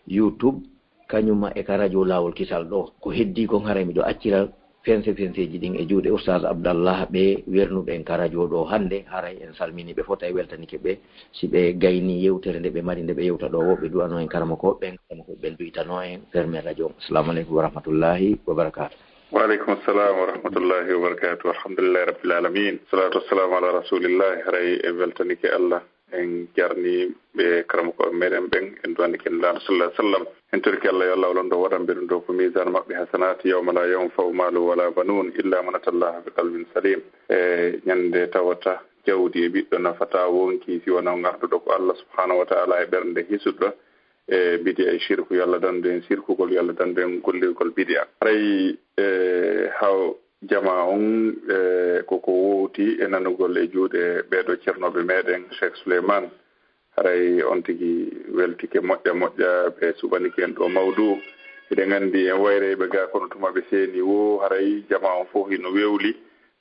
YouTube. Kañuma e ka radio Laawol Kisal ɗoo. Ko heddii kon haray miɗo accira fense fenseeji ɗin e juuɗe Oustaz Abdallah ɓe wernuɓe en ka radio ɗoo hannde. Haray en salminii ɓe fof tawi weltanike ɓe. Si ɓe gaynii yewtere nde ɓe mari nde ɓe yewta ɗoo, wo ɓe du'anoo en karamokooɓe ɓen, karamokooɓe ɓen du'itanoo en ferme radio. Assalamu aleykum wa rahmatullahi wa barakaatuh. Wa aleykum assalam wa rahmatullahi wa barakaatuh. Alhamdulillahi rabbil alamin. Salatu wassalamu ala rasulillahi. Haray en weltanike Allah. En jarni ɓe karamokooɓe meɗen ɓen, en duwanike Nulaaɗo sallallahu alaihi wasallam. En torike Allah yo Allah o londo waɗan ɓe ɗum ɗo ko miisaan maɓɓe hasanaati yawma la yanfa'u maalun wala banuun illa man ata Allaha bi qalbin salim. E ñande tawata jawdi e ɓiɗɗo nafataa wonki si wonaa ngarduɗo ko Allah subhanahu wa ta'ala e ɓernde hisuɗo e bidi'a e shirku. Yo Allah dandu en shirkugol, yo Allah dandu en gollirgol bidi'a. Haray, e, haw Jamaa on, e, koko wowti e nanugol e juuɗe ɓeeɗo ceernooɓe meɗen, Cheikh Souleymane. Haray on tigi weltike moƴƴa moƴƴa, ɓe suɓanike en ɗo mawdu. Hiɗen anndi en wayrayɓe ga, kono tuma ɓe seeni wo, haray jamaa on fof hino wewli.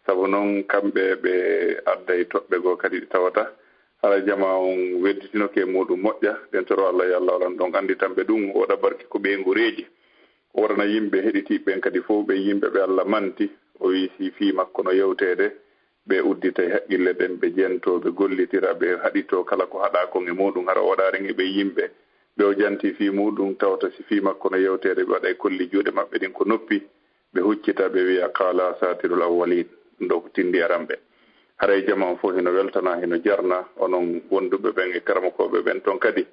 Sabu non kamɓe ɓe adday toɓɓe goo kadi ɗe tawata. Haray jamaa on wedditinoke e muɗum moƴƴa. Ɗen toro Allah, yo Allah walan ɗon annditanɓe ɗum, o waɗa barke ko ɓeyngu reeji. O waɗana yimɓe heɗitiiɓe ɓen kadi fof ɓe yimɓe ɓe Allah manti. O wi'i si fii makko no yewteede, ɓe uddita e haqqille ɗen, ɓe jentoo, ɓe gollitira, ɓe haɗitoo kala ko haɗaa kon e muuɗum, hara o waɗaani e ɓe yimɓe Ɓe o janti fii muuɗum, tawata si fii makko no yewteede, ɓe waɗa e kolli juuɗe maɓɓe ɗin ko noppi, ɓe huccita, ɓe wi'a, "Qaala asaatirul awwaliin." Ɗum ɗoo ko tinndi aranɓe. Haray jama on fof hino weltana, hino jarna, onon wonduɓe ɓen e karamokooɓe ɓen ton kadi,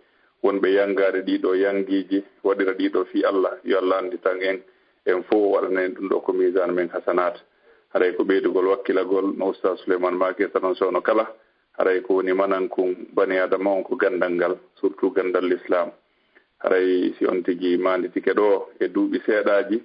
wonɓe yanngaade ɗii ɗoo yanngiiji, waɗira ɗii ɗoo fii Allah, yo Allah annditan en, en fof o waɗana en ɗum ɗoo ko miisaan men hasanaat. Haray ko ɓeydugol wakkilagol, no Ustaas Suleymaan maaki e sanon soono kala, haray ko woni manan kun bani Aadama on ko ganndal ngal, surtout ganndal Lislaam. Haray si on tigi maanditike ɗoo e duuɓi seeɗaaji,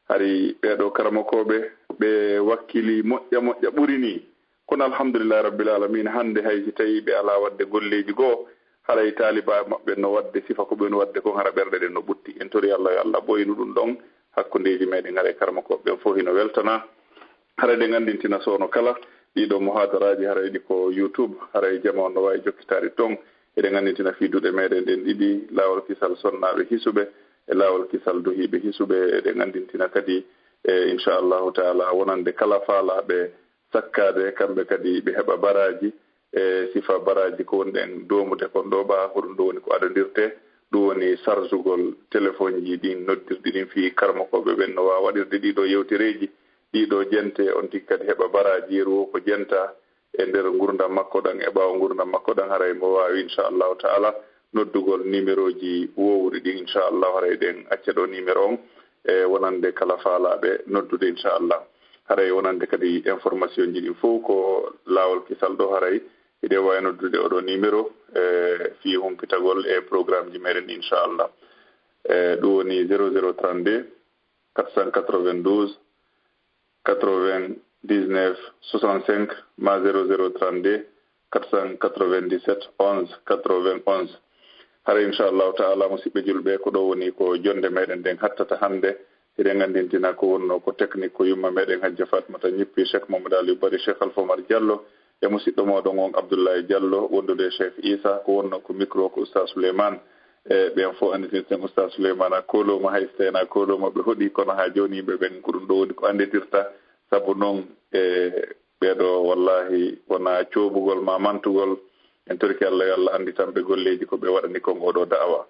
hari ɓee ɗoo karamokooɓe, ɓe wakkili moƴƴa moƴƴa ɓuri nii. Kono alhamdulillahi rabbil aalamiina, hannde hay si tawii ɓe alaa waɗde golleeji goo, haray taalibaaɓe maɓɓe no waɗde sifa ko ɓe woni waɗde kon, hara ɓerɗe ɗen no ɓutti. En tori Allah yo Allah ɓooynu ɗum ɗon hakkundeeji meɗen, haray karamokooɓe ɓen fof hino weltana. Haray ɗen anndintina soono kala ɗii ɗoo muhaadaraaji, haray ɗi ko YouTube, haray jama on no waawi jokkitaade ton. Eɗen anndintina fii duɗe meɗen ɗen ɗiɗi, laawol kisal sonnaaɓe hisuɓe e laawol kisal duhiiɓe hisuɓe. Eɗen anndintina kadi, e, inchallahu taala, wonande kala faalaaɓe sakkaade, kamɓe kadi ɓe heɓa baraaji, e, sifa baraaji ko woni ɗen doomude kon ɗoo, ɓaa ko ɗum ɗoo woni ko adondirtee. Ɗum woni sarsugol telefonji ɗin, noddirɗi ɗin fii karamokooɓe ɓen no waawa waɗirde ɗii ɗoo yewtereeji, ɗii ɗoo jente, on tigi kadi heɓa baraaji, yeru o ko jenta e nder ngurndan makko ɗan, e ɓaawo ngurndan makko ɗan, haray mo waawi, inchallahu taala, noddugol numéroji woowuɗi ɗin, inchallah, haray ɗen acca ɗoo numéro on, e wonande kala faalaaɓe noddude, inchallah. Haray wonande kadi information ji ɗin fof ko laawol kisal ɗoo, haray hiɗen waawi noddude oo ɗoo numéro, e fii humpitagol e programme ji meɗen, inchallah. E ɗum woni zéro zéro trente-deux, quatre cent quatre-vingt-douze, quatre-vingt-dix-neuf soixante-cinq, ma zéro zéro trente-deux, quatre cent quatre-vingt-dix-sept, onze quatre-vingt-onze. Hara, inchallahu taala, musidɓe julɓe, ko ɗo woni ko jonde meɗen nden hattata hannde. Hiɗen anndintina ko wonno ko technique ko yumma meɗen Hajja Fatmata Ñippi, Cheikh Mamadou Aliou Bari, Cheikh Alpha Omar Diallo, e musidɗo moɗon on Abdoulaye Diallo, wondude e Cheikh Issa, ko wonno ko micro ko Oustaz Souleymane. E ɓen fof annditinten Oustaz Souleymane a kooloma, hay so tawii a kooloma ɓe hoɗi, kono haa jooni yimɓe ɓen ko ɗum ɗo woni ko annditirta. Sabu noon, e ɓee ɗo, wallahi, wonaa coobugol ma mantugol. En torike Allah, yo Allah annditan ɓe golleeji ko ɓe waɗani kon oo ɗoo da'awa.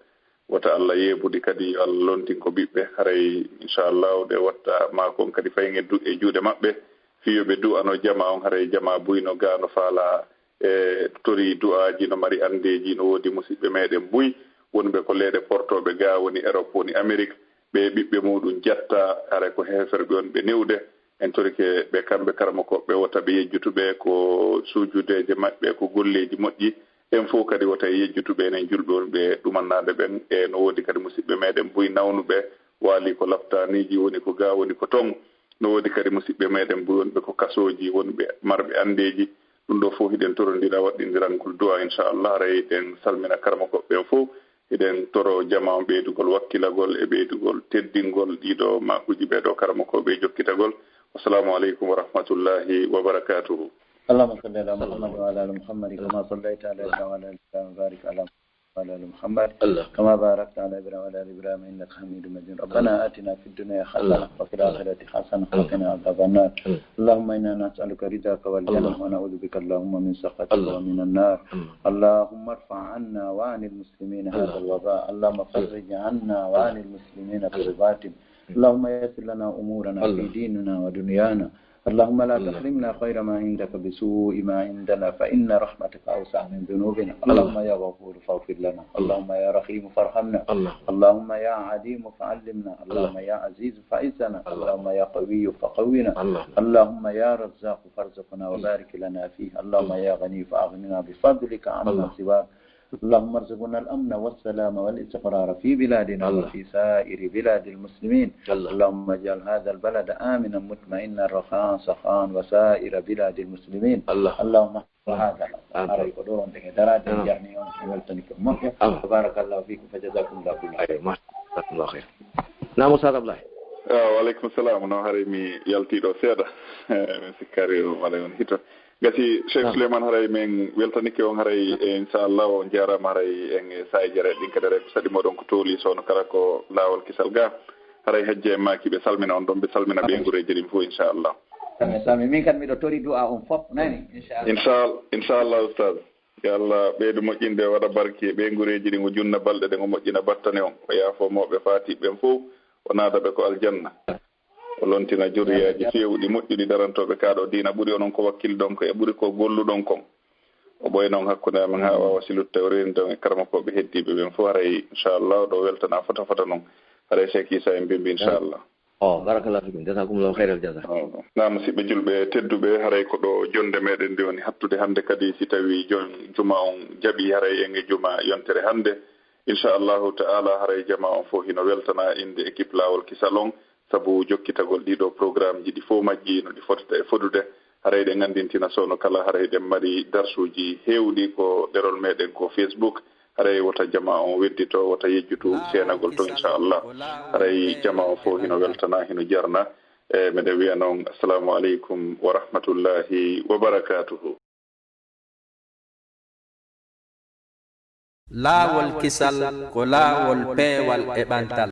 Wota Allah yeebude kadi, yo Allah lontin ko ɓiɓɓe. Haray, inchallahu, ɗe watta ma kon kadi fayin e du-, e juuɗe maɓɓe. Fii yo ɓe du'ano jama on, haray jama buy no gaa no faalaa, e tori du'aaji, no mari anndeeji, no woodi musidɓe meɗen buy wonɓe ko leyɗe portooɓe gaa, woni Europe, woni Amérique. Ɓe ɓiɓɓe muɗum jatta, haray ko heeferɓe on ɓe newde. En torike ɓe kamɓe karamokooɓe, wota ɓe yejjutu ɓe ko sujudeeje maɓɓe, ko golleeji moƴƴi. En fof kadi wota en yejjutu ɓe, enen julɓe wonɓe ɗumannaade ɓen. E no woodi kadi musidɓe meɗen buy nawnuɓe, waali ko laptaaniiji, woni ko gaa, woni ko ton. No woodi kadi musidɓe meɗen buy wonɓe ko kasooji, wonɓe marɓe anndeeji. Ɗum ɗo fof hiɗen torondira waɗɗindirangol du'a, inchallah. Haray eɗen salmina karamokooɓe ɓen fof. Hiɗen toro jama on ɓeydugol wakkilagol e ɓeydugol teddingol ɗiɗo makuuji ɓee ɗo karamokooɓe e jokkitagol. Wassalamu aleykum wa rahmatullahi wa barakatuhu. اللهم صل على محمد وعلى آل محمد كما صليت على إبراهيم وعلى آل إبراهيم وبارك على محمد وعلى آل محمد كما باركت على إبراهيم وعلى آل إبراهيم إنك حميد مجيد. ربنا آتنا في الدنيا حسنة وفي الآخرة حسنة وقنا عذاب النار. اللهم إنا نسألك رضاك والجنة ونعوذ بك اللهم من سخطك ومن النار. اللهم ارفع عنا وعن المسلمين هذا الوباء. اللهم فرج عنا وعن المسلمين كرباتهم. اللهم يسر لنا أمورنا في ديننا ودنيانا. اللهم لا تحرمنا خير ما عندك بسوء ما عندنا، فإن رحمتك أوسع من ذنوبنا. اللهم يا غفور فاغفر لنا. اللهم يا رحيم فارحمنا. اللهم يا عليم فعلمنا. اللهم يا عزيز فعزنا. اللهم يا قوي فقونا. اللهم يا رزاق فارزقنا وبارك لنا فيه. اللهم يا غني فأغننا بفضلك عمن سواك. اللهم ارزقنا الأمن والسلام والاستقرار في بلادنا وفي سائر بلاد المسلمين. اللهم اجعل هذا البلد آمنا مطمئنا رخاء سخاء وسائر بلاد المسلمين. اللهم وهذا. Haray ko ɗo wonten e daraade, en jarni on, en weltani ko moƴƴo. Barakallahu fikum, fa jazakumullahu kulla khayr. Aywa, ma-, jazakumullahu khayr. Naam, Ustaz Abdoulaye. Ah, wa aleykum salam. No, haray mi yaltii ɗo seeɗa. Mi sikkaari o wala on hito. Gasi, Cheikh Souleymane, haray min weltanike on, haray, e, inchallah, on jaaraama, haray en e saa'i jare ɗin kadi, haray ko saɗi moɗon ko tooli, so no kala ko laawol kisal ga. Haray hejje en maaki ɓe salmina on ɗon, ɓe salmina ɓe ngureeji ɗin fof, inchallah. Salmi, salmi. Min kan miɗo tori du'a on fof, nani? Inchallah. Inchallah, inchallah, Ustaz. Yo Allah ɓeydu moƴƴinde, waɗa barke e ɓeynguureeji ɗi, o junna balɗe ɗen, o moƴƴina battane on, o yaafoo mawɓe faatiiɓe ɓen fow, o naada ɓe ko aljanna. O lontina jurriyaaji feewuɗi, moƴƴuɗi, darantooɓe kaa ɗoo diina ɓuri onon ko wakkilɗon ko e ɓuri ko golluɗon kon. O ɓooyna on hakkunde amen haa waawa silude, o reenida on e karamokooɓe heddiiɓe ɓen fow. Haray, inchallah, ɗoo weltanaa fota fota non. Haray Cheikh Issa en bimbi, inchallah. O, barakallahu fikum, jazakumullahu khairal jaza. O, na musidɓe julɓe tedduɓe, haray ko ɗoo jonnde meɗen nde woni hattude hannde kadi, si tawi jon-, juma on jaɓi, haray en e juma yontere hannde. Inchallahu ta'ala, haray jama on fow hino weltana innde équipe Laawol Kisal on, sabu jokkitagol ɗii ɗoo programmeji ɗi fow majji no ɗi fotata e fodude. Haray ɗen anndintina soono kala, haray ɗen mari darsuuji heewɗi ko ɗerol meɗen ko Facebook. Haray wota jama on weddito, wota yejjutu seenagol ton, inchallah. Haray jama on fow hino weltana, hino jarna. E, meɗen wiya non, assalamu aleykum wa rahmatullahi wa barakatuhu. Laawol Kisal ko laawol peewal e ɓantal.